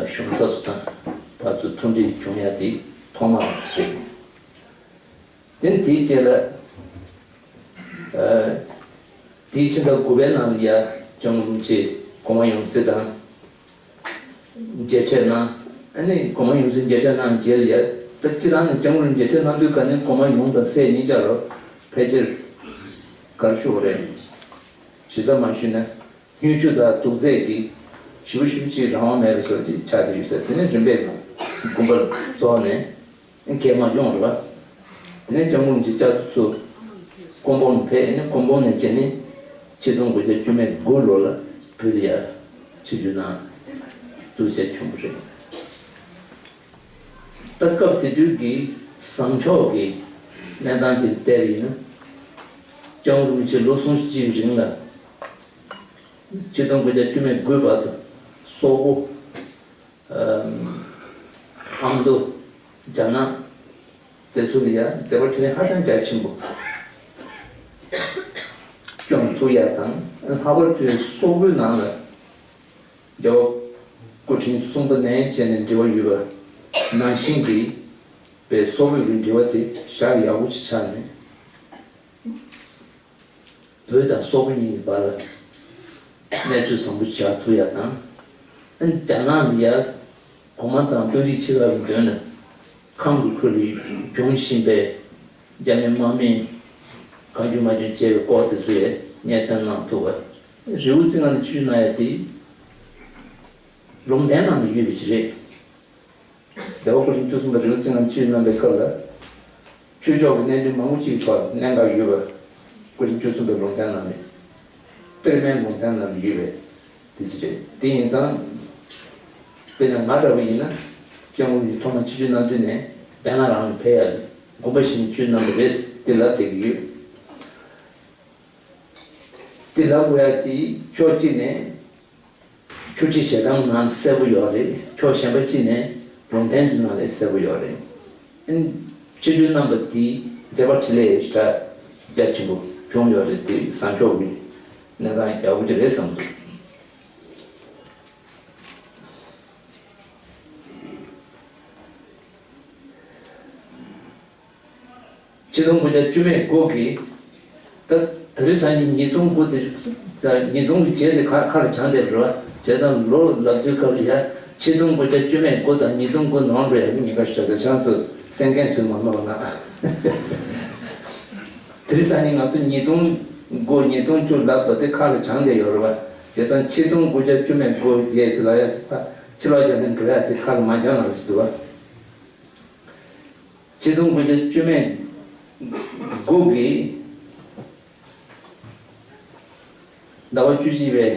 གཞུང་ཚབ་དང་ཕར་ཚུར་མཐུན་སྒྲིལ་བྱུང་ཡ་དེ་ཐོག་མ་རེད། དེ་ནས་དེའི་རྗེས་ལ། དེའི་ཕྱི་ཟླ་དགུ་པའི་ནང་ལ་ཡ་སྐྱབས་མགོན་རིན་པོ་ཆེ་གོང་མ་ཡོངས་འཛིན་དང་མཇལ་འཕྲད་གནང་། ཨ་ནི་གོང་མ་ཡོངས་འཛིན་མཇལ་འཕྲད་གནང་རྗེས་ལ་ཡ། ད་སྤྱིར་བཏང་ནས་སྐྱབས་མགོན་རིན་པོ་ཆེ་མཇལ་འཕྲད་གནང་དུས་ག་ནས་གོང་མ་ཡོངས་དང་སྲས་གཉིས་ཆ་ལ་ཕལ་ཆེར་ག་རེ་ཞུ་དགོས་རེད། ཞེ་ས་མ་ཞུས་ན། བརྙས་བཅོས་དང་སྡུག་ཚད་ཀྱིས་ཞེ་པོ་ཞེ་པོ་ཅིག་རང་དབང་མེད་པའི་བཟོ་ཅིག་ཆགས་བསྡད་ཡོད་ས། དེ་ནས་རིམ་པས་དགོངས་པ་རྫོགས་ནས་གས་མ་བྱུང་རེད་པ། དེ་ནས་སྐྱབས་མགོན་རིན་པོ་ཆེ་བཅར་དུ་ཚུར་སྐུ་འབུམ་ཕེབས། ནས་སྐུ་འབུམ་ནས་བྱས་ནས་ཆིག་སྟོང་དགུ་བརྒྱ་བཅུ་མེད་དགུ་ལོ་ལ་བོད་ལ་ཡ་ཆིབས་བསྒྱུར་གནང་འདུག་ཟེར་བྱུང་བ་རེད། ད་སྐབས་དེ་དུས་ཀྱི་བཟང་ཕྱོགས་ཀྱི་གནས་སྟངས་ཅིག་བལྟས་པ་ཡིན་ན། སྐྱབས་མགོན་རིན་པོ་ཆེ་ལོ་གསུམ་བཞི་གི་རིང་ལ། ཆིག་སྟོང་དགུ་བརྒྱ་བཅུ་མེད་དགུ་བར་དུ་སོག་པོ། ཨམ། ཨ་མདོ། རྒྱ་ནག་དེ་ཚོ་ལ་ཡ་མཛད་པ་འཕྲིན་ལས་ཧ་ཅང་རྒྱ་ཆེན་པོ་སྐྱོང་ཐུབ་ཡ་དང་། ལྷག་པར་དུ་སོག་པོའི་ནང་ལ་རྒྱལ་བ་སྐུ་ཕྲེང་གསུམ་པ་ནས་བྱས་ནས་འབྲེལ་བ་ཡོད་པ་ནང་བཞིན་གྱི་པའི་སོག་པོའི་འབྲེལ་བ་དེ་ཞེ་དྲག་ཡག་པོ་ཞིག་ཆགས་ནས། བོད་དང་སོག་པོ་གཉིས་ཀྱི་བར་ལ་གནས་ཚུལ་བཟང་པོ་ཞིག་ཆགས་ཐུབ་ཡ་དང་། ཨ་ནི་རྒྱ་ནག་ལ་ཡ་གོང་མ་དང་དཔོན་རིགས་ཆེ་ཁག་གི་མདུན་ནས་ཁམས་ཀྱི་ཁུལ་ལ་བྱུང་བཞིན་པའི་རྒྱ་མི་དམག་མི་གང་བྱུང་མང་བྱུང་བྱས་པའི་སྐོར་དེ་ཚོ་ཡ་སྙན་སེང་གནང་ཐུབ་པ། རི་བོ་རྩེ་ལྔ་ནས་ཆིབས་བསྒྱུར་གནང་ཡ་དེ་ལུང་བསྟན་ནང་དུ་ཡོད་པ་ཅིག་རེད། རྒྱལ་བ་སྐུ་ཕྲེང་བཅུ་གསུམ་པ་རི་བོ་རྩེ་ལྔ་ཆིབས་གནང་པའི་སྐབས་ལ། ཆོས་ཕྱོགས་ཀྱི་གནད་དོན་མང་པོ་ཅིག་ཐོག་གནད་འགག་ཡོད་པ། སྐུ་ཕྲེང་བཅུ་གསུམ་པའི་ལུང་བསྟན་ནང་ནས། གཏེར་མའི་ལུང་བསྟན་ནང་ལ་ཡོད་པའི་དེ་ཅི་རེད། དེ་ཡིན་ཙང་། དཔེར་ན་ང་འདྲ་བོ་ཡིན་ན། སྐྱབས་མགོན་གྱིས་ཐོག་མ་ཆིབས་བསྒྱུར་གནང་དུས་ནས་རྒྱ་ནག་རང་ལ་ཕེབས་ཡ་དགོངས་པ་བཞེས་ནས་ཆིབས་བསྒྱུར་གནང་བ་རེད། དེ་ལབ་བསྡད་ཀྱི་ཡོད། དེ་ལབ་དགོས་ཡ་དེ་ཕྱོགས་གཅིག་ནས། ཆོས་ཁྲིད་ཞལ་གདམས་ནང་གསལ་པོ་ཡོད་རེད། ཕྱོགས་གཞན་པ་གཅིག་ནས་ལུང་བསྟན་གྱི་ནང་ལས་གསལ་པོ་ཡོད་རེད། ཨིན། ཆིབས་བསྒྱུར་གནང་བ་དེས་མཛད་པ་འཕྲིན་ལས་ཞེ་དྲག་རྒྱ་ཆེན་པོ་བྱུང་ཡོད་རེད། དེ་བཟང་ཕྱོགས་ཀྱི་གནས་སྟངས་ཡག་པོ་ཅིག་རེད་བསམ་འདུག། ཆིག་སྟོང་དགུ་བརྒྱ་བཅུ་མེད་དགུ་གི་ད་ དེ་རིང་སང་ཉིན་ཉིས་སྟོང་དགུ་དེ། ཉིས་སྟོང་གི་རྗེས་དེ་ཁ་ཁ་ལ་བྱང་དེ་རེད་བ། བྱས་ཙང་ལོ་ལབ་དུས་སྐབས་ལ་ཡ། ཆིག་སྟོང་དགུ་བརྒྱ་བཅུ་མེད་དགུ་དང་ཉིས་སྟོང་དགུ་ནང་རེད་ཡ། ཉིན་ཁ་ཤོག་དེ་ཆང་ཚོ་སེང་གེ་ཚོས་མ་ནོར་ན། དེ་རིང་སང་ཉིན་ང་ཚོ་ཉིས་སྟོང་དགུ་ཉིས་སྟོང་བཅུ་ལབ་པ་དེ་ཁ་ལ་བྱང་དེ་ཡོད་རེད་བ། བྱས་ཙང་ཆིག་སྟོང་དགུ་བརྒྱ་བཅུ་མེད་དགུ་བརྒྱད་ཚོ་ལ་ཡ་དེ་ཕ་ཕྱི་ལོགས་རྒྱ་ནས་འགྲོ་ཡ་དེ་ཁ་ལ་མ་བྱང་ན་ཟེར་དུས་བ། ཆིག་སྟོང་དགུ་བརྒྱ་བཅུ་མེད་དགུ་གི་ཟླ་བ་བཅུ་གཅིག་པའི་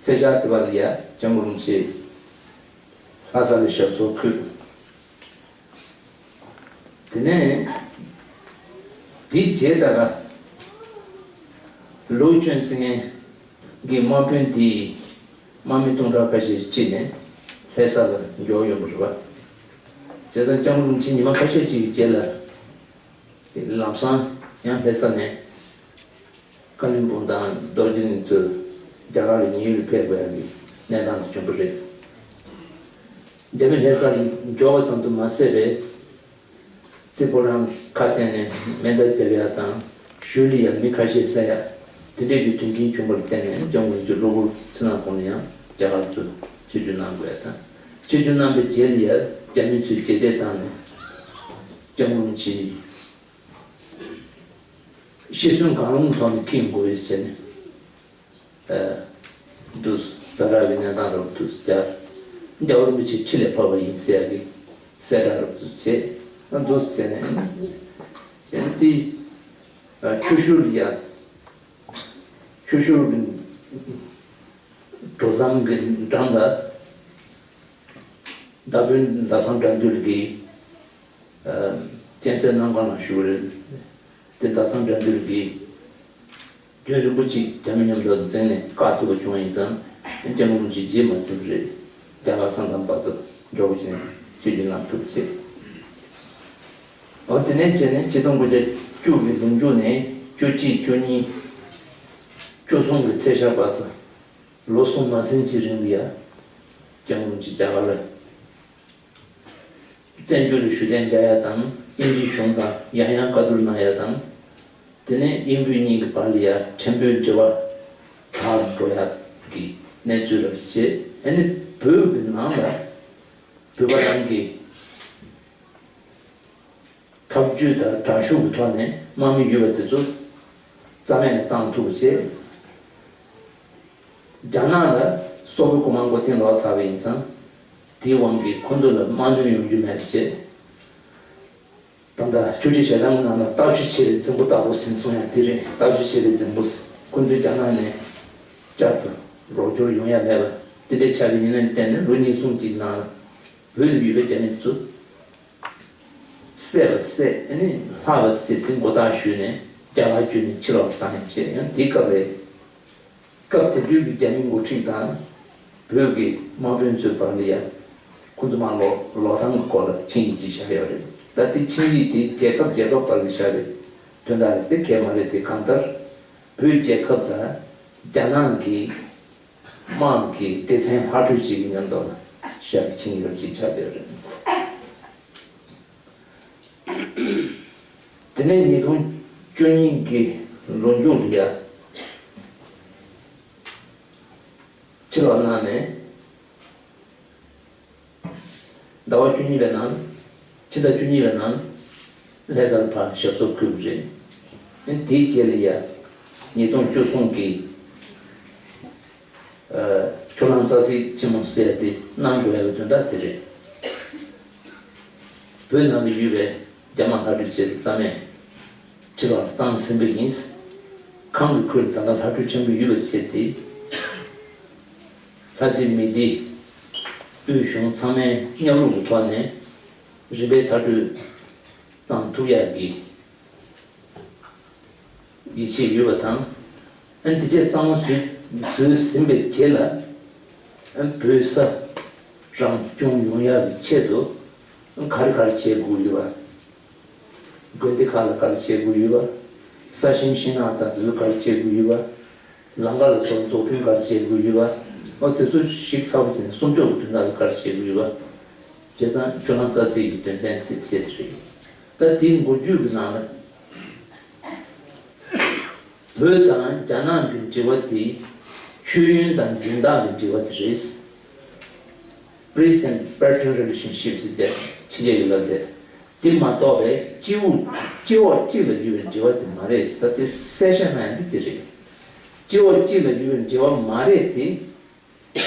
ཚེས་ཤར་དེ་བར་ལ་ཡ་སྐྱབས་མགོན་རིན་པོ་ཆེ་ལྷ་ས་ལ་ཞབས་སོར་འཁོད། དེ་ནས་དེའི་རྗེས་ད་ག་ལོ་ཅུན་ཙི་ངན་གྱི་དམག་དཔོན་དེས་དམག་མི་སྟོང་ཕྲག་ཁ་ཤས་ཁྲིད་ནས་ལྷ་ས་ལ་འབྱོར་ཡོང་བ་རེད་བ། བྱས་ཙང་སྐྱབས་མགོན་རིན་པོ་ཆེ་ཉི་མ་ཁ་ཤས་ཤིག་གི་རྗེས་ལ་ལམ་སང་ཡང་ལྷ་ས་ནས་བཀའ་བློན་སྤུན་ཟླ་རྡོ་རྗེ་གླིང་ཚོས་རྒྱ་གར་ལ་ཉེ་ཡུལ་ཕེབས་དགོས་ཡག་གི་གནས་སྟངས་ལ་བྱུང་བ་རེད། རྒྱ་མི་ལྷ་སར་འབྱོར་བ་ཙམ་དུ་མ་ཟད་པའི་རྩེ་ཕོ་བྲང་ཁ་གཏན་ནས་མེ་མདའ་བརྒྱབ་ཡག་དང་ཞོལ་ལ་ཡང་མི་ཁ་ཤས་བསད་ཡག་དེ་འདྲས་ཀྱི་དོན་རྐྱེན་བྱུང་བར་བརྟེན་ནས་སྐྱབས་མགོན་རིན་པོ་ཆེ་གློ་བུར་ཚེ་ནང་ཁོང་ལ་ཡང་རྒྱ་གར་ཚུར་ཆིབས་བསྒྱུར་གནང་དགོས་ཡག་དང་། ཆིབས་བསྒྱུར་གནང་བའི་རྗེས་ལ་ཡང་རྒྱ་མི་ཚོས་རྗེས་འདེད་བཏང་ནས་སྐྱབས་མགོན་རིན་པོ་ཆེ་ཤི་གསོན་གང་རུང་ཐོག་ནས་འཁྱེར་དགོས་ཟེར་ནས། ཨ། འདུག་ཛ་དྲག་གི་གནས་སྟངས་རབ་ཏུ་སྦྱར། རྒྱལ་བ་རིན་པོ་ཆེ་ཁྲི་ལས་ཕབ་པ་ཡིན་ཟེར་ཡག་གི་གསལ་བསྒྲགས་རབ་ཏུ་བྱས། ཨ། འདུག་ཟེར་ནས། གཞན་དེ། ཨ། ཆུ་ཤུར་ཡ། ཆུ་ཤུར་གྱི་གྲོ་ཟམ་གྱི་འགྲམ་ལ། མདའ་དཔོན་ཟླ་བཟང་དགྲ་འདུལ་གྱིས། ཨ། སྤྱན་གསལ་གནམ་གང་ལ་བཞུགས་རེད། དེ་ཟླ་བཟང་དགྲ་འདུལ་གྱིས་རྒྱུན་རིང་པོ་ཅིག་རྒྱ་མི་མཉམ་དུ་འཛིང་ནས་བཀག་ཐུབ་པ་བྱུང་བ་ཡིན་ཙང་སྐྱབས་མགོན་རིན་པོ་ཆེ་རྗེས་མ་ཟིན་པ་རེད། རྒྱ་གར་ས་མཚམས་བར་དུ་མགྱོགས་པོ་ཅིག་ཆིབས་བསྒྱུར་གནང་ཐུབ་ཅེས། འོ་དེ་ནས་བྱས་ནས་ཆིག་སྟོང་དགུ་བརྒྱ་བཅུ་གི་ལོ་མཇུག་ནས་བཅུ་གཅིག་བཅུ་གཉིས་བཅུ་གསུམ་གྱི་ཚེས་ཤར་བར་དུ་ལོ་གསུམ་མ་ཟིན་གྱི་རིང་ལ་ཡ་སྐྱབས་མགོན་རིན་པོ་ཆེ་རྒྱ་གར་ལ། བཙན་བྱོལ་ལ་བཞུགས་གདན་འཇགས་ཡ་དང་དབྱིན་ཇིའི་གཞུང་དང་ཡང་ཡང་བཀའ་བསྡུར་གནང་ཡ་དང་། དེ་ནས་དབྱིན་བོད་གཉིས་ཀྱི་བར་ལ་ཡ་ཕྲན་བུའི་འབྲེལ་བ་དར་འགྲོ་ཡ་གི་གནས་ཚུལ་རབ་བཤད། ཨ་ནི་བོད་ཀྱི་ནང་ལ་བོད་པ་རང་གི་འཐབ་ཇུས་དང་དྲག་ཤུགས་ཀྱི་ཐོག་ནས་དམག་མི་ཡོད་པ་དེ་ཚོ་རྩ་མེད་ལ་བཏང་ཐུབ་པ་བྱས། རྒྱ་ནག་ལ་སོག་པོའི་གོ་མ་མགོ་རྟིང་ལོག་ཚར་བ་ཡིན་ཙང་། དེའི་དབང་གིས་ཁོ་ཚོ་ལ་དམག་དོན་ཡོང་རྒྱུ་མེད་པ་བྱས། ད་ལྟ་ཆོས་རྗེ་ཞལ་ཐང་གི་ནང་ལ་རྟ་ཆུ་ཆེ་བའི་རྫིང་བུ་ལྟ་བུ་ཟེར་གསུང་ཡ་དེ་རེད། རྟ་ཆུ་ཆེ་བའི་རྫིང་བུ་ཟེར། ཁོ་ཚོས་རྒྱ་ནག་ནས་བསྐྱར་དུ་རོགས་སྐྱོར་ཡོང་ཡ་མེད་པ་དེ་འདྲའི་ཆགས་ཀྱི་ཡིན་ནའི་བརྟེན་ནས་ལོ་གཉིས་གསུམ་གཅིག་ནང་ལ་བོད་ལ་ཡོད་པའི་རྒྱ་མི་ཚོ། བསད་པ་བསད། ཨ་ནི་ལྷག་པ་བསད་དེ་མགོ་བཏགས་གཞུས་ནས་རྒྱ་གར་བསྐྱུར་ནས་ཕྱི་ལོགས་ལ་བཏང་ཡག་བྱས། ཡང་དེའི་སྐབས་ལ་སྐབས་དེ་དུས་ཀྱི་རྒྱ་མིའི་འགོ་ཁྲིད་དང་བོད་ཀྱི་དམག་དཔོན་ཚོའི་བར་ལ་ཡང་ཁོ་ཚོ་དམག་ལོག་ལོག་ཐང་གི་སྐོར་ལ་ཆིངས་ཡིག་ཅིག་བཞག་ཡོད་རེད། ད་དེ་ཆིངས་ཡིག་དེ་རྒྱལ་ཁབ་རྒྱལ་ཁབ་བར་ལ་བཞག་པའི་དོན་དག་རེད་དེ། གལ་མ་རེད་དེ། གང་ལྟར་བོད་རྒྱལ་ཁབ་དང་རྒྱ་ནག་གི་དམག་གི་སྡེ་ཚན་ཕར་སྤྲོད་བྱེད་ཀྱི་མཉམ་དུ་ལ་བཞག་པའི་ཆིངས་ཡིག་རབ་ཅིག་ཆགས་བསྡད་ཡོད་རེད། དེ་ནས་ཉིས་སྟོང་བཅུ་གཉིས་ཀྱི་ལོ་མཇུག་ལ་ཡ་ཕྱིར་ལོག་གནང་ནས། ཟླ་བ་བཅུ་གཉིས་པའི་ནང་། ཕྱི་ཟླ་བཅུ་གཉིས་པའི་ནང་ལྷ་སར་ཕར་ཞབས་སོར་འཁོད་པ་རེད། དེའི་རྗེས་ལ་ཡ་ཉིས་སྟོང་བཅུ་གསུམ་གྱི་ཨ། ཕྱོགས་གླང་རྩ་ཚིག་ཆེན་མོ་ཟེར་ཡ་དེ་གནང་དགོས་ཡ་གི་དོན་དག་དེ་རེད། བོད་ནང་ལ་ཡོད་པའི་རྒྱ་དམག་ལྷ་གྲུ་བཅས་རྩ་མེད་ཕྱི་ལོགས་ལ་བཏང་ཟིན་པ་ཡིན། ཁམས་ཀྱི་ཁུལ་ད་ལྟ་ལྷ་གྲུ་ཆེན་པོ་ཡོད་པ་བྱས་ཏེ། ལྷ་སྡེ་མི་སྡེ་དབུས་གཞུང་ཚང་མས་མཉམ་རུབ་ཀྱི་ཐོག་ནས་རིམ་པས་མཐར་སྐྲོད་བཏང་ཐུབ་ཡག་གི་ཡིད་ཆེས་ཡོད་པ་དང་། ཨ། འདི་བྱས་གཙང་མ་བཟོས་བཟོས་ཟིན་པའི་རྗེས་ལ། ཨ། བོད་ས་རང་སྐྱོང་ཡོང་ཡག་གི་ཆེད་དུ་ག་རེ་ག་རེ་བྱེད་དགོས་ཡོད་པ། དགོན་སྡེ་ཁག་ལ་ག་རེ་བྱེད་དགོས་ཡོད་པ། ས་ཞིང་ཤིང་ནགས་དང་དེ་ཚོ་ག་རེ་བྱེད་དགོས་ཡོད་པ། ལམ་ཁ་ལ་སོགས་འཛུགས་སྐྲུན་ག་རེ་བྱེད་དགོས་ཡོད་པ། ཨོ། དེ་ཚོ་ཞིབ་ཚགས་པོ་བྱས་ནས་སྲུང་སྐྱོབ་ཀྱི་དོན་དག་ལ་ག་རེ་བྱེད་དགོས་ཡོད་པ། བྱས་ཙང་ཕྱོགས་གླང་རྩ་ཚིག་གི་དོན་ཚན་ཞིག་བྱས་ཏེ་རེད། ད་དེའི་འགོ་བརྗོད་ཀྱི་ནང་ལ། བོད་དང་རྒྱ་ནག་གི་འབྲེལ་བ་དེ་ཤེས་ཡོན་དང་སྦྱིན་བདག་གི་འབྲེལ་བ་དེ་རེད། Present pattern relationships ཟེར་ཏེ་ཕྱི་རྒྱལ་ཡོད་ལབ་དེ། དེ་མ་གཏོགས་པའི་སྤྱི་བོ་སྤྱི་བོ་གཅིག་ལ་ཡོད་པའི་འབྲེལ་བ་དེ་མ་རེད་ཟེར། ད་དེ་གསལ་བཤད་གནང་ཡ་འདི་དེ་རེད། སྤྱི་བོ་གཅིག་ལ་ཡོད་པའི་འབྲེལ་བ་མ་རེད་དེ།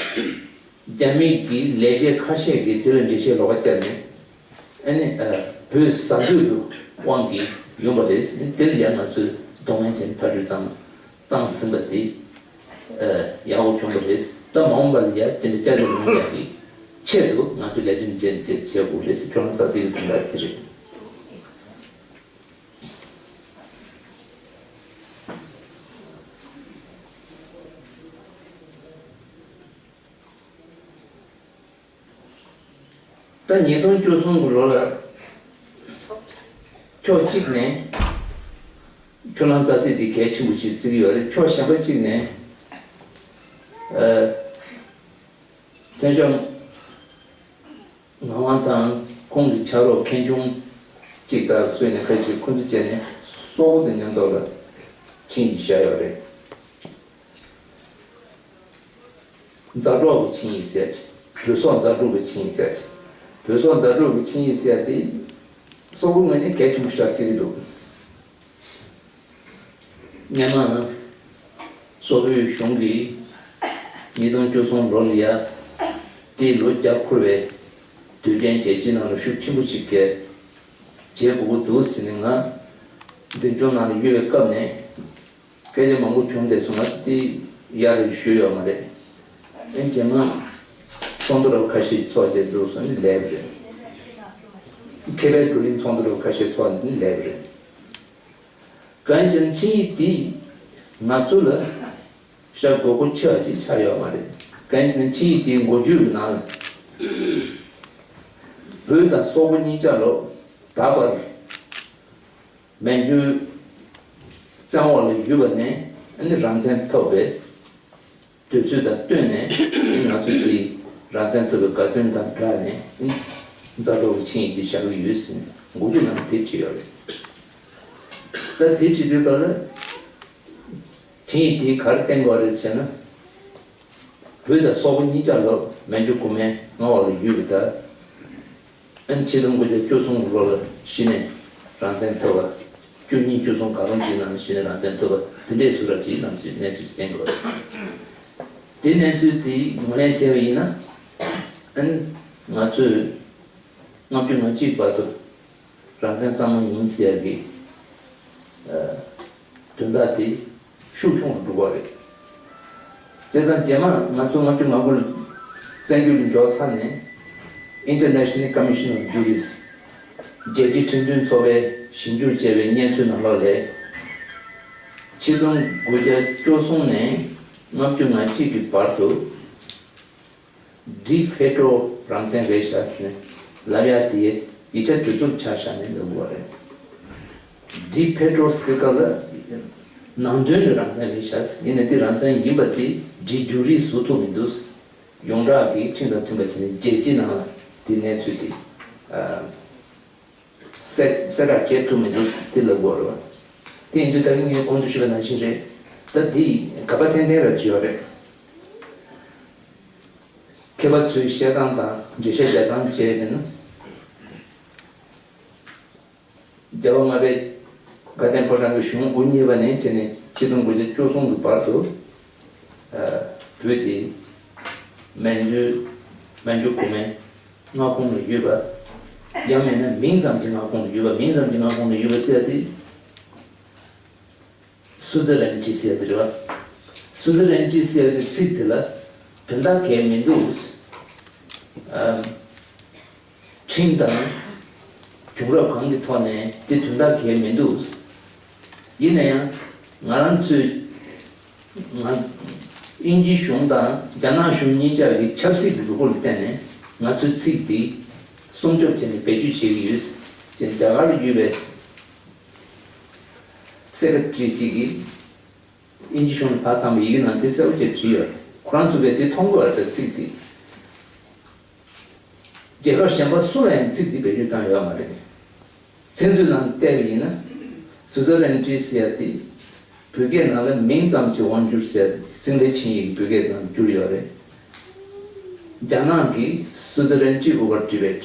རྒྱ་མི་གི་ལས་བྱེད་ཁ་ཤས་ཀྱིས་དེ་ལ་འགྲེལ་བཤད་ལོག་པ་བརྒྱབ་ནས། ཨ་ནི་ཨ་བོད་ཟ་འབོད་ཀྱི་དབང་གིས་ཡོང་པ་རེད། དེ་ལ་ཡང་ང་ཚོས་གདོང་ལེན་བྱས་ནས་ཐག་གཅོད་བཏང་བཏང་ཟིན་པ་དེ་ཨ་ཡག་པོ་བྱུང་བ་རེད། ད་མ་འོངས་པ་ལ་ཡང་དེ་འདྲ་བསྐྱར་ཟློས་མི་ཡོང་ཡག་གི་ཆེད་དུ་ང་ཚོས་ལས་དོན་བྱེད་བྱེད་བྱེད་དགོས་རེད། ཁྱོད་རང་རྩ་ཚིག་གི་དོན་དག་དེ་རེད། ད་ཉིས་སྟོང་བཅུ་གསུམ་གྱི་ལོ་ལ་ཕྱོགས་གཅིག་ནས་ཁྱོད་རང་རྩ་ཚིག་འདི་གལ་ཆེན་པོ་ཞིག་བརྩི་གི་ཡོད་རེད། ཕྱོགས་གཞན་པ་གཅིག་ནས་ཨ་མཚན་ཞབས་ངག་དབང་དང་ཁོང་གི་ཕྱག་རོགས་མཁན་ཆུང་གཅིག་དང་བཟོས་ནས་ཁ་ཅིག་ཁོ་ཚོ་བྱས་ནས་སོག་པོ་དང་མཉམ་དུ་ལ་ཆིངས་ཡིག་བཞག་ཡོད་རེད། མཛའ་གྲོགས་ཀྱི་ཆིངས་ཡིག་ཟེར་ཅིག་བོད་སོག་མཛའ་གྲོགས་ཀྱི་ཆིངས་ཡིག་ཟེར་ཅིག་བོད་སོག་མཛའ་གྲོགས་ཀྱི་ཆིངས་ཡིག་ཟེར་ཏེ་སོག་པོ་ངོས་ནས་གལ་ཆེན་པོ་ཞིག་བརྩི་གི་འདུག་སྔོན་མ་སོག་པོའི་གཞུང་གིས་ཉིས་སྟོང་བཅུ་གསུམ་ལོ་ལ་ཡ་དེའི་ལོ་བརྒྱ་འཁོར་བའི་དུས་དྲན་རྒྱལ་སྤྱིའི་ནང་ལ་ཤུགས་ཆེན་པོ་ཞིག་གིས་བྱེད་དགོས་ཀྱི་འདུག་ཟེར་ནས་ང་འཛིན་སྐྱོང་ནང་ལ་ཡོད་པའི་སྐབས་ནས། སྐད་ཆ་མང་པོ་བྱུང་བསྡད་སོང་། ང་ཚོ་དེ་ཡར་ཞུས་ཡོད་མ་རེད། ཨེ་རྗེས་མ་ཚོགས་འདུ་རབ་ཁ་ཤས་ཚོགས་བྱས་འདུག་སོང་ནི་ལེབ་རེད། མཁས་པའི་བགྲོ་གླེང་ཚོགས་འདུ་རབ་ཁ་ཤས་ཚོགས་ནི་ལེབ་རེད། གང་ཡིན་ཟེར་ན་ཆིངས་ཡིག་འདི་ང་ཚོ་ལ་ཤ་དགོས་མཁོ་ཆེ་བ་ཅིག་ཆགས་ཡོད་མ་རེད། གང་ཡིན་ཟེར་ན་ཆིངས་ཡིག་འདིའི་འགོ་བརྗོད་ཀྱི་ནང་ལ་བོད་དང་སོག་པོ་གཉིས་ཆ་ལོ་ད་བར། མན་ཇུ་བཙན་འོག་ལ་ཡོད་པ་ནས་ཨ་ནི་རང་བཙན་ཐོབ་པའི་དུས་ཚོད་དང་བསྟུན་ནས་ཨ་ནི་ང་ཚོ་དེ་རང་བཙན་ཐོབ་པའི་དགའ་སྟོན་དང་སྦྲགས་ནས་ཨ་ནི་མཛའ་གྲོགས་ཀྱི་ཆིངས་ཡིག་འདི་བཞག་གི་ཡོད་ཟེར་ནས་འགོ་བརྗོད་ནང་དེ་བྲིས་ཡོད་རེད། ད་དེ་བྲིས་དུས་སྐབས་ལ་ཆིངས་ཡིག་དེ་ག་རེ་བསྟན་དགོས་རེད་ཟེར་ན། བོད་དང་སོག་པོ་གཉིས་ཆ་ལོ་མན་ཇུ་གོང་མའི་མངའ་འོག་ལ་ཡོད་པ་དང་། ཨན་ཆིག་སྟོང་དགུ་བརྒྱ་བཅུ་གསུམ་ལོ་ལ་གཞི་ནས་རང་བཙན་ཐོབ་པ། བཅུ་གཉིས་བཅུ་གསུམ་ག་རུང་གཅིག་ནང་གཞི་ནས་རང་བཙན་ཐོབ་པ་དེ་འདྲའི་བཟོ་འདྲ་ཅིག་ནང་གི་གནས་ཚུལ་ཅིག་བསྟན་དགོས་རེད། དེ་གནས་ཚུལ་དེ་ངོས་ལེན་བྱས་པ་ཡིན་ན། ཨན་ང་ཚོས་ལྔ་བཅུ་ང་གཅིག་བར་དུ་རང་བཙན་གཙང་མ་ཡིན་ཟེར་གི་དོན་དག་དེ་ཤུགས་ཆུང་རུ་འགྲོ་གི་རེད། བྱས་ཙང་རྗེས་མ་ང་ཚོ་ལྔ་བཅུ་ང་དགུ་ལ་བཙན་བྱོལ་ལ་འབྱོར་ཚར་ནས་International Commission of Jurists རྒྱལ་སྤྱིའི་ཁྲིམས་མཐུན་ཚོགས་པས་ཞིབ་འཇུག་བྱས་པའི་སྙན་ཐོའི་ནང་ལོགས་ལས། ཆིག་སྟོང་དགུ་བརྒྱ་བཅུ་གསུམ་ནས་ལྔ་བཅུ་ང་གཅིག་གི་བར་དུ། ཌི་ཕེ་ཊོ་རང་བཙན་རེད་ཤག་ཟེར་ནས་ལབ་ཡ་དེ་ཡིག་ཆ་གྲུབ་ཐོབ་ཆགས་བཞག་ནས་ལབ་དགོས་རེད། ཌི་ཕེ་ཊོ་ཟེར་སྐབས་ལ་ནང་དོན་ནི་རང་བཙན་རེད་ཤག་ཡིན་ནའི་དེ་རང་བཙན་ཡིན་པ་དེ་ཌི་ཡུ་རི་བཟོ་ཐུབ་མི་འདུག་ཡོངས་གྲགས་ཀྱི་ཁྲིམས་དང་མཐུན་པ་བྱས་ནས་རྒྱལ་སྤྱིའི་ནང་ལ་དེ་གནས་ཚུལ་དེ་གསལ་གསལ་བསྒྲགས་བྱེད་ཐུབ་མི་འདུག་དེ་ལབ་དགོས་རེད་བ། དེ་ཡིན་དུས་ད་གིན་ངས་གོང་དུ་ཞུས་པ་ནང་བཞིན་རེད། ད་དེ་ག་པ་ཐན་ཐན་ར་བྱས་ཡོད་རེད། མཁས་པ་ཚོའི་བཤད་སྟངས་དང་འགྲེལ་བཤད་རྒྱག་སྟངས་བྱས་པས་ན། རྒྱལ་བ་ལྔ་པའི་དགའ་ལྡན་ཕོ་བྲང་གི་གཞུང་དབུ་བརྙེས་པ་ནས་བྱས་ནས་ཆིག་སྟོང་དགུ་བརྒྱ་བཅུ་གསུམ་གྱི་བར་དུ་བོད་དེ་མན་ཇུ་མན་ཇུ་གོང་མའི་མངའ་ཁོངས་ལ་ཡོད་པ། ཡང་མིན་ན་མིང་ཙམ་གྱི་མངའ་ཁོངས་ལ་ཡོད་པ། མིང་ཙམ་གྱི་མངའ་ཁོངས་ལ་ཡོད་པ་ཟེར་ཏེ། སུ་ཛི་རན་ཊི་ཟེར་དེ་རེད་བ། སུ་ཛི་རན་ཊི་ཟེར་གྱི་ཚིག་དེ་ལ་དོན་དག་གལ་མི་འདུག་ཨམ། ཁྲིམས་དང་བྱུང་རབས་གང་གི་ཐོག་ནས་དེ་དོན་དག་གལ་མི་འདུག་ཡིན་ན་ཡང་ང་རང་ཚོས་ང་དབྱིན་ཇི་གཞུང་དང་རྒྱ་ནག་གཞུང་གཉིས་ཆར་གྱི་ཆབ་སྲིད་ཀྱི་གྲོས་འགོ་ལ་བརྟེན་ནས་ང་ཚོས་ཚིག་འདི་སྲུང་སྐྱོབ་བྱས་ནས་བེད་སྤྱོད་བྱེད་ཀྱི་ཡོད་ཅེས་རྒྱ་གར་ལ་ཡོད་པའི་སེ་ཀེ་རེ་ཊི་རི་གཅིག་གིས་དབྱིན་ཇི་གཞུང་ལ་ཕར་བཏང་བའི་ཡི་གེ་ནང་དེ་གསལ་པོ་བྱས་བྲིས་ཡོད། ཁོ་རང་ཚོ་གིས་དེ་མཐོང་དགོས་པ་རེད། ཚིག་དེ་རྒྱལ་ཁབ་གཞན་པ་སུ་ལ་ཡང་ཚིག་དེ་བེད་སྤྱོད་བཏང་ཡོད་མ་རེད། ཚིག་མཛོད་ནང་བལྟས་པ་ཡིན་ན་སུ་ཛི་རན་ཊི་ཟེར་ཡ་དེ་ བོད་སྐད་ནང་ལ་མིང་ཙམ་གྱིས་དབང་བསྒྱུར་ཟེར་སིང་ལེ་ཆིངས་ཡིག་བོད་སྐད་ནང་བསྒྱུར་ཡོད་རེད། རྒྱ་ནག་གིས་Suzerainty over Tibet།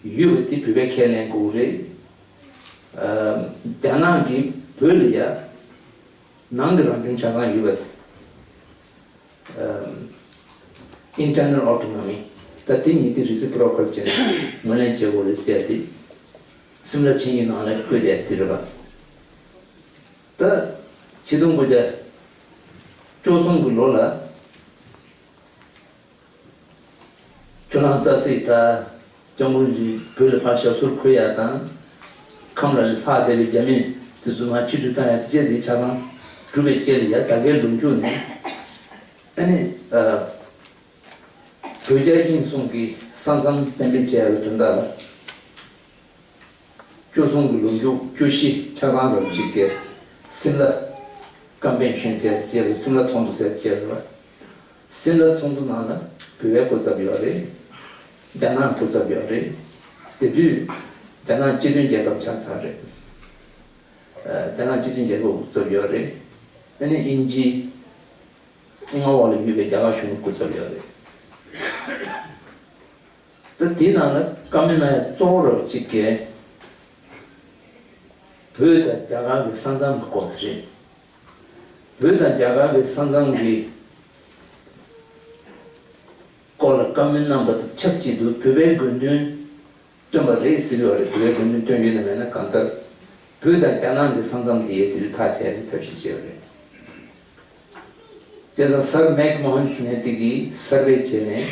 ཡོད་པ་དེ་བོད་པས་ཁས་ལེན་དགོས་རེད། ཨ། རྒྱ་ནག་གིས་བོད་ལ་ཡ་ནང་གི་རང་སྐྱོང་ཆ་ཚང་ཡོད་པ་དེ། ཨ། Internal Autonomy། ད་དེ་གཉིས་དེ་Reciprocal་བྱས་ནས་ངོས་ལེན་བྱེད་དགོས་རེད་ཟེར་ཏེ། སིམ་ལ་ཆིངས་ཡིག་ནང་ལ་བཀོད་བསྡད་དེ་རེད་པ། ད་ཆིག་སྟོང་དགུ་བརྒྱ་བཅུ་གསུམ་གྱི་ལོ་ལ། ཁྱོད་རང་རྩ་ཚིག་དང་སྐྱབས་མགོན་གྱིས་བོད་ལ་ཕར་ཞབས་སོར་འཁོད་ཡ་དང་། ཁམས་ལ་ལྷག་བསྡད་པའི་རྒྱ་མི་དེ་ཚོ་མར་ཕྱིར་འབུད་བཏང་ཡ་དེ་བཅས་དེ་ཆ་ཚང་གྲུབ་པའི་རྗེས་ལ་ཡ་ད་གའི་ལོ་མཇུག་ནས། ཨ་ནི། ཨ། བོད་རྒྱ་དབྱིན་གསུམ་གྱི་ས་མཚམས་གཏན་འབེབས་བྱས་ཡ་གི་དོན་དག་ལ། བཅུ་གསུམ་གྱི་ལོ་མཇུག་བཅུ་བཞི་ཆ་ཚང་རབ་ཅིག་གིས་སིམ་ལ་ཀམ་པེན་ཤན་ཟེར་བྱས་རེད། སིམ་ལ་ཚོགས་འདུ་ཟེར་བྱས་རེད། སིམ་ལ་ཚོགས་འདུ་ནང་ལ་བོད་པའི་སྐུ་ཚབ་ཡོད་རེད། རྒྱ་ནག་སྐུ་ཚབ་ཡོད་རེད། དེ་དུས་རྒྱ་ནག་སྤྱི་མཐུན་རྒྱལ་ཁབ་ཆགས་ཚར་རེད། ཨ། རྒྱ་ནག་སྤྱི་མཐུན་རྒྱལ་ཁབ་སྐུ་ཚབ་ཡོད་རེད། ཨ་ནི་དབྱིན་ཇི་མངའ་འོག་ལ་ཡོད་པའི་རྒྱ་གར་གཞུང་སྐུ་ཚབ་ཡོད་རེད། ད་དེའི་ནང་ལ་བཀའ་མོལ་གནང་ཡ་གཙོ་བོ་རབ་གཅིག་གིས་བོད་དང་རྒྱ་གར་གྱི་ས་མཚམས་ཀྱི་སྐོར་དེ་རེད། བོད་དང་རྒྱ་གར་གྱི་ས་མཚམས་ཀྱི་སྐོར་ལ་བཀའ་མོལ་གནང་པ་དང་ཆབས་ཅིག་ཏུ་བོད་པའི་དགོས་འདུན་བཏོན་པ་རེད་ཟེར་གྱི་ཡོད་རེད། བོད་པའི་དགོས་འདུན་བཏོན་ཡོད་ན་མེད་ན་གང་ལྟར་བོད་དང་རྒྱ་ནག་གི་ས་མཚམས་དེ་ཡས་དུས་ཐག་བཅད་ནས་ཐབས་ཤེས་བྱས་པ་རེད། བྱས་ཙང་སར་མེག་མོ་ཧན་ཟེར་མཁན་དེ་གིས་སར་བེ་བྱས་ནས་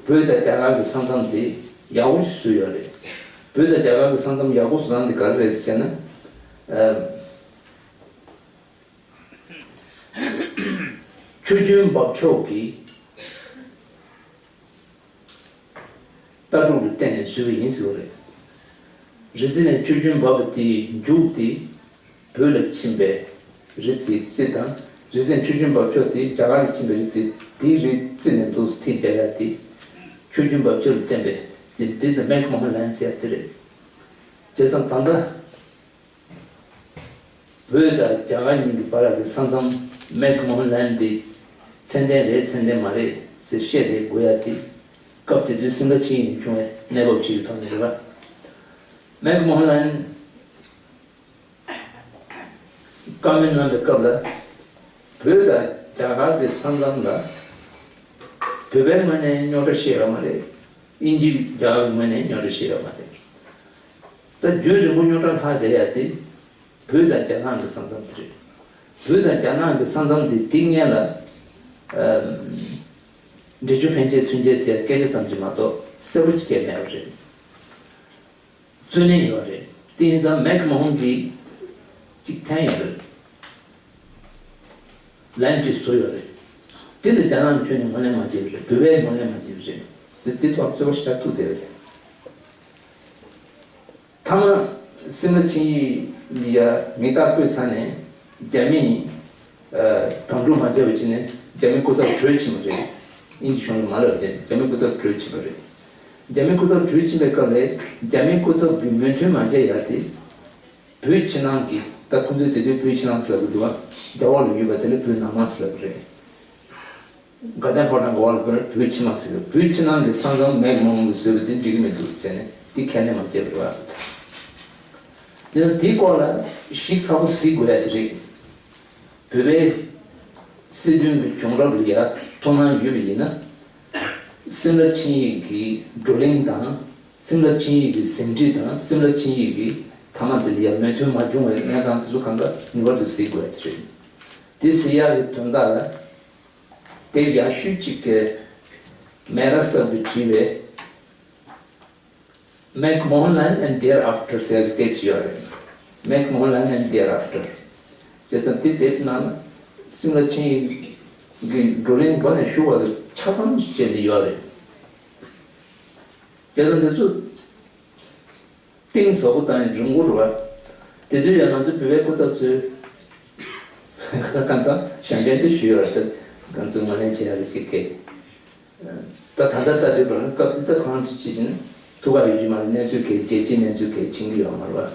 བོད་དང་རྒྱ་གར་གྱི་ས་མཚམས་དེ་ཡག་པོ་ཞིག་བཟོས་ཡོད་རེད། བོད་དང་རྒྱ་གར་གྱི་ས་མཚམས་ཡག་པོ་བཟོ་སྟངས་དེ་ག་རེ་རེད་ཟེར་ན། ཨ། ཆུ་རྒྱུན་འབབ་ཕྱོགས་ཀྱི་ལྟ་གྲུབ་ལ་བརྟེན་ནས་བཟོས་པ་ཡིན་ཟེར་བ་རེད། རི་རྩེ་ནས་ཆུ་རྒྱུན་འབབ་པ་དེའི་མཇུག་དེ་བོད་ལ་ཕྱིན་པའི་རི་རྩེའི་རྩེ་དང་། རི་རྩེ་ནས་ཆུ་རྒྱུན་འབབ་ཕྱོགས་དེ་རྒྱ་གར་ལ་ཕྱིན་པའི་རི་རྩེ་དེའི་རི་རྩེ་ནས་འདུག་ཐིག་རྒྱག་ཡ་དེ་ཆུ་རྒྱུན་འབབ་ཕྱོགས་ལ་བརྟེན་པའི་དེ་འདི་ནི་མེག་མོ་ཧན་ལན་ཟེར་ཡ་དེ་རེད། བྱས་ཙང་ད་ལྟ། བོད་དང་རྒྱ་གར་གཉིས་ཀྱི་བར་གྱི་ས་མཚམས་མེག་མོ་ཧན་ལན་འདི་ཚད་ལྡན་རེད་ཚད་ལྡན་མ་རེད་ཟེར་བཤད་བསྡད་དགོས་ཡ་དེ། སྐབས་དེ་དུས་སིམ་ལ་ཆིངས་ཡིག་ནས་བྱུང་བའི་གནས་བབ་ཅིག་གི་ཐོག་ནས་རེད་པ། མེག་མོ་ཧན་ལན་བཀའ་མོལ་གནང་བའི་སྐབས་ལ། བོད་དང་རྒྱ་གར་གྱི་ས་མཚམས་ལ་བོད་པའི་ངོས་ནས་རྙོག་དྲ་བཤད་ཡོད་མ་རེད། དབྱིན་ཇི་རྒྱ་གར་གྱི་ངོས་ནས་རྙོག་དྲ་བཤད་ཡོད་མ་རེད། ད་རྒྱུན་རིང་པོ་རྙོག་དྲ་ལྷག་བསྡད་ཡ་དེ་བོད་དང་རྒྱ་ནག་གི་ས་མཚམས་དེ་རེད། བོད་དང་རྒྱ་ནག་གི་ས་མཚམས་དེ་དེ་སྔོན་ལ། ཨ། འབྲས་ཆུ་ཕན་ཆད་ཚུན་ཆད་ཟེར་སྐད་ཆ་ཙམ་གྱིས་མ་གཏོགས་གསལ་པོ་ཅིག་སྐད་མེད་པ་རེད། རྩོད་གླེང་ཡོད་རེད། དེ་ཡིན་ཙང་མེག་མོ་ཧན་གྱིས་ཅིག་འཐེན་ཡོད་རེད། ལན་ཅིག་བཟོ་ཡོད་རེད། དེ་ལ་རྒྱ་ནག་ནས་ཁྱོན་ནས་ངོས་ལེན་མ་བྱས་པ་རེད། བོད་པས་ངོས་ལེན་མ་བྱས་པ་རེད། དེ་དེ་ཐོག་རྩོད་པ་ཞིག་ཆགས་ཐུབ་བསྡད་པ་རེད། མཐའ་མ་སིམ་ལ་ཆིངས་ཡིག་ལ་ཡ་མིང་རྟགས་བཀོད་ཚར་ནས་རྒྱ་མིས། ཨ། དམ་ཕྲུག་མ་བྱས་པ་བྱས་ནས་རྒྱ་མི་སྐུ་ཚབ་བྲོས་ཕྱིན་པ་རེད། དབྱིན་ཇི་གཞུང་ལ་མ་ལབ་བྱས་ནས་རྒྱ་མི་སྐུ་ཚབ་བྲོས་ཕྱིན་པ་རེད། རྒྱ་མི་སྐུ་ཚབ་བྲོས་ཕྱིན་པའི་སྐབས་ལ་རྒྱ་མི་སྐུ་ཚབ་ཀྱིས་མོས་མཐུན་མ་བྱས་ཡ་དེ། བོད་ཕྱི་ནང་གི། ད་ཁོང་ཚོས་དེ་དུས་བོད་ཕྱི་ནང་ཟེར་ལབ་ཀྱི་འདུག་བ། རྒྱ་འོག་ལ་ཡོད་པ་དེ་ལ་བོད་ནང་མ་ཟེར་ལབ་ཀྱི་རེད། དགའ་ལྡན་ཕོ་བྲང་གི་འོག་ལ་བོད་ཕྱི་མ་ཟེར་གྱི། བོད་ཕྱི་ནང་གི་ས་མཚམས་མེག་མོ་ཧན་གྱིས་བཟོས་པ་དེ་འགྲིག་གི་མི་འདུག་ཟེར་ནས་དེ་ཁས་ལེན་མ་བྱས་པ་རེད་བ། དེ་ནས་དེའི་སྐོར་ལ་ཞིབ་ཚགས་པོ་གཟིགས་དགོས་ཡ་ཅིག་རེད། བོད་པའི་སྲིད་དོན་གྱི་བྱུང་རབས་ལ་ཡ་ཐུགས་སྣང་ཡོད་པ་ཡིན་ན། སིམ་ལ་ཆིངས་ཡིག་གི་བགྲོ་གླེང་དང་། སིམ་ལ་ཆིངས་ཡིག་གི་ཟིན་བྲིས་དང་། སིམ་ལ་ཆིངས་ཡིག་གི་མཐའ་མ་དེ་ལ་ཡ་མོས་མཐུན་མ་བྱུང་བའི་གནས་སྟངས་དེ་ཚོ་གང་ག་ངེས་པར་དུ་གཟིགས་དགོས་ཡ་ཅིག་རེད། དེ་གཟིགས་ཡག་གི་དོན་དག་ལ་དེབ་ཡག་ཤོས་གཅིག་གི་མེ་ར་སབ་ཀྱིས་བྲིས་པའི། McMahon and Thereafter ཟེར་བའི་དེབ་ཅིག་ཡོད་རེད། McMahon and Thereafter། བྱས་ཙང་དེ་དེབ་ནང་ན་སིམ་ལ་ཆིངས་ཡིག་གི་བགྲོ་གླེང་མགོ་ནས་མཇུག་བར་དུ་ཆ་ཚང་བྱས་ནས་ཡོད་རེད། བྱས་ཙང་དེ་ཚོ་གཏིང་ཟབ་པོ་དང་རིང་པོ་རེད་བ། དེ་དུས་ཡང་ང་ཚོ་བོད་པའི་སྐུ་ཚབ་ཚོས་ཁ་ཚང་ཞབས་འདྲེན་དེ་ཞུས་ཡོད་རེད། ད་ང་ཚོས་ངོས་ལེན་བྱེད་ཡག་རེ་ཞིག་གལ། ད་ད་ལྟ་ལྟ་དུས་བར་སྐབས་འདི་ལྟ་གང་ཅི་བྱེད་ཀྱིན་ཐུགས་ཁག་ཡོད་ཀྱི་མ་རེད། གནས་ཚུལ་གལ་རྒྱལ་སྤྱིའི་གནས་ཚུལ་གལ་ཕྱིན་གྱི་ཡོད་མ་རེད་བ།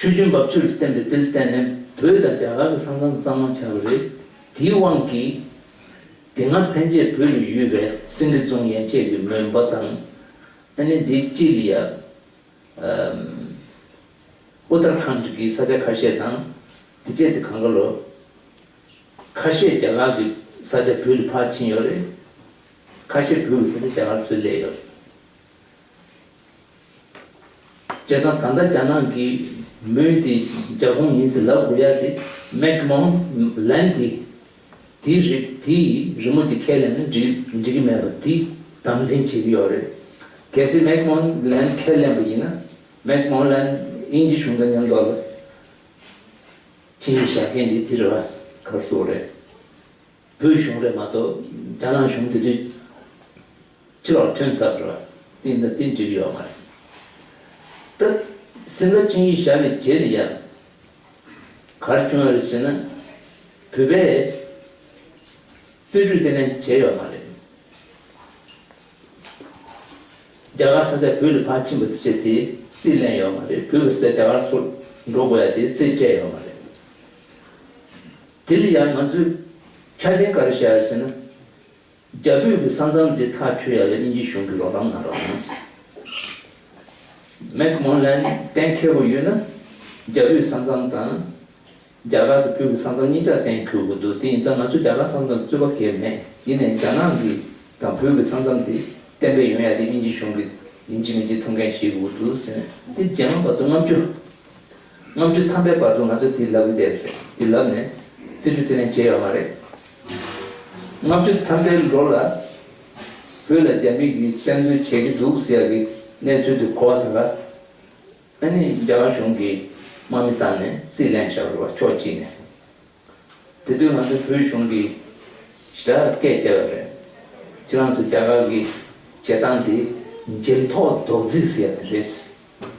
ཆོས་རྒྱུན་བབ་ཆོལ་གྱི་བསྟན་པའི་དེ་ལ་བརྟེན་ནས་བོད་དང་རྒྱ་གར་གྱི་ས་མཚམས་གཙང་མ་ཆགས་པ་རེད། དེའི་དབང་གིས་དེ་སྔ་ཕན་ཆད་བོད་ལ་ཡོད་པའི་སེང་གེ་རྫོང་ཡན་ཆད་ཀྱི་མོན་པ་དང་། ཨ་ནི་དེའི་དཀྱིལ་ལ་ཡ། ཨུ་ཏར་ཁཱན་གྱི་ས་ཆ་ཁ་ཤས་དང་། དེ་བཅས་དེ་གང་ག་ལོ། ཁ་ཤས་རྒྱ་གར་གྱི་ས་ཆ་བོད་ལ་ཕར་ཕྱིན་ཡོད་རེད། ཁ་ཤས་བོད་ཀྱི་ས་ཆ་རྒྱ་གར་ཚུར་སླེབས་ཡོད་རེད། བྱས་ཙང་ད་ལྟ་རྒྱ་ནག་གི་མོན་དེ་རྒྱ་ཁོངས་ཡིན་ཟེར་ལབ་དགོས་ཡ་དེ་མེག་མོན་ལན་དེ། དེའི་རི་དེའི་རི་མོ་དེ་ཁས་ལེན་ན་འགྲིག་འགྲིག་གི་མེད་པ་དེ་དམ་འཛིན་བྱེད་ཀྱི་ཡོད་རེད། གལ་སྲིད་མེག་མོན་ལན་ཁས་ལེན་པ་ཡིན་ན། མེག་མོན་ལན་དབྱིན་ཇི་གཞུང་དང་མཉམ་དུ་ལ་ཆིངས་ཡིག་བཞག་མཁན་དེ་དེ་རེད་བ། ག་རེ་ཟེར་དགོས་རེད། བོད་གཞུང་རེད་མ་གཏོགས་རྒྱ་ནག་གཞུང་དེ་དུས་ཕྱི་ལོགས་ཐོན་ཚར་འགྲོ་བ། དེ་འདྲ་དེ་འགྲིག་ཡོད་མ་རེད། ད་སིམ་ལ་ཆིངས་ཡིག་བཞག་པའི་རྗེས་ལ་ཡང་ག་རེ་བྱུང་ཡོད་རེད་ཟེར་ན། བོད་པས་རྩིས་སྤྲོད་དེ་ནས་བྱས་ཡོད་མ་རེད། རྒྱ་གར་ས་ཆ་བོད་ལ་ཕར་ཕྱིན་པ་དེ་བྱས་དེ་རྩིས་ལེན་ཡོད་མ་རེད། བོད་ཀྱི་ས་ཆ་རྒྱ་གར་ཚུར་འགྲོ་དགོས་ཡ་དེ་རྩིས་སྤྲད་ཡོད་མ་རེད། དེ་ལ་ཡང་ང་ཚོས་ཆ་རྐྱེན་ག་རེ་བཞག་ཡོད་ཟེར་ན། རྒྱ་བོད་ཀྱི་ས་མཚམས་དེ་ཐག་ཆོད་ཡ་ལ་དབྱིན་ཇི་གཞུང་གིས་རོགས་རམ་གནང་རོགས་གནང་ཟེར། མེག་མོན་ལན་གཏན་འཁེལ་བ་ཡོད་ན། རྒྱ་བོད་ས་མཚམས་དང་། རྒྱ་གར་དང་བོད་ཀྱི་ས་མཚམས་གཉིས་ཆར་གཏན་འཁེལ་དགོས་འདུག་དེ་ཡིན་ཙང་ང་ཚོ་རྒྱ་གར་ས་མཚམས་རྩོད་པ་གང་ཡང་མེད། ཡིན་ནའི་རྒྱ་ནག་གི་དང་བོད་ཀྱི་ས་མཚམས་དེ་གཏན་འབེབས་ཡོང་ཡ་དེ་དབྱིན་ཇི་གཞུང་གིས་ཡིན་གཅིག་མིན་གཅིག་ཐུགས་འགན་བཞེས་དགོས་འདུག་ཟེར་ནས། དེ་རྗེས་མ་བར་དུ་ལྔ་བཅུ། ལྔ་བཅུ་ཐམ་པའི་བར་དུ་ང་ཚོས་དེ་ལབ་ཀྱི་བསྡད་པ་རེད། དེ་ལབ་ནས་རྩིས་སྤྲོད་རྩིས་ལེན་བྱས་ཡོད་མ་རེད། ལྔ་བཅུ་ཐམ་པའི་ལོ་ལ་བོད་ལ་རྒྱ་མི་གིས་བཙན་འཛུལ་བྱེད་ཀྱི་འདུག་ཟེར་ཡ་གི་གནས་ཚུལ་དེ་གོ་བ་དང་། ཨ་ནི་རྒྱ་གར་གཞུང་གིས་དམག་མི་བཏང་ནས་རྩིས་ལེན་བཞག་རེད་བ། ཕྱོགས་གཅིག་ནས། དེ་དུས་ང་ཚོའི་བོད་གཞུང་གིས་ཞེ་དྲག་སྐད་བརྒྱབ་པ་རེད། ཁྱེད་རང་ཚོ་རྒྱ་གར་གྱི་བྱེད་སྟངས་དེ་འཇིལ་ཐོག་རྡོག་རྫིས་ཟེར་ཡ་དེ་རེད།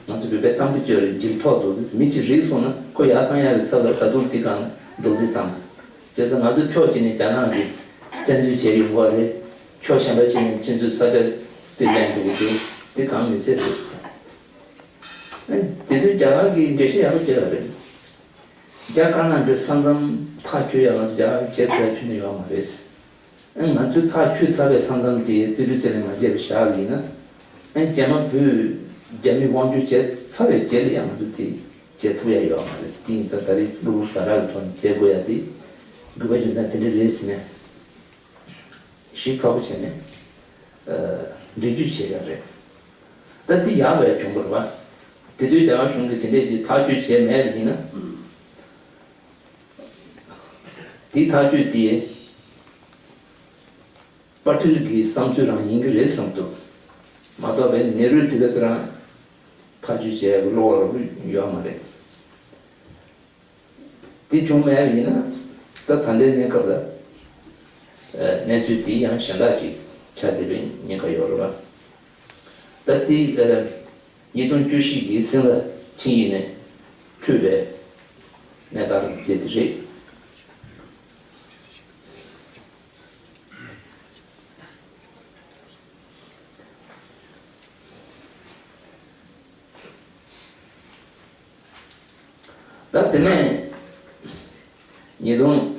ང་ཚོ་བོད་པའི་གཏམ་དཔེ་བརྗོད་རེད། འཇིལ་ཐོག་རྡོག་རྫིས། མི་གཅིག་རིག་སོང་ན་ཁོ་ཡར་བཏང་ཡག་གི་ཚབ་ལ་ད་དུང་དེ་སྒང་ལ་རྡོག་རྫིས་བཏང་། བྱས་ཙང་ང་ཚོ་ཕྱོགས་གཅིག་ནས་རྒྱ་ནག་གིས་བཙན་འཛུལ་བྱས་ཡོང་གི་རེད། ཕྱོགས་གཞན་པ་གཅིག་ནས་ཁྱེད་ཚོའི་ས་ཆ་རྩིས་ལེན་འགྲོ་གི་འདུག་དེ་གང་མི་ཚད་རེད། ཨ་ནི་དེ་དུས་རྒྱ་གར་གྱིས་འགྲེལ་བཤད་ཡག་པོ་བརྒྱབ་པ་རེད། རྒྱ་དཀར་ནག་འདི་ས་མཚམས་ཐག་ཆོད་ཡ་ང་ཚོ་རྒྱ་གར་གྱིས་བྱེད་ཐུབ་ཡ་ཁྱོན་ནས་ཡོད་མ་རེད། ཨ་ནི་ང་ཚོས་ཐག་ཆོད་ཚར་བའི་ས་མཚམས་དེ་རྩིས་སྤྲོད་རྩིས་ལེན་མ་བྱས་པ་བཞག་པ་ཡིན་ན། ཨ་ནི་རྗེས་མ་བོད་རྒྱ་མིས་དབང་སྒྱུར་བྱས་ཚར་བའི་རྗེས་ལ་ཡང་ང་ཚོ་དེ་བྱེད་ཐུབ་ཡ་ཡོད་མ་རེད། དེ་ཡིན་ཙང་ད་རེས་གློ་བུར་ཟ་རག་གི་ཐོག་ནས་བྱེད་དགོས་ཡ་དེ་དགོས་པ་རྒྱུ་མཚན་དེ་འདྲ་རེད་ཟེར་ནས་ཞིབ་ཚགས་པོ་བྱས་ནས་འགྲེལ་བརྗོད་བྱས་ཡ་རེད། ད་འདི་ཡག་པའི་གྱོང་པོ་རེད་བ། དེ་དུས་རྒྱ་གར་གཞུང་གིས་དེ་འདྲས་ཀྱི་ཐག་གཅོད་བྱས་མེད་པ་ཡིན་ན། དེའི་ཐག་གཅོད་དེ་པ་ཊེལ་གྱི་བསམ་ཚུལ་རང་ཡིན་གྱི་རེད་བསམ་འདུག་མ་གཏོགས་པའི་ནེ་རུས་དེ་ག་ཚོད་རང་ཐག་གཅོད་བྱས་པའི་བློ་བ་རུ་ཡོད་མ་རེད། དེ་བྱུང་མེད་ཡིན་ན། ད་ད་ལྟའི་གནས་སྐབས་ལ་གནས་ཚུལ་དེ་ཡང་གཞན་དག་ཅིག་ཆགས་བསྡད་པའི་ཉེན་ཁ་ཡོད་རེད་བ། ད་དེ་ཉིས་སྟོང་བཅུ་བཞི་གི་སིམ་ལ་ཆིངས་ཡིག་ནས་འཕྲོས་པའི་གནས་སྟངས་རིགས་བཅས་དེ་རེད། ད་དེ་ནས་ཉིས་སྟོང་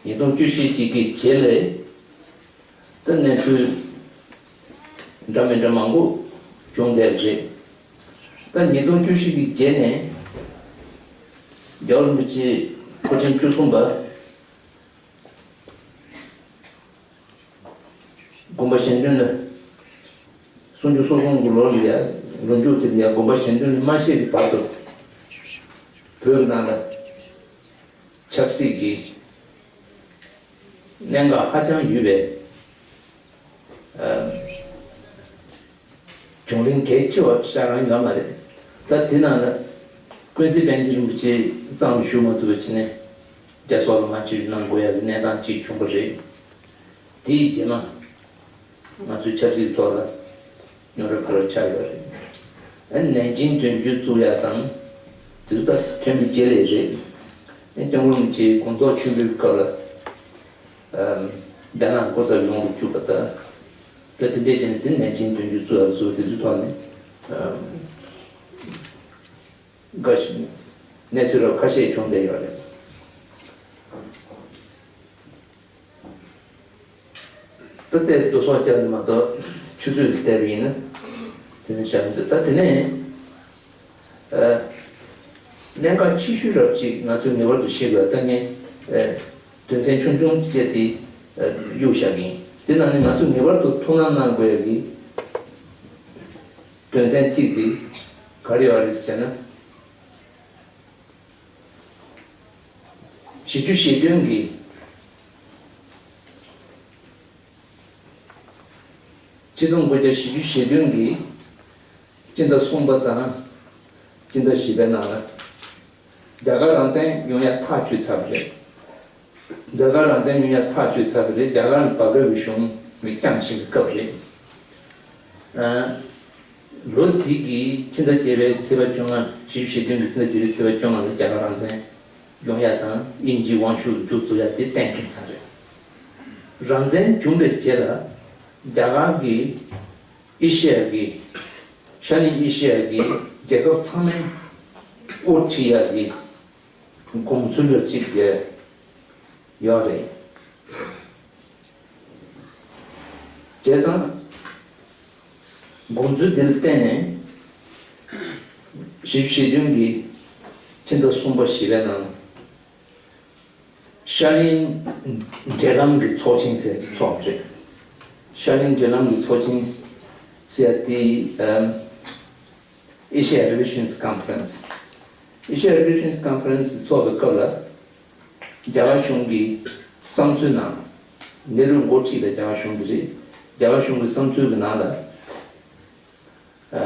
ཉིས་སྟོང་བཅུ་བཞི་གཅིག་གི་རྗེས་ལ་ད་གནས་ཚུལ་འདྲ་མི་འདྲ་མང་པོ་བྱུང་བསྡད་པ་རེད། ད་ཉིས་སྟོང་བཅུ་བཞི་གི་རྗེས་ནས་རྒྱལ་བ་རིན་པོ་ཆེ་སྐུ་ཕྲེང་བཅུ་གསུམ་པ། དགོངས་པ་གཞན་དོན་ལ། སུམ་ཅུ་སོ་གསུམ་གྱི་ལོ་ལ་ཡ། ལོ་མཇུག་དེ་ལ་ཡ་དགོངས་པ་གཞན་དོན་ལ་མ་བཤད་པའི་བར་དུ། བོད་ནང་ལ་ཆབ་སྲིད་ཀྱི་གནད་འགག་ཧ་ཅང་ཡོད་པའི་བྱུང་རིམ་གལ་ཆེ་བ་ཞིག་རང་ཡོད་མ་རེད། ད་དེ་ནང་ལ་ཀུན་གཟིགས་པཎ་ཆེན་རིན་པོ་ཆེ་གཙང་དུ་བཞུགས་མ་ཐུབ་པ་བྱས་ནས་རྒྱ་སོག་ལ་མ་ཕྱིར་གནང་དགོས་ཡ་གི་གནས་སྟངས་གཅིག་བྱུང་བ་རེད། དེའི་རྗེས་མ་ང་ཚོའི་ཆབ་སྲིད་ཐོག་ལ་རྙོག་དྲ་ཕར་ལ་ཆགས་ཡོད་རེད། ཨ་ནན་ཅིང་དོན་གཅོད་བཙུགས་ཡ་དང་། དེ་ཚོ་ད་ཕྲན་བུ་རྗེས་ལས་རེད། ཨ་སྐྱབས་མགོན་རིན་པོ་ཆེའི་དགོངས་རྫོགས་ཆེན་པོའི་སྐབས་ལ། ཨམ། རྒྱ་ནག་སྒོ་གསར་ཡོང་དུ་བཅུག་པ་དང་། ད་དེ་འདྲས་བྱས་ནས་དེ་ནན་ཅིང་དོན་གཅོད་བཙུགས་ཡ་བཟོ་དེ་ཚོའི་ཐོག་ནས་འགའ་ཞིག་གནས་ཚུལ་རབ་ཁ་ཤས་བྱུང་བསྡད་ཡོད་རེད། ད་ལྟའི་རྡོ་སོག་བརྒྱབ་ནས་མ་གཏོགས་ཆུ་ཚོད་བལྟས་པ་ཡིན་ན་དེ་ནས་བཞག་མི་འདུག་ད་དེ་ནས་ཨ་གནད་འགག་ཆེ་ཤོས་རབ་ཅིག་ང་ཚོས་ངེས་པར་དུ་ཤེས་དགོས། ད་ངས་ཨ་དོན་ཚན་ཆུང་ཆུང་བཅས་དེ་ཨ་གཡུག་བཞག་གི་ཡིན། དེ་ནང་ནས་ང་ཚོས་ངེས་པར་དུ་ཐུགས་སྣང་གནང་དགོས་ཡ་གི་དོན་ཚན་གཅིག་དེ་ག་རེ་ཡོད་རེད་ཟེར་ན། བཞི་བཅུ་ཞེ་བདུན་གྱི། ཆིག་སྟོང་དགུ་བརྒྱ་བཞི་བཅུ་ཞེ་བདུན་གྱི་སྤྱི་ཟླ་གསུམ་པ་དང་སྤྱི་ཟླ་བཞི་པའི་ནང་ལ་རྒྱ་གར་རང་བཙན་ཡོང་ཡ་ཐག་ཆོད་ཚར་བ་རེད། རྒྱ་གར་རང་བཙན་ཡོང་ཡ་ཐག་ཆོད་ཚར་བ་རེད། རྒྱ་གར་བབ་འགྲོ་བའི་གཞུང་མི་བསྐྱངས་བཞིན་པའི་སྐབས་རེད། ཨ། ལོ་དེ་གི་ཕྱི་ཟླ་བརྒྱད་པའི་ཚེས་པ་བཅོ་ལྔ། བཞི་བཅུ་ཞེ་བདུན་གྱི་ཕྱི་ཟླ་བརྒྱད་པའི་ཚེས་པ་བཅོ་ལྔ་ལ་རྒྱ་གར་རང་བཙན་ཡོང་ཡ་དང་དབྱིན་ཇིའི་དབང་ཤུགས་མཇུག་རྫོགས་ཡ་དེ་གཏན་འཁེལ་ཚར་རེད། རང་བཙན་བྱུང་བའི་རྗེས་ལ་རྒྱ་གར་གྱིས་ཨེ་ཤེ་ཡ་གི་ཤར་གླིང་ཨེ་ཤེ་ཡ་གི་རྒྱལ་ཁབ་ཚང་མའི་འགོ་ཁྲིད་ཡ་གི་དགོངས་ཚུལ་ལ་གཅིག་དེ་ཡོད་རེད། བྱས་ཙང་དགོངས་ཚུལ་དེ་ལ་བརྟེན་ནས་བཞི་བཅུ་ཞེ་བདུན་གྱི་ཕྱི་ཟླ་གསུམ་པ་བཞི་པའི་ནང་ཤར་གླིང་འབྲེལ་ལམ་གྱི་ཚོགས་ཆེན་ཟེར་ཚོགས་པ་རེད། ཤར་གླིང་འབྲེལ་ལམ་གྱི་ཚོགས་ཆེན་ཟེར་དེ་ཨམ། Asia Relations Conference། Asia Relations Conference ཚོགས་པའི་སྐབས་ལ་རྒྱ་གར་གཞུང་གི་བསམ་ཚུལ་ནང་། ནེ་རུ་འགོ་ཁྲིད་པའི་རྒྱ་གར་གཞུང་དེ་རེད། རྒྱ་གར་གཞུང་གི་བསམ་ཚུལ་གྱི་ནང་ལ་ཨ་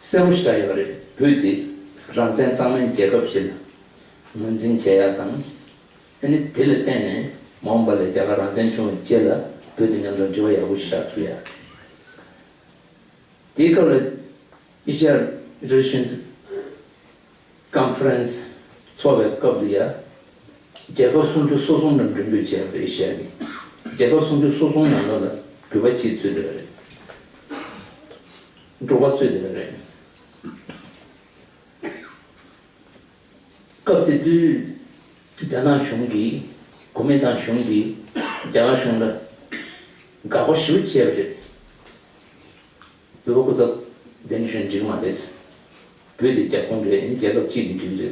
གསལ་པོ་ཞེ་དྲག་ཡོད་རེད། བོད་དེ་རང་བཙན་གཙང་མའི་རྒྱལ་ཁབ་ཞིག་ལ་ངོས་འཛིན་བྱེད་ཡ་དང་། ཨ་ནི་དེ་ལ་བརྟེན་ནས་མ་འོངས་པ་ལ་རྒྱ་གར་རང་བཙན་བྱུང་བའི་རྗེས་ལ་བོད་དེ་མཉམ་དུ་འབྲེལ་བ་ཡག་པོ་ཞིག་བཞག་ཐུབ་ཡ། དེའི་སྐབས་ལ་Asia Relations Conference ཚོགས་པའི་སྐབས་ལ་ཡ། རྒྱལ་ཁབ་སུམ་ཅུ་སོ་གསུམ་ལ་མགྲོན་འབོད་བྱས་པ་རེད། ཨེ་ཤ་ཡ་གི་རྒྱལ་ཁབ་སུམ་ཅུ་སོ་གསུམ་ནང་ལོགས་ལ་བོད་པ་གཅིག་ཚུད་བསྡད་པ་རེད། འབྲུག་པ་ཚུད་བསྡད་པ་རེད། སྐབས་དེ་དུས་རྒྱ་ནག་གཞུང་གིས། གོ་མིན་ཏང་གཞུང་གིས་རྒྱ་གར་གཞུང་ལ་དགག་པ་ཞེ་པོ་བྱས་པ་རེད། བོད་པ་སྐུ་ཚབ་གདན་འདྲེན་ཞུས་ན་འགྲིག་གི་མ་རེད། བོད་དེ་རྒྱ་ཁོངས་རེད། རྒྱལ་ཁབ་གཅིག་གིས་འགྲིག་གི་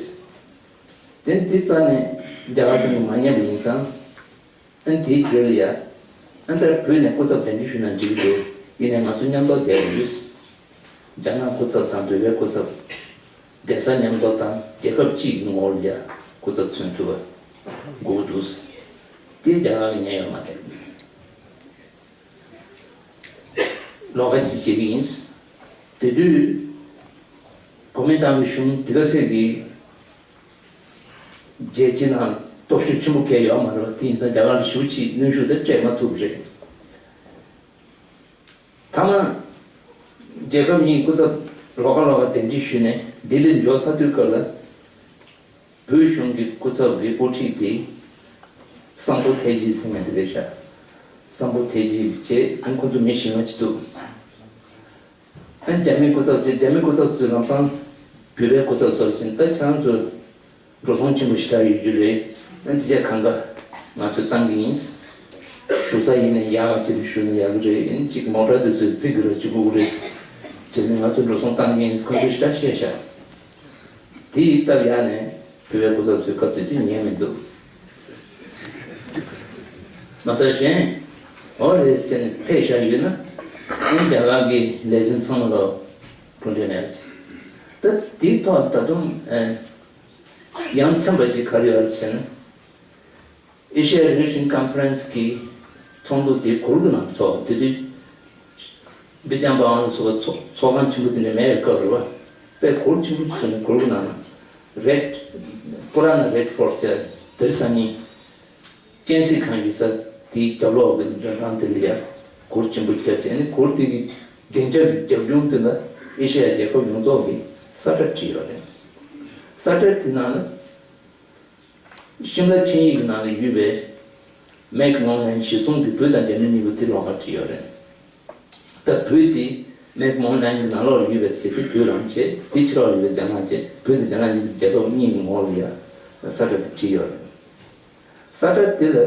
རེད། དེ་དེ་རྩ་ནས་རྒྱ་གར་གཞུང་གིས་མ་ཉན་པ་ཡིན་ཙང་། ཨ་ནི་དེའི་རྗེས་ལ་ཡ། ཨ་ནི་ད་བོད་ནས་སྐུ་ཚབ་གདན་འདྲེན་ཞུས་ན་འགྲིག་གི་འདུག་ཡིན་ནའི་ང་ཚོ་མཉམ་དུ་བསྡད་དགོས། རྒྱ་ནག་སྐུ་ཚབ་དང་བོད་པའི་སྐུ་ཚབ་བསྡད་ས་མཉམ་དུ་དང་རྒྱལ་ཁབ་གཅིག་གི་ངོ་བོ་ལ་ཡ་སྐུ་ཚབ་མཚོན་ཐུབ་པ་དགོས་ཀྱི་འདུག་དེ་རྒྱ་གར་གྱིས་ཉན་ཡོད་མ་རེད། ལོགས་ཀ་ཅིག་བྱེད་ཀྱི་ཡིན། དེ་དུས་གོ་མིན་ཏང་གི་གཞུང་དེ་ག་ཚད་ཀྱི་རྒྱལ་སྤྱི་ནང་སྟོབས་ཤུགས་ཆེན་པོ་གང་ཡོད་མ་རེད་པ། དེ་ཡིན་ཙང་རྒྱ་གར་ལ་ཞེ་པོ་ཅིག་གནོན་ཤུགས་དེ་སྤྲད་མ་ཐུབ་པ་རེད། མཐའ་མ་རྒྱལ་ཁབ་གཉིས་སྐུ་ཚབ་ལོགས་ཀ་ལོགས་ཀ་གདན་འདྲེན་ཞུས་ནས་ལྡི་ལིར་འབྱོར་ཚར་དུས་སྐབས་ལ། བོད་གཞུང་གི་སྐུ་ཚབ་ཀྱི་དབུ་ཁྲིད་དེ་སམ་བྷོ་ཐེ་ཇི་ཟེར་མཁན་དེ་རེད་ཤག་སམ་བྷོ་ཐེ་ཇི་བྱས། ཨ་ནི་ཁོ་ཚོ་མི་གཞན་པ་ཅིག་འདུག་ཨ་ནི་རྒྱ་མིའི་སྐུ་ཚབ་བྱས། རྒྱ་མིའི་སྐུ་ཚབ་ཚོས་ལམ་སང་བོད་པའི་སྐུ་ཚབ་ཚོར་བྱས། ད་ཁྱེད་རང་ཚོ་འགྲོ་སོང་ཆེན་པོ་ཞེ་དྲག་ཡོད་རྒྱུ་རེད། ཨ་ནི་དེ་ཆ་གང་ག་ང་ཚོས་བཏང་གི་ཡིན། བཞུགས་ས་ཡིན་ན་ཡག་ཅིག་ཏུ་བཞུགས་ན་ཡག་གི་རེད། ཨ་ནི་ཅིག་མོ་ཊ་དེ་ཚོས་བརྩི་གི་རེད། ཅིག་དགོས་ཀྱི་རེད་ཟེར་ནས་ང་ཚོས་འགྲོ་སོང་བཏང་གི་ཡིན་ཟེར་ཁོ་ཚོས་ཞེ་དྲག་བཤད་ཤག་དེ་ཡི་སྟབས་ཡག་ནས་བོད་པའི་སྐུ་ཚབ་ཚོས་སྐབས་དེ་དུས་ཉན་མི་འདུག་མ་གཏོགས་གཞན་འོ་རེད་ཟེར་ནས་ཕེབས་བཞག་ཡོད་ན། ཨ་ནི་རྒྱ་གར་གྱི་ལས་དོན་ཚང་མ་ལ་གྲུབ་འབྲས་མེད་པ་བྱས། ད་དེའི་ཐོག་ད་དུང་ཨ་ཡ་མཚན་པ་ཅིག་ག་རེ་ཡོད་རེད་ཟེར་ན། Asia Relations Conference གི་ཚོགས་འདུ་དེ་གུར་གྱི་ནང་ཚོགས། དེ་དུས་སྦེལ་ཇམ་པ་ཨང་སོགས་ཚོགས་ཚོགས་ཁང་ཆེན་པོ་དེ་འདྲ་མེད་པའི་སྐབས་རེད་པ། དཔེ་གུར་ཆེན་པོ་བཟོས་ནས་གུར་གྱི་ནང་ན་རེད། པུ་ར་ན་རེད་ཕོར་ཊི་ཟེར་དེར་སང་ཉིན་སྤྱན་གཟིགས་ཁང་ཡོད་ས་དེའི་རྒྱབ་ལོགས་ཀྱི་མགྲོན་ཁང་དེ་ལ་ཡ་གུར་ཆེན་པོ་བརྒྱབ་བྱས་ནས། གུར་དེ་གི་སྡིངས་ཆ་གི་རྒྱབ་ལྗོངས་དེ་ལ་ཨེ་ཤེ་ཡ་རྒྱལ་ཁབ་ཡོངས་རྫོགས་ཀྱི་ས་ཁྲ་བྲིས་ཡོད་རེད། ས་ཁྲ་དེ་ནང་ལ། ཤིམ་ལ་ཆིངས་ཡིག་གི་ནང་ལ་ཡོད་པའི་མེག་མོ་ལན་གཞི་བཟུང་གིས་བོད་དང་རྒྱ་མི་གཉིས་པོ་དེ་ལོགས་ཀ་བྲིས་ཡོད་རེད། ད་བོད་དེ་མེག་མོང་ལན་གྱི་ནང་ལོགས་ཡོད་པའི་ཚེ་དེ་བོད་རང་བྱས། དེ་ཕྱི་ལོགས་ཡོད་པའི་རྒྱ་ནག་བྱས། བོད་དེ་རྒྱ་ནག་གཉིས་ཀྱི་རྒྱལ་ཁབ་གཉིས་ཀྱི་ངོ་བོ་ལ་ཡ་ས་ཁྲ་དེ་བྲིས་ཡོད་རེད། ས་ཁྲ་དེ་ལ་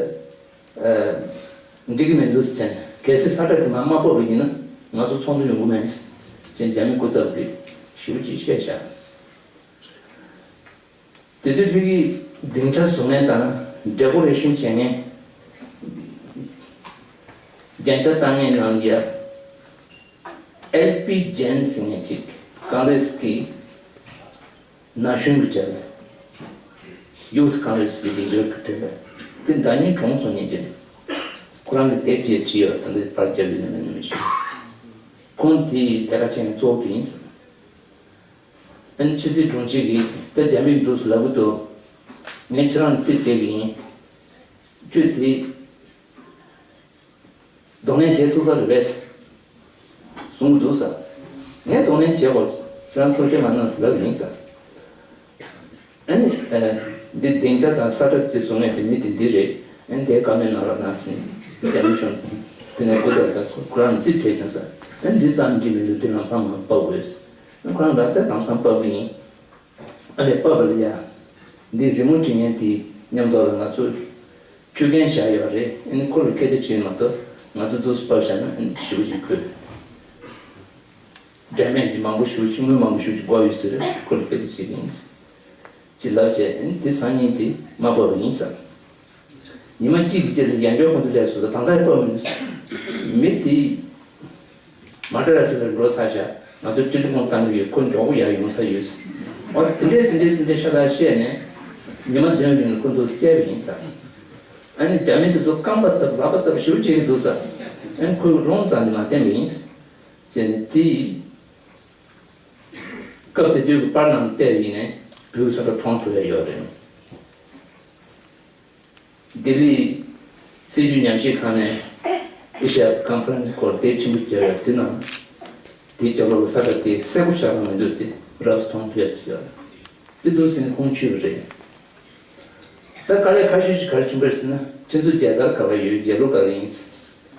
འགྲིག་གི་མི་འདུག་ཟེར་ནས། གལ་སྲིད་ས་ཁྲ་དེ་མར་མ་ཕབ་པ་ཡིན་ན་ང་ཚོ་ཚོགས་འདུ་ཡོང་གི་མེད་ཟེར་རྒྱ་མི་སྐུ་ཚབ་ཀྱིས་ཞེ་པོ་ཅིག་བཤད་བཞག་དེ་དུས་ཕ་གི་སྡིངས་ཆ་བཟོ་མཁན་དང་ཌེ་ཀོ་རེ་ཤན་བྱེད་མཁན། རྒྱན་ཆ་བཏང་མཁན་ནང་ལ་ཡ་ཨེལ་པི་ཇེན་ཟེར་མཁན་ཅིག་ཀོང་རེས་ཀྱི་ན་གཞོན་གྱི་གྲས་ལ། ཡུ་ཐི་ཀོང་རེས་ཀྱི་ལིཌར་གྱི་གྲས་ལ། དེ་ཟླ་ཉིན་གྲོངས་སོང་ཉིན་ཅིག་ཁོ་རང་གི་དེབ་ཅིག་བྲིས་ཡོད། ད་ལྟ་པར་རྒྱབ་ཡོད་ན་མིན་མི་ཤེས། ཁོང་དེ་ཐད་ཀར་བྱས་ནས་གཙོ་བོ་དེ་ཡིན་ཟེར། ཨ་ནི་ཕྱི་སྲིད་དྲུང་ཆེ་གིས་ད་རྒྱ་མིས་འདུག་ལབ་གི་འདུག་ངས་ཁྱེད་རང་རྩིས་སྤྲད་གི་ཡིན། ཁྱོད་དེ་གདོང་ལེན་བྱེད་ཐུབ་ས་རེད་པས། གསུང་གི་འདུག་ཟེར། ངས་གདོང་ལེན་བྱེད་དགོས། ཁྱེད་རང་ཐུགས་ཁྲལ་མ་གནང་ཟེར་ལབ་ཡིན་ཟེར། ཨ་ནི་ཨ་འདི་སྡིངས་ཆ་དང་ས་ཁྲ་རྩིས་བཟོ་མཁན་དེ་མི་དེ་འདི་རེད། ཨ་ནི་དེའི་བཀའ་མོལ་གནང་རོགས་གནང་ཟེར་ནས་རྒྱ་མི་གཞུང་དེ་ནས་སྐུ་ཚབ་དང་ཁོ་རང་རྩིས་སྤྲད་བྱུང་ཟེར། ཨ་ནི་འདི་ཙམ་གྱིས་མི་འདུག་དེ་ལམ་སང་མར་ཕབ་དགོས་ཟེར། ཨ་ནི་ཁོ་རང་ལ་ད་ལམ་སང་ཕབ་གི་ཡིན། ཨ་ནི་ཕབ་པ་ལ་ཡ། འདི་རི་མོ་བྲིས་མཁན་དེ་མཉམ་དུ་ལ་ང་ཚོ་ཆོད་གན་བཞག་ཡོད་རེད། ཨ་ནི་ཁོ་ལ་སྐད་ཆ་དྲིས་མ་གཏོགས་ང་ཚོ་འདུག་སེ་ཕབ་བཞག་ན་ཨ་ནི་ཞེ་པོ་ཅིག་ཁོས་འབྲེལ་མེད་ཀྱི་མང་པོ་ཞེ་པོ་ཅིག་དངུལ་མང་པོ་ཞེ་པོ་ཅིག་དགོས་ཡོད་ཟེར། ཁོ་ལ་སྐད་ཆ་དྲིས་ཡིན་ཟེར། ཅེས་ལབ་བྱས། ཨ་ནི་དེ་སང་ཉིན་དེ་མ་ཕབ་པ་ཡིན་ཟེར། ཉི་མ་གཅིག་གི་རྗེས་ལ་ཡང་བསྐྱར་ཁོང་ཚོ་སླེབས་སོང་། ད་ད་ལྟ་ཕབ་མི་འདུག་མི་དེ་མ་ཏྲ་ར་ཚེ་ལ་འགྲོ་ཚར་ཤག་ང་ཚོ་ཊེ་ལི་ཕོན་བཏང་གི་ཡོད། ཁོ་མགྱོགས་པོ་ཡར་ཡོང་ས་ཡོད། འོ་དེ་འདྲས་དེ་འདྲས་དེ་འདྲས་ཤ་སྟག་བཤད་ནས་ཉི་མ་བདུན་རིང་ལ་ཁོ་ཚོ་བསྐྱལ་བ་ཡིན་ཟེར། ཨ་ནི་རྒྱ་མི་དེ་ཚོ་རྐང་པ་བཏབ་ལག་པ་བཏབ་ཞེ་པོ་བྱེད་ཀྱི་འདུག་ཟེར། ཨ་ནི་ཁོས་རླུང་རྩ་ནས་མ་བསྟན་པ་ཡིན་ཟེར་ནས། དེ་སྐབས་དེ་དུས་ཀྱི་པར་རྣམས་བལྟས་པ་ཡིན་ནའི་བོད་ས་ཁྲ་མཐོང་ཐུབ་ཡ་ཡོད་རེད། ལྡི་ལི་སྲིད་བྱུས་ཉམས་ཞིབ་ཁང་ནས་ཨེ་ཤ་ཡ་ཀོན་ཕ་རེན་སི་སྐོར་དེབ་ཆེན་པོ་བརྒྱབ་ཡོད། དེ་ནང་དེའི་རྒྱབ་ལོགས་ལ་ས་ཁྲ་དེ་གསལ་པོ་ཆགས་པ་མི་འདུག་དེ་རབ་ཏུ་མཐོང་ཐུབ་ཡ་ཅིག་ཡོད། དེ་འདུག་ཟེར་ནས་ཁོང་ཆུད་པ་རེད། ད་དཀའ་ལས་ཁག་ཤོས་ཤིག་ག་རེ་བྱུང་པ་རེད་ཟེར་ན། ཁྱེད་ཚོ་མཇལ་དར་ག་པར་ཡོད། མཇལ་ལུང་ག་རེ་ཡིན།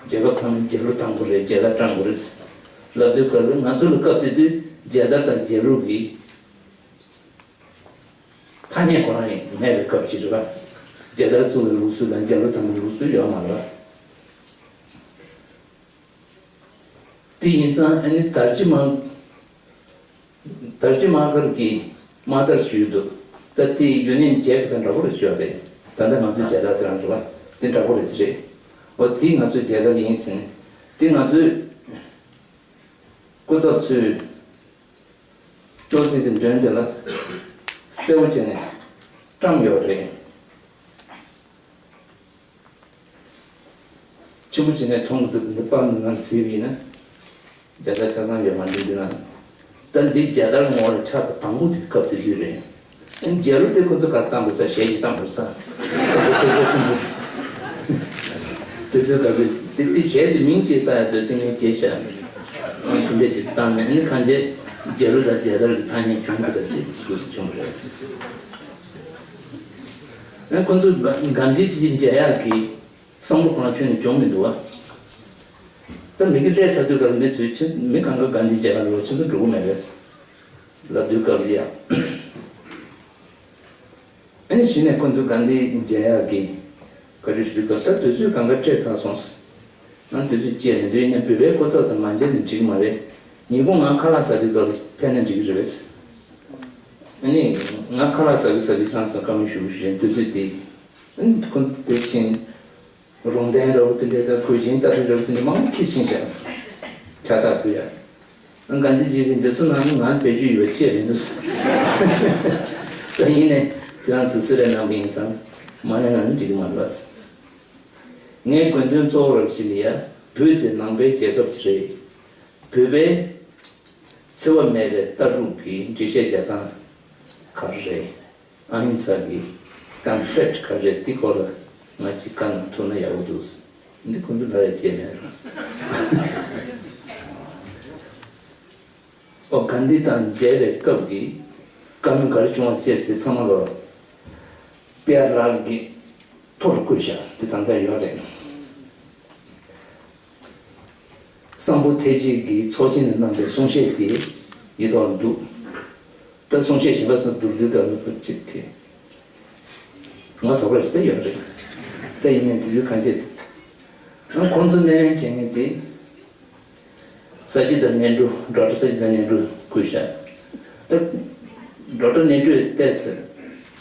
རྒྱལ་ཁབ་ཚང་མའི་མཇལ་ལུང་བཏང་དགོས་རེད། མཇལ་དར་བཀྲམ་དགོས་རེད་ཟེར་ལབ་དུས་སྐབས་ལ། ང་ཚོ་ལ་སྐབས་དེ་དུས་མཇལ་དར་དང་མཇལ་ལུང་གི་ཐ་སྙད་ཁོ་རང་ཡང་མེད་པའི་སྐབས་ཅིག་རེད་པ། མཇལ་དར་བཙུགས་པའི་ལུགས་སྲོལ་དང་མཇལ་ལུང་བཏང་བའི་ལུགས་སྲོལ་ཡོད་མ་རེད་པ། དེ་ཡིན་ཙང་ཨ་ནི་དར་ལྕེ་དམར། དར་ལྕེ་དམར་དཀར་གྱི་དམར་དར་ཞུས་འདུག་ད་དེ་ཡུན་ནན་མཇལ་ཁ་དང་འདྲ་པོ་རེད་ཤག་རེད། ད་ལྟ་ང་ཚོའི་མཇལ་དར་དེ་རང་རེད་པ། དེ་འདྲ་པོ་རེད་ཅི་རེད། འོ་དེ་ང་ཚོའི་མཇལ་དར་ཡིན་ཟེར་ནས། དེ་ང་ཚོས་སྐུ་ཚབ་ཚོས་ཅོག་ཙེ་གི་མདུན་དེ་ལ་གསལ་པོ་བྱས་ནས་བཀྲམ་ཡོད་རེད། ཆེན་པོ་བྱས་ནས་མཐོང་གི་འདུག་འདི་པར་འདི་ནང་གཟིགས་པ་ཡིན་ན། མཇལ་དར་ཆ་ཚང་ཡོད་མ་འདུག་འདི་ན། ད་འདི་མཇལ་དར་ངོ་ལ་ཆགས་པ་དང་པོ་དེ་སྐབས་དེ་དུས་རེད། ཨ་ནི་མཇལ་ལུང་དེ་ཁོ་ཚོ་གར་བཏང་དགོས་ས། གཞས་ཀྱི་བཏང་དགོས་ས། ས་ཁོ་ཚོ་ཁོ་ཚོ་དེ་ཚོའི་སྐབས་དེ་དེ་གཞས་དེ་མིང་ཅིག་བཏགས་ཡ་དེ་དེ་ངས་བརྗེད་བཞག་ཨ་ནི་དེ་འདྲས་ཅིག་བཏང་ནས། ཨ་ནི་གང་བྱས་མཇལ་ལུང་དང་མཇལ་དར་གྱི་ཐ་སྙད་བྱུང་གི་རེད། དེ་དུས་སུ་བྱུང་རེད། ཨ་ཁོ་ཚོས་ག་གྷན་དྷི་ཇི་མཇལ་ཡག་གི་བསམ་བློ་ཁོ་རང་ཁྱོན་ནས་བྱུང་མི་འདུག་བ། ད་མི་གི་ལས་ཚ་དུས་སྐབས་མི་ཚོས་ཁྱེད་མི་གང་ག་གྷན་དྷི་མཇལ་ཡག་ལོ་ཁྱེད་ཚོ་འགྲོ་གི་མེད་པས་ལབ་དུས་སྐབས་ལ་ཡ། ཨ་ནི་གཞི་ནས་ཁོ་ཚོས་གྷན་དྷི་མཇལ་ཡག་གི་བཀའ་འཁྲོལ་ཞུ་དུས་སྐབས། ད་དུས་ཚོད་གང་ག་སྤྲད་ཚར་སོང་ཟེར། ང་དུས་ཚོད་བཅད་མི་འདུག་ཡིན་ན་བོད་པའི་སྐུ་ཚབ་དང་མ་མཇལ་ན་འགྲིག་གི་མ་རེད། ཉིན་གུང་ང་ཁ་ལག་ཟ་དུས་སྐབས་ཕེབས་ན་འགྲིག་གི་རེད་པས། ཨ་ནི་ང་ཁ་ལག་ཟ་གི་ཟ་གི་ཁྱེད་རང་ཚོ་བཀའ་མོལ་ཞུ་གི་ཞུ་བཞིན་དུས་ཚོད་དེ། ཨ་ནི་ཁོ་དེ་ཕྱིན་རོང་ཐང་འདྲ་པོ་དེ་འདྲ་དང་གོས་ཆེན་ལྟ་ས་འདྲ་པོ་དེ་འདྲ་མང་པོ་ཁྱེར་ཕྱིན་བཞག་ཁྱག་ཐག་ཕུལ་ཡ། ཨ་གྷན་དྷི་ཇི་གིས་འདི་ཚོ་ནང་ང་བེད་སྤྱོད་ཡོད་ཅེས་མི་འདུག་ད་ཡིན་ནའི་ཁྱེད་རང་ཚོ་གསོལ་རས་གནང་བ་ཡིན་ཙང་མ་ལེན་ན་འགྲིག་གི་མ་རེད་པས། ངའི་དགོས་འདུན་གཙོ་བོ་རབ་ཞིག་ལ་ཡ། བོད་དེ་ནང་པའི་རྒྱལ་ཁབ་ཅིག་རེད། བོད་པའི་འཚེ་བ་མེད་པའི་ལྟ་གྲུབ་ཀྱི་འགྲེལ་བཤད་རྒྱག་སྟངས་ག་རེ་རེད། ཨ་ཧིང་ས་གི་ཀོན་སེབ་ག་རེ་རེད། དེ་སྐོར་ལ་ང་ཅིག་བཀའ་གནང་ཐུབ་ན་ཡག་པོ་འདུག་འདི་ཁོང་ཚོ་ལབ་ཡ་བྱས་མེད་ར། ཨོ་གྷན་དྷི་དང་མཇལ་བའི་སྐབས་ཀྱི་བཀའ་མོལ་ག་རེ་བྱུང་བ་བཅས་དེ་ཚང་མ་ལོ་པི་ཨར་ལལ་གྱིས་ཐོ་རུ་བཀོད་བཞག་དེ་ད་ལྟ་ཡོད་རེད། གཙང་པོ་ཐེག་ཆེན་གྱི་ཚོགས་ཆེན་ནས་གནང་པའི་གསུང་བཤད་དེ་ཡིད་ཐོག་ལ་འདུག་ད་གསུང་བཤད་གཞན་པ་ཚོ་མདོར་བསྡུས་སྒང་ལ་ཅིག་གི་ང་ཟོག་ར་ཞིག་ད་ཡོད་རེད། ད་ཡིན་ནའི་དེ་དུས་གང་ཅི། ང་ཁོང་ཚོ་སྣེ་ལེན་བྱེད་མཁན་དེ་ས་སྐྱིད་དང་གནས་འགྲོ། ཌོག་ཊར་ས་སྐྱིད་དང་གནས་འགྲོ་བསྐོས་ཤག་ད་ཌོག་ཊར་གནས་འགྲོས་བལྟས་ཟེར་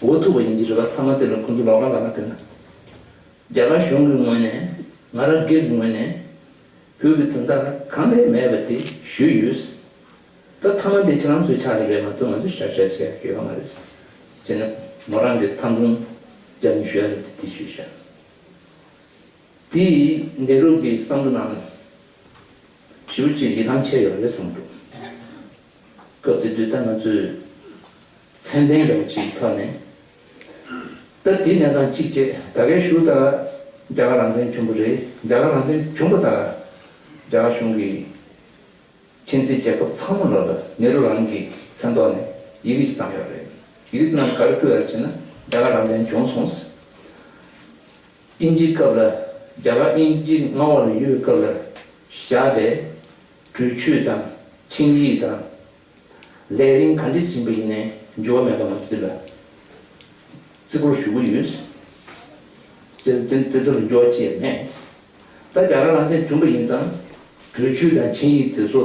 འོ་ཐུག་པ་ཡིན་གྱི་རེད་པ། མཐའ་མ་དེ་ལ་ཁོང་ཚོ་ལོགས་ཀ་ལ་ལ་དེ་ན། རྒྱ་གར་གཞུང་གི་ངོས་ནས། ང་རང་སྒེར་གྱི་ངོས་ནས་བོད་ཀྱི་དོན་དག་གང་ལས་མེད་པ་དེ་ཞུས་ཡོད། ད་ཐ་མ་འདི་ཁྱེད་རང་ཚོའི་ཕྱག་ལས་རེད་མ་གཏོགས་ང་ཚོས་བཞག་བཞག་བྱས་ཡོད་མ་རེད། བྱས་ན་མོ་རང་གི་ཐང་ཐུང་རྒྱབ་ནས་ཞུ་ཡ་རེད་དེ་དེ་ཞུས་བཞག་དེ་ནེ་རུ་གི་བསམ་བློ་ནང་ཞེ་པོ་ཅིག་ཡིད་ཐང་ཆད་ཡོད་རེད་བསམ་འདུག་སྐབས་དེ་དུས་ད་ང་ཚོས་མཚན་ལྡན་རང་ཅིག་ཐོག་ནས། ད་དེ་གནས་སྟངས་གཅིག་བྱས། ད་གའི་ཞུ་ད་རྒྱ་གར་རང་བཙན་བྱུང་བ་རེད། རྒྱ་གར་རང་བཙན་བྱུང་བ་ད་རྒྱ་གར་གཞུང་གི་ཆེས་མཐོའི་རྒྱལ་ཁབ་ཚང་མ་ལ་ལ་ནེ་རུ་རང་གི་མཚན་ཐོག་ནས་ཡི་གེ་ཞིག་བཏང་ཡོད་རེད། ཡི་གེ་དེ་ནང་ག་རེ་ཕུལ་ཡོད་ཟེར་ན། རྒྱ་གར་རང་བཙན་བྱུང་སོང་། དབྱིན་ཇིའི་སྐབས་ལ། རྒྱ་གར་དབྱིན་ཇི་མངའ་འོག་ལ་ཡོད་པའི་སྐབས་ལ་བཞག་པའི་གྲོས་ཆོད་དང་ཆིངས་ཡིག་དང་། ལས་རིམ་ག་འདྲས་ཕྱིན་པ་ཡིན་ནའི་འགྱུར་བ་མེད་པ་ང་ཚོ་འདི་ལ་བརྩི་བཀུར་ཞུ་གི་ཡོད། དེ་དེ་དེ་ཚོ་ལ་འགྱུར་བ་ཅི་ཡང་མེད། ད་རྒྱ་གར་རང་བཙན་བྱུང་པ་ཡིན་ཙང་གྲོས་ཆོད་དང་ཆིངས་ཡིག་དེ་ཚོ་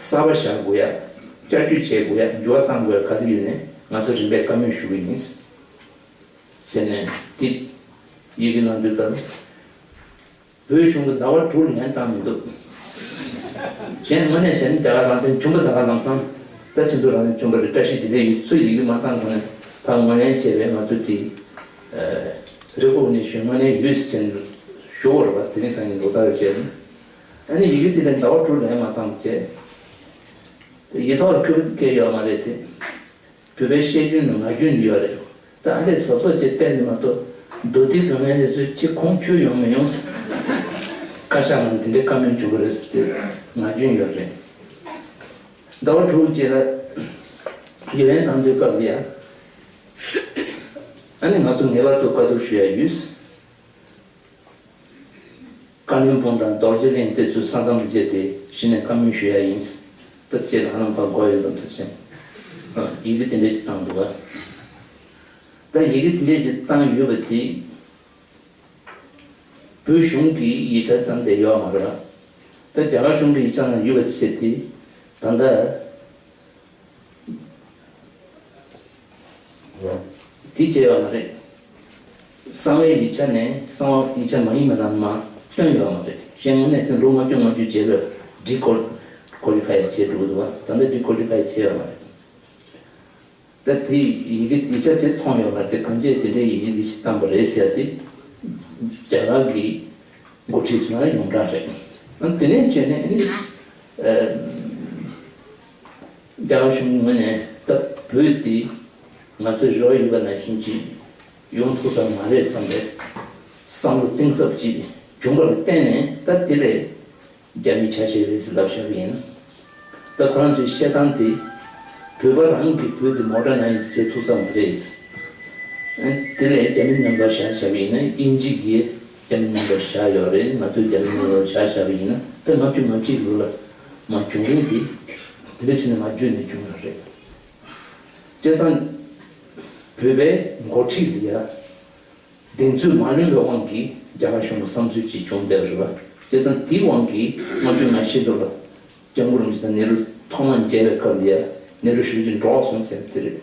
གསར་པ་བཞག་དགོས་ཡ། བསྐྱར་བཅོས་བྱེད་དགོས་ཡ། འགྱུར་བ་གཏང་དགོས་ཡ་ག་རེ་ཡོད་ནའི་ང་ཚོ་རིམ་པས་བཀའ་མོལ་ཞུ་གི་ཡིན། ཟེར་ནས་དེ་ཡི་གེ་གནང་དུས་སྐབས། བོད་གཞུང་གིས་ཟླ་བ་དྲུག་ལན་བཏང་མི་འདུག་གཞན་དངོས་གནས་བྱས་ན་རྒྱ་གར་རང་བཙན་བྱུང་པ་ད་ག་ལམ་སང་ད་ཕྱི་ཚུལ་རང་བཙན་བྱུང་པ་རེད། བཀྲ་ཤིས་བདེ་ལེགས་ཡོད་ཚུལ་ཡི་གེ་མ་བཏང་གོང་ནས་ཕར་ངོས་ལེན་བྱས་པའི་ང་ཚོ་དེ་རེ་སྐུལ་ནས་ཞུ་ངོས་ལེན་ཡོད་ཟེར་ནས་ཞུ་བ་རེད་པ། དེ་རིང་སང་ཉིན་ལོ་ལྟར་བྱས་ནས་ཨ་ནི་ཡི་གེ་དེ་ལན་ཟླ་བ་དྲུག་ལན་མ་བཏང་བྱས། ཡིག་ཐོག་ལ་འཁོད་པ་དེ་སྐད་ཡོད་མ་རེད་དེ། བོད་པའི་བཤད་རྒྱུན་ནང་ངག་རྒྱུན་ཡོད་རེད། ད་ཨ་འདྲས་གཟབ་གཟབ་བྱས་བལྟས་ནས་མ་གཏོགས་མདོ་དེ་གོ་མཁན་དེ་ཚོས་ཁྱེད་ཁོང་ཆོས་ཡོང་མི་ཡོང་། བཀའ་ཤག་ནང་དེ་འདྲའི་བཀའ་མོལ་བྱུང་གི་རེད་ཟེར་ཏེ་ངག་རྒྱུན་ཡོད་རེད། ཟླ་བ་དྲུག་རྗེས་ལ་ཡིག་ལན་གནང་དུས་སྐབས་ལ་ཡ། ཨ་ནི་ང་ཚོ་ངེས་པར་དུ་བཀའ་བསྡུར་ཞུ་ཡ་ཡོད། བཀའ་བློན་སྤུན་དང་རྡོ་རྗེ་གླིང་དེ་ཚོས་ས་མཚམས་ལ་བཅད་དེ་གཞི་ནས་བཀའ་མོལ་ཞུ་ཡ་ཡིན། ད་ཅེས་ལ་ཧ་ལམ་ཕར་གོ་ཡོད་དམ་ཐུག་ཅིང་། ཡི་གེ་དེ་འདྲས་ཅིག་བཏང་འདུག་ག་ད་ཡི་གེ་དེ་འདྲས་ཅིག་བཏང་ཡོད་པ་དེ། བོད་གཞུང་གིས་ཡིག་ཆ་བཏང་བསྡད་ཡོད་མ་རེད། ད་རྒྱ་གར་གཞུང་གི་ཡིག་ཆ་ནང་ཡོད་པ་བྱས་ཏེ། ད་ལྟ། དེ་བྱས་ཡོད་མ་རེད། གསང་བའི་ཡིག་ཆ་ནས་གསང་བ་ཡིག་ཆ་མ་ཡིན་པ་རྣམས་མར་བཏོན་ཡོད་མ་རེད། གཞན་དངོས་གནས་ཚེ་ལོ་ལྔ་བཅུ་ལྔ་བཅུ་རྗེས་ལ་ཌི་ཀོ་ཌི་ཕའི་བྱས་འགྲོ་གི་འདུག་བ། ད་ལྟ་ཌི་ཀོ་ཌི་ཕའི་བྱས་ཡོད་མ་རེད། ད་དེ་ཡི་གེ་ཡིག་ཆ་དེ་མཐོང་ཡོད་མ་རེད། དེ་གང་ཅི་དེ་འདྲའི་ཡི་གེ་འདི་ཞིག་བཏང་པ་རེད་ཟེར་ཏེ། རྒྱ་གར་གྱི་འགོ་ཁྲིད་ཚོ་ལ་ཡོངས་གྲགས་རེད། ཨ་དེ་ནས་བྱས་ནས་ཨ་ནི། རྒྱ་གར་གཞུང་ངོས་ནས་ད་བོད་འདི་ང་ཚོའི་རེ་བ་ཡོད་པ་ནང་བཞིན་ཅིག་ཡོང་ཐུབ་ས་མ་རེད་བསམ་པའི་བསམ་བློ་གཏིང་ཟབ་ཅིག་བྱུང་བ་ལ་བརྟེན་ནས། ད་དེ་ལས་རྒྱ་མིའི་ཆ་ཤས་རེད་ཟེར་ལབ་བཞག་པ་ཡིན་ན། ད་ཁོ་རང་ཚོའི་བཤད་སྟངས་དེ། བོད་པ་རང་གིས་བོད་དེ་མོ་ཌ་ནའི་ཛི་བྱེད་ཐུབ་ས་མ་རེད། དེ་ལས་རྒྱ་མི་མཉམ་དུ་བཞག་བཞག་པ་ཡིན་ན། དབྱིན་ཇི་གིས་རྒྱ་མི་མཉམ་དུ་བཞག་ཡོད་རེད། ང་ཚོས་རྒྱ་མི་མཉམ་དུ་བཞག་བཞག་པ་ཡིན་ན། ད་ལྔ་བཅུ་ང་གཅིག་ལོ་ལ་མ་བྱུང་རིང་དེ། དེ་འདྲ་བྱས་ནས་མ་བརྒྱུད་ནས་བྱུང་ཡོད་རེད། བྱས་ཙང་། བོད་པའི་འགོ་ཁྲིད་ལ་ཡ། གདེང་ཚོད་མ་ལོན་པའི་དབང་གིས་རྒྱ་གར་གཞུང་གི་བསམ་ཚུལ་ཅིག་བྱུང་བསྡད་པ་རེད་པ། བྱས་ཙང་དེའི་དབང་གིས་ལྔ་བཅུ་ང་བཞི་ལོ་ལ་སྐྱབས་མགོན་རིན་པོ་ཆེ་དང་ནེ་རུ་ཐོག་མར་མཇལ་བའི་སྐབས་ལ་ཡ། ནེ་རུ་ཞེ་པོ་ཅིག་འདྲོགས་སོང་ཟེར་དེ་རེད།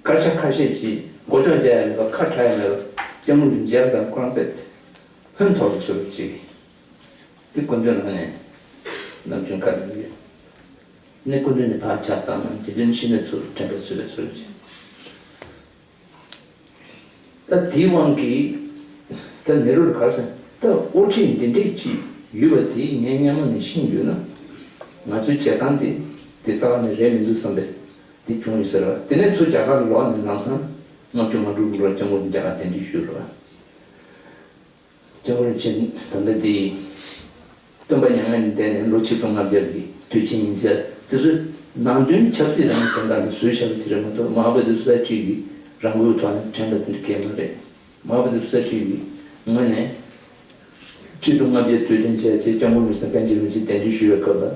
སྐད་ཆ་ཁ་ཤས་ཅིག་མགོ་ལྕོག་རྒྱག་ཡ་མེད་པ། ཁ་གྲག་ཡ་མེད་པ། སྐྱབས་མགོན་མཇལ་བ་དང་ཁོ་རང་དཔེ་ཧོན་ཐོར་བཟོ་འདྲ་ཅིག་དེ་སྐུ་མདུན་ནང་ནས་ནམ་རྒྱུན་བཀའ་གནང་གི་ཡོད། ནས་སྐུ་མདུན་ནས་ཕར་ཕྱག་བཏང་ན་རྗེ་བཙུན་ཤིང་ནགས་མཚོ་དྲན་པ་གསོས་པའི་ཚུལ་གྱིས། ད་དེའི་དབང་གིས་ད་ནེ་རུ་ལ་ག་རེ་ཟེར། ད་དབུ་ཁྲིད་འདི་འདྲས་ཅིག་ཡོད་པ་དེ་ངས་སྔོན་མ་ནས་ཤེས་ཡོད་ན། ང་ཚོའི་བྱེད་སྟངས་དེ་དེ་རྩ་བ་ནས་རེད་མི་འདུག་བསམ་པའི་དེ་བྱུང་ཡོད་ཟེར་བ། དེ་ནས་ཚུར་རྒྱ་གར་ལོག་ནས་ལམ་སང་ལྔ་བཅུ་ང་དྲུག་ལོར་སྐྱབས་མགོན་རྒྱ་གར་གདན་འདྲེན་ཞུས་རེད་བ། སྐྱབས་མགོན་ཆེན་ད་ལྟ་འདི་སྟོན་པ་མྱ་ངན་ལས་འདས་ནས་ལོ་ཆིག་སྟོང་ལྔ་བརྒྱ་གི་དུས་ཆེན་ཡིན་ཟེར། དེ་ཚོ་ནང་དོན་ཆབ་སྲིད་དང་དོན་དག་ལ་བཟོས་བཞག་པ་ཅིག་རེད་མ་གཏོགས། མ་འོངས་པ་དེ་ཚོ་ས་ཁྲིད་ཀྱི་རང་འགུལ་ཐོག་ནས་དྲན་པ་དེ་འདྲ་གང་ཡང་མ་རེད། མ་འོངས་པ་དེ་ཚོ་ས་ཁྲིད་ཀྱི་ངོས་ནས་ ཆིག་སྟོང་ལྔ་བརྒྱ་དུས་དྲན་བྱས་རྗེས་སྐྱབས་མགོན་རིན་པོ་ཆེ་དང་པཎ་ཆེན་རིན་པོ་ཆེས་གདན་འདྲེན་ཞུས་པའི་སྐབས་ལ།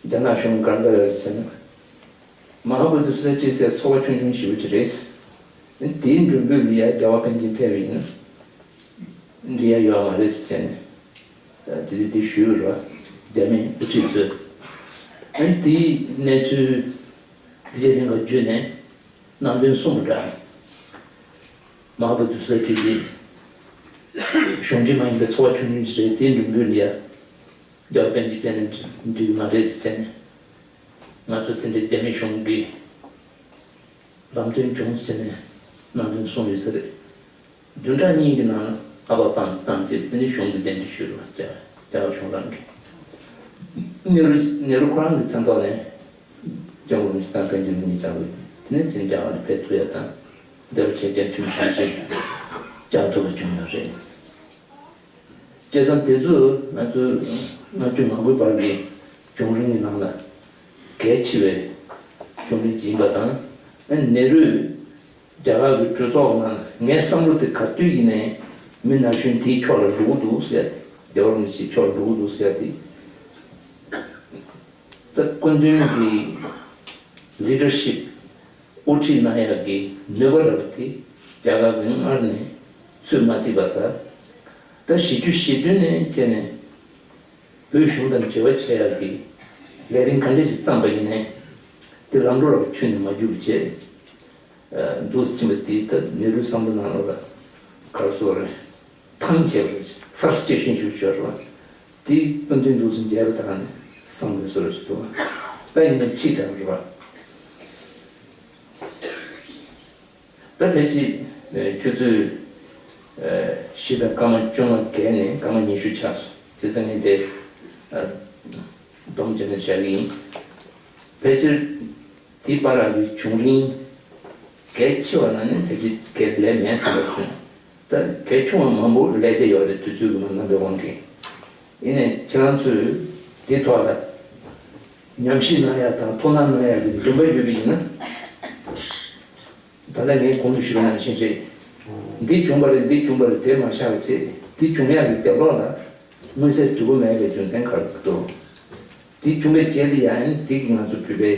རྒྱ་ནག་གཞུང་ག་འདྲ་ཡོད་ཟེར་ན། མ་ཧཱ་བོ་དྷི་ས་ཏྲི་ཟེར་ཚོགས་པ་ཆུང་ཆུང་ཞེ་པོ་ཅིག་རེད། དེའི་མགྲོན་འབོད་ལ་ཡ་རྒྱལ་བ་པཎ་ཆེན་ཕེབས་པ་ཡིན་ན། འདི་ཡ་ཡོད་མ་རེད་ཟེར་ནས། དེ་དུས་དེ་ཞུས་རོ། རྒྱ་མིའི་དབུ་ཁྲིད་ཚོས། ཨ་ནི་དེའི་གནས་ཚུལ་དེ་རྗེས་ལན་ཁ་བརྒྱུད་ནས་ནང་དོན་གསུངས་པ་འདྲ། མ་ཧཱ་བོ་དྷི་ས་ཏྲི་དེ་གཞུང་འབྲེལ་མ་ཡིན་པའི་ཚོགས་པ་ཆུང་ཆུང་ཞིག་རེད། དེའི་མགྲོན་འབོད་ལ་ཡ་རྒྱལ་བ་པཎ་ཆེན་ཕེབས་ནས་འགྲིག་གི་མ་རེད་ཟེར་ནས། ང་ཚོ་དེ་འདྲའི་རྒྱ་མི་གཞུང་གིས་ལམ་སྟོན་བྱུང་ཟེར་ནས་ནང་དོན་གསུངས་ཡོད་ས་རེད། བདུན་ཕྲག་གཉིས་ཀྱི་ནང་ལ་ཨ་ཕ་བཏང་བཏང་རྗེས་དེ་ནས་གཞུང་གི་གདན་འདྲེན་ཞུས་རོགས། རྒྱ་རྒྱ་གར་གཞུང་རང་གིས། ནེ་རུ་ནེ་རུ་ཁོ་རང་གི་མཚན་ཐོག་ནས་སྐྱབས་མགོན་རིན་པོ་ཆེ་དང་པཎ་ཆེན་རིན་པོ་ཆེ་བཅར་དགོས། དེ་ནས་ཅིག་རྒྱ་གར་ལ་ཕེབས་ཐུབ་ཡ་དང་། འདིར་ཆེད་རྒྱ་ཁྱོན་ཆུང་ཞིག་བཅར་ཐུབ་པ་བྱུང་ཡོད་རེད། བྱས་ཙང་དེ་ཚོ་ང་ཚོ་ལྔ་བཅུ་ང་དགུའི་བར་གྱི་བྱུང་རིམ་གྱི་ནང་ལ་གལ་ཆེ་བའི་བྱུང་རིམ་ཅིག་ཡིན་པ་དང་། ཨ་ནི་ནེ་རུས་རྒྱ་གར་གྱི་གྲོས་ཚོགས་ནང་ངའི་བསམ་བློ་དེ་ག་དུས་ཡིན་ནའི་མི་ན་གཞོན་དེའི་ཕྱོགས་ལ་འགྲོ་གི་འདུག་ཟེར་ཏེ། རྒྱལ་བ་རིན་པོ་ཆེའི་ཕྱོགས་ལ་འགྲོ་གི་འདུག་ཟེར་ཏེ། ད་སྐུ་མདུན་གྱི་ལི་ཌར་ཤིབ་དབུ་ཁྲིད་གནང་ཡག་གི་ནུས་པ་རག་པ་དེ་རྒྱ་གར་གྱིས་སྔར་ནས་ཚོད་མ་ཐིག་པ་དང་། ད་བཞི་བཅུ་ཞེ་བདུན་ནས་བྱས་ནས་བོད་གཞུང་དང་འབྲེལ་བ་བྱེད་ཡག་གི་ལས་རིམ་ག་འདྲ་ཞིག་བརྩམས་པ་ཡིན་ནའི་དེ་ལམ་འགྲོ་ར་ཁྱོན་ནས་མ་འགྱུར་བ་བྱས། འདུག་ཕྱིན་པ་དེ་ད་ནེ་རུའི་བསམ་བློ་ནང་ལོགས་ལ་ག་རེ་ཟེར་དགོས་རེད། ཐང་ཆད་པ་རེད། ཧྥ་ར་སི་ཊེ་ཤན་ཞིག་ཤོར་བ། དེ་སྐུ་མདུན་འདུག་སེ་མཇལ་བ་དང་ནི་བསམ་བློ་སོར་ཞིག་འདུག་ད་ཡིན་ན་ཁྲིད་དྲགས་རེད་བ། ད་ཕལ་ཆེར་ཆུ་ཚོད་བཞི་དང་སྐར་མ་བཅོ་ལྔ་བརྒལ་ནས་སྐར་མ་ཉི་ཤུ་ཆགས་སོང་། དེ་ཚོ་ངས་དེ་སྡོམ་བྱས་ནས་བཞག་གི་ཡིན། ཕལ་ཆེར། དེའི་བར་ལ་ཡི་བྱུང་རིམ་གལ་ཆེ་བ་ན་ནི་ཕལ་ཆེར་གལ་ལས་མེད་བསམ་པ་བྱུང་། ད་གལ་ཆུང་བ་མང་པོ་ལས་བསྡད་ཡོད་རེད། དུས་ཚོད་ཀྱི་མ་རྣམ་པའི་དབང་གིས། ཡིན་ནའི་ཁྱེད་རང་ཚོས་དེ་ཐོག་ལ་ཉམས་ཞིབ་གནང་ཡག་དང་ཐུགས་སྣང་གནང་ཡག་གི་འདུན་པ་ཡོད་པ་ཡིན་ན། ད་ལྟ་ངས་གོང་དུ་ཞུས་པ་ནང་བཞིན་རེད། འདི་བྱུང་བ་རེད། འདི་བྱུང་བ་རེད། དེ་མ་བཞག་པ་བྱས། འདི་བྱུང་ཡག་གི་རྒྱབ་ལོགས་ལ་མངོན་གསལ་དོད་པོ་མེད་པའི་རྒྱུ་མཚན་ག་རེ་འདུག་འདི་བྱུང་བའི་རྗེས་ལ་ཡང་འདི་གིས་ང་ཚོ་བོད་པའི་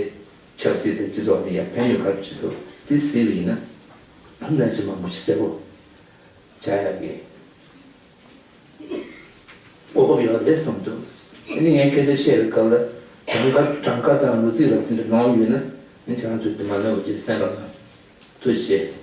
ཆབ་སྲིད་དང་སྤྱི་ཚོགས་ལ་ཡང་ཕན་ནུས་ག་རེ་བྱེད་ཐུབ། འདི་གཟིགས་པ་ཡིན་ན་གནས་ཚུལ་མང་པོ་ཞིག་གསལ་པོ་ཆགས་ཡག་གི་གོ་སྐབས་ཡོད་རེད་བསམ་འདུག་ཨ་ནི་ངས་སྐད་ཆ་བཤད་པའི་སྐབས་ལ་གྲངས་ཀ་གྲངས་ཀ་དང་ལོ་ཚིགས་ལ་དེ་འདྲ་ནོར་ཡོད་ན་ཨ་ནི་ཁྱེད་རང་ཚོས་དེ་མ་ནོར་བ་ཅིག་གསན་རོགས་གནང་། ཐུགས་རྗེ་ཆེ།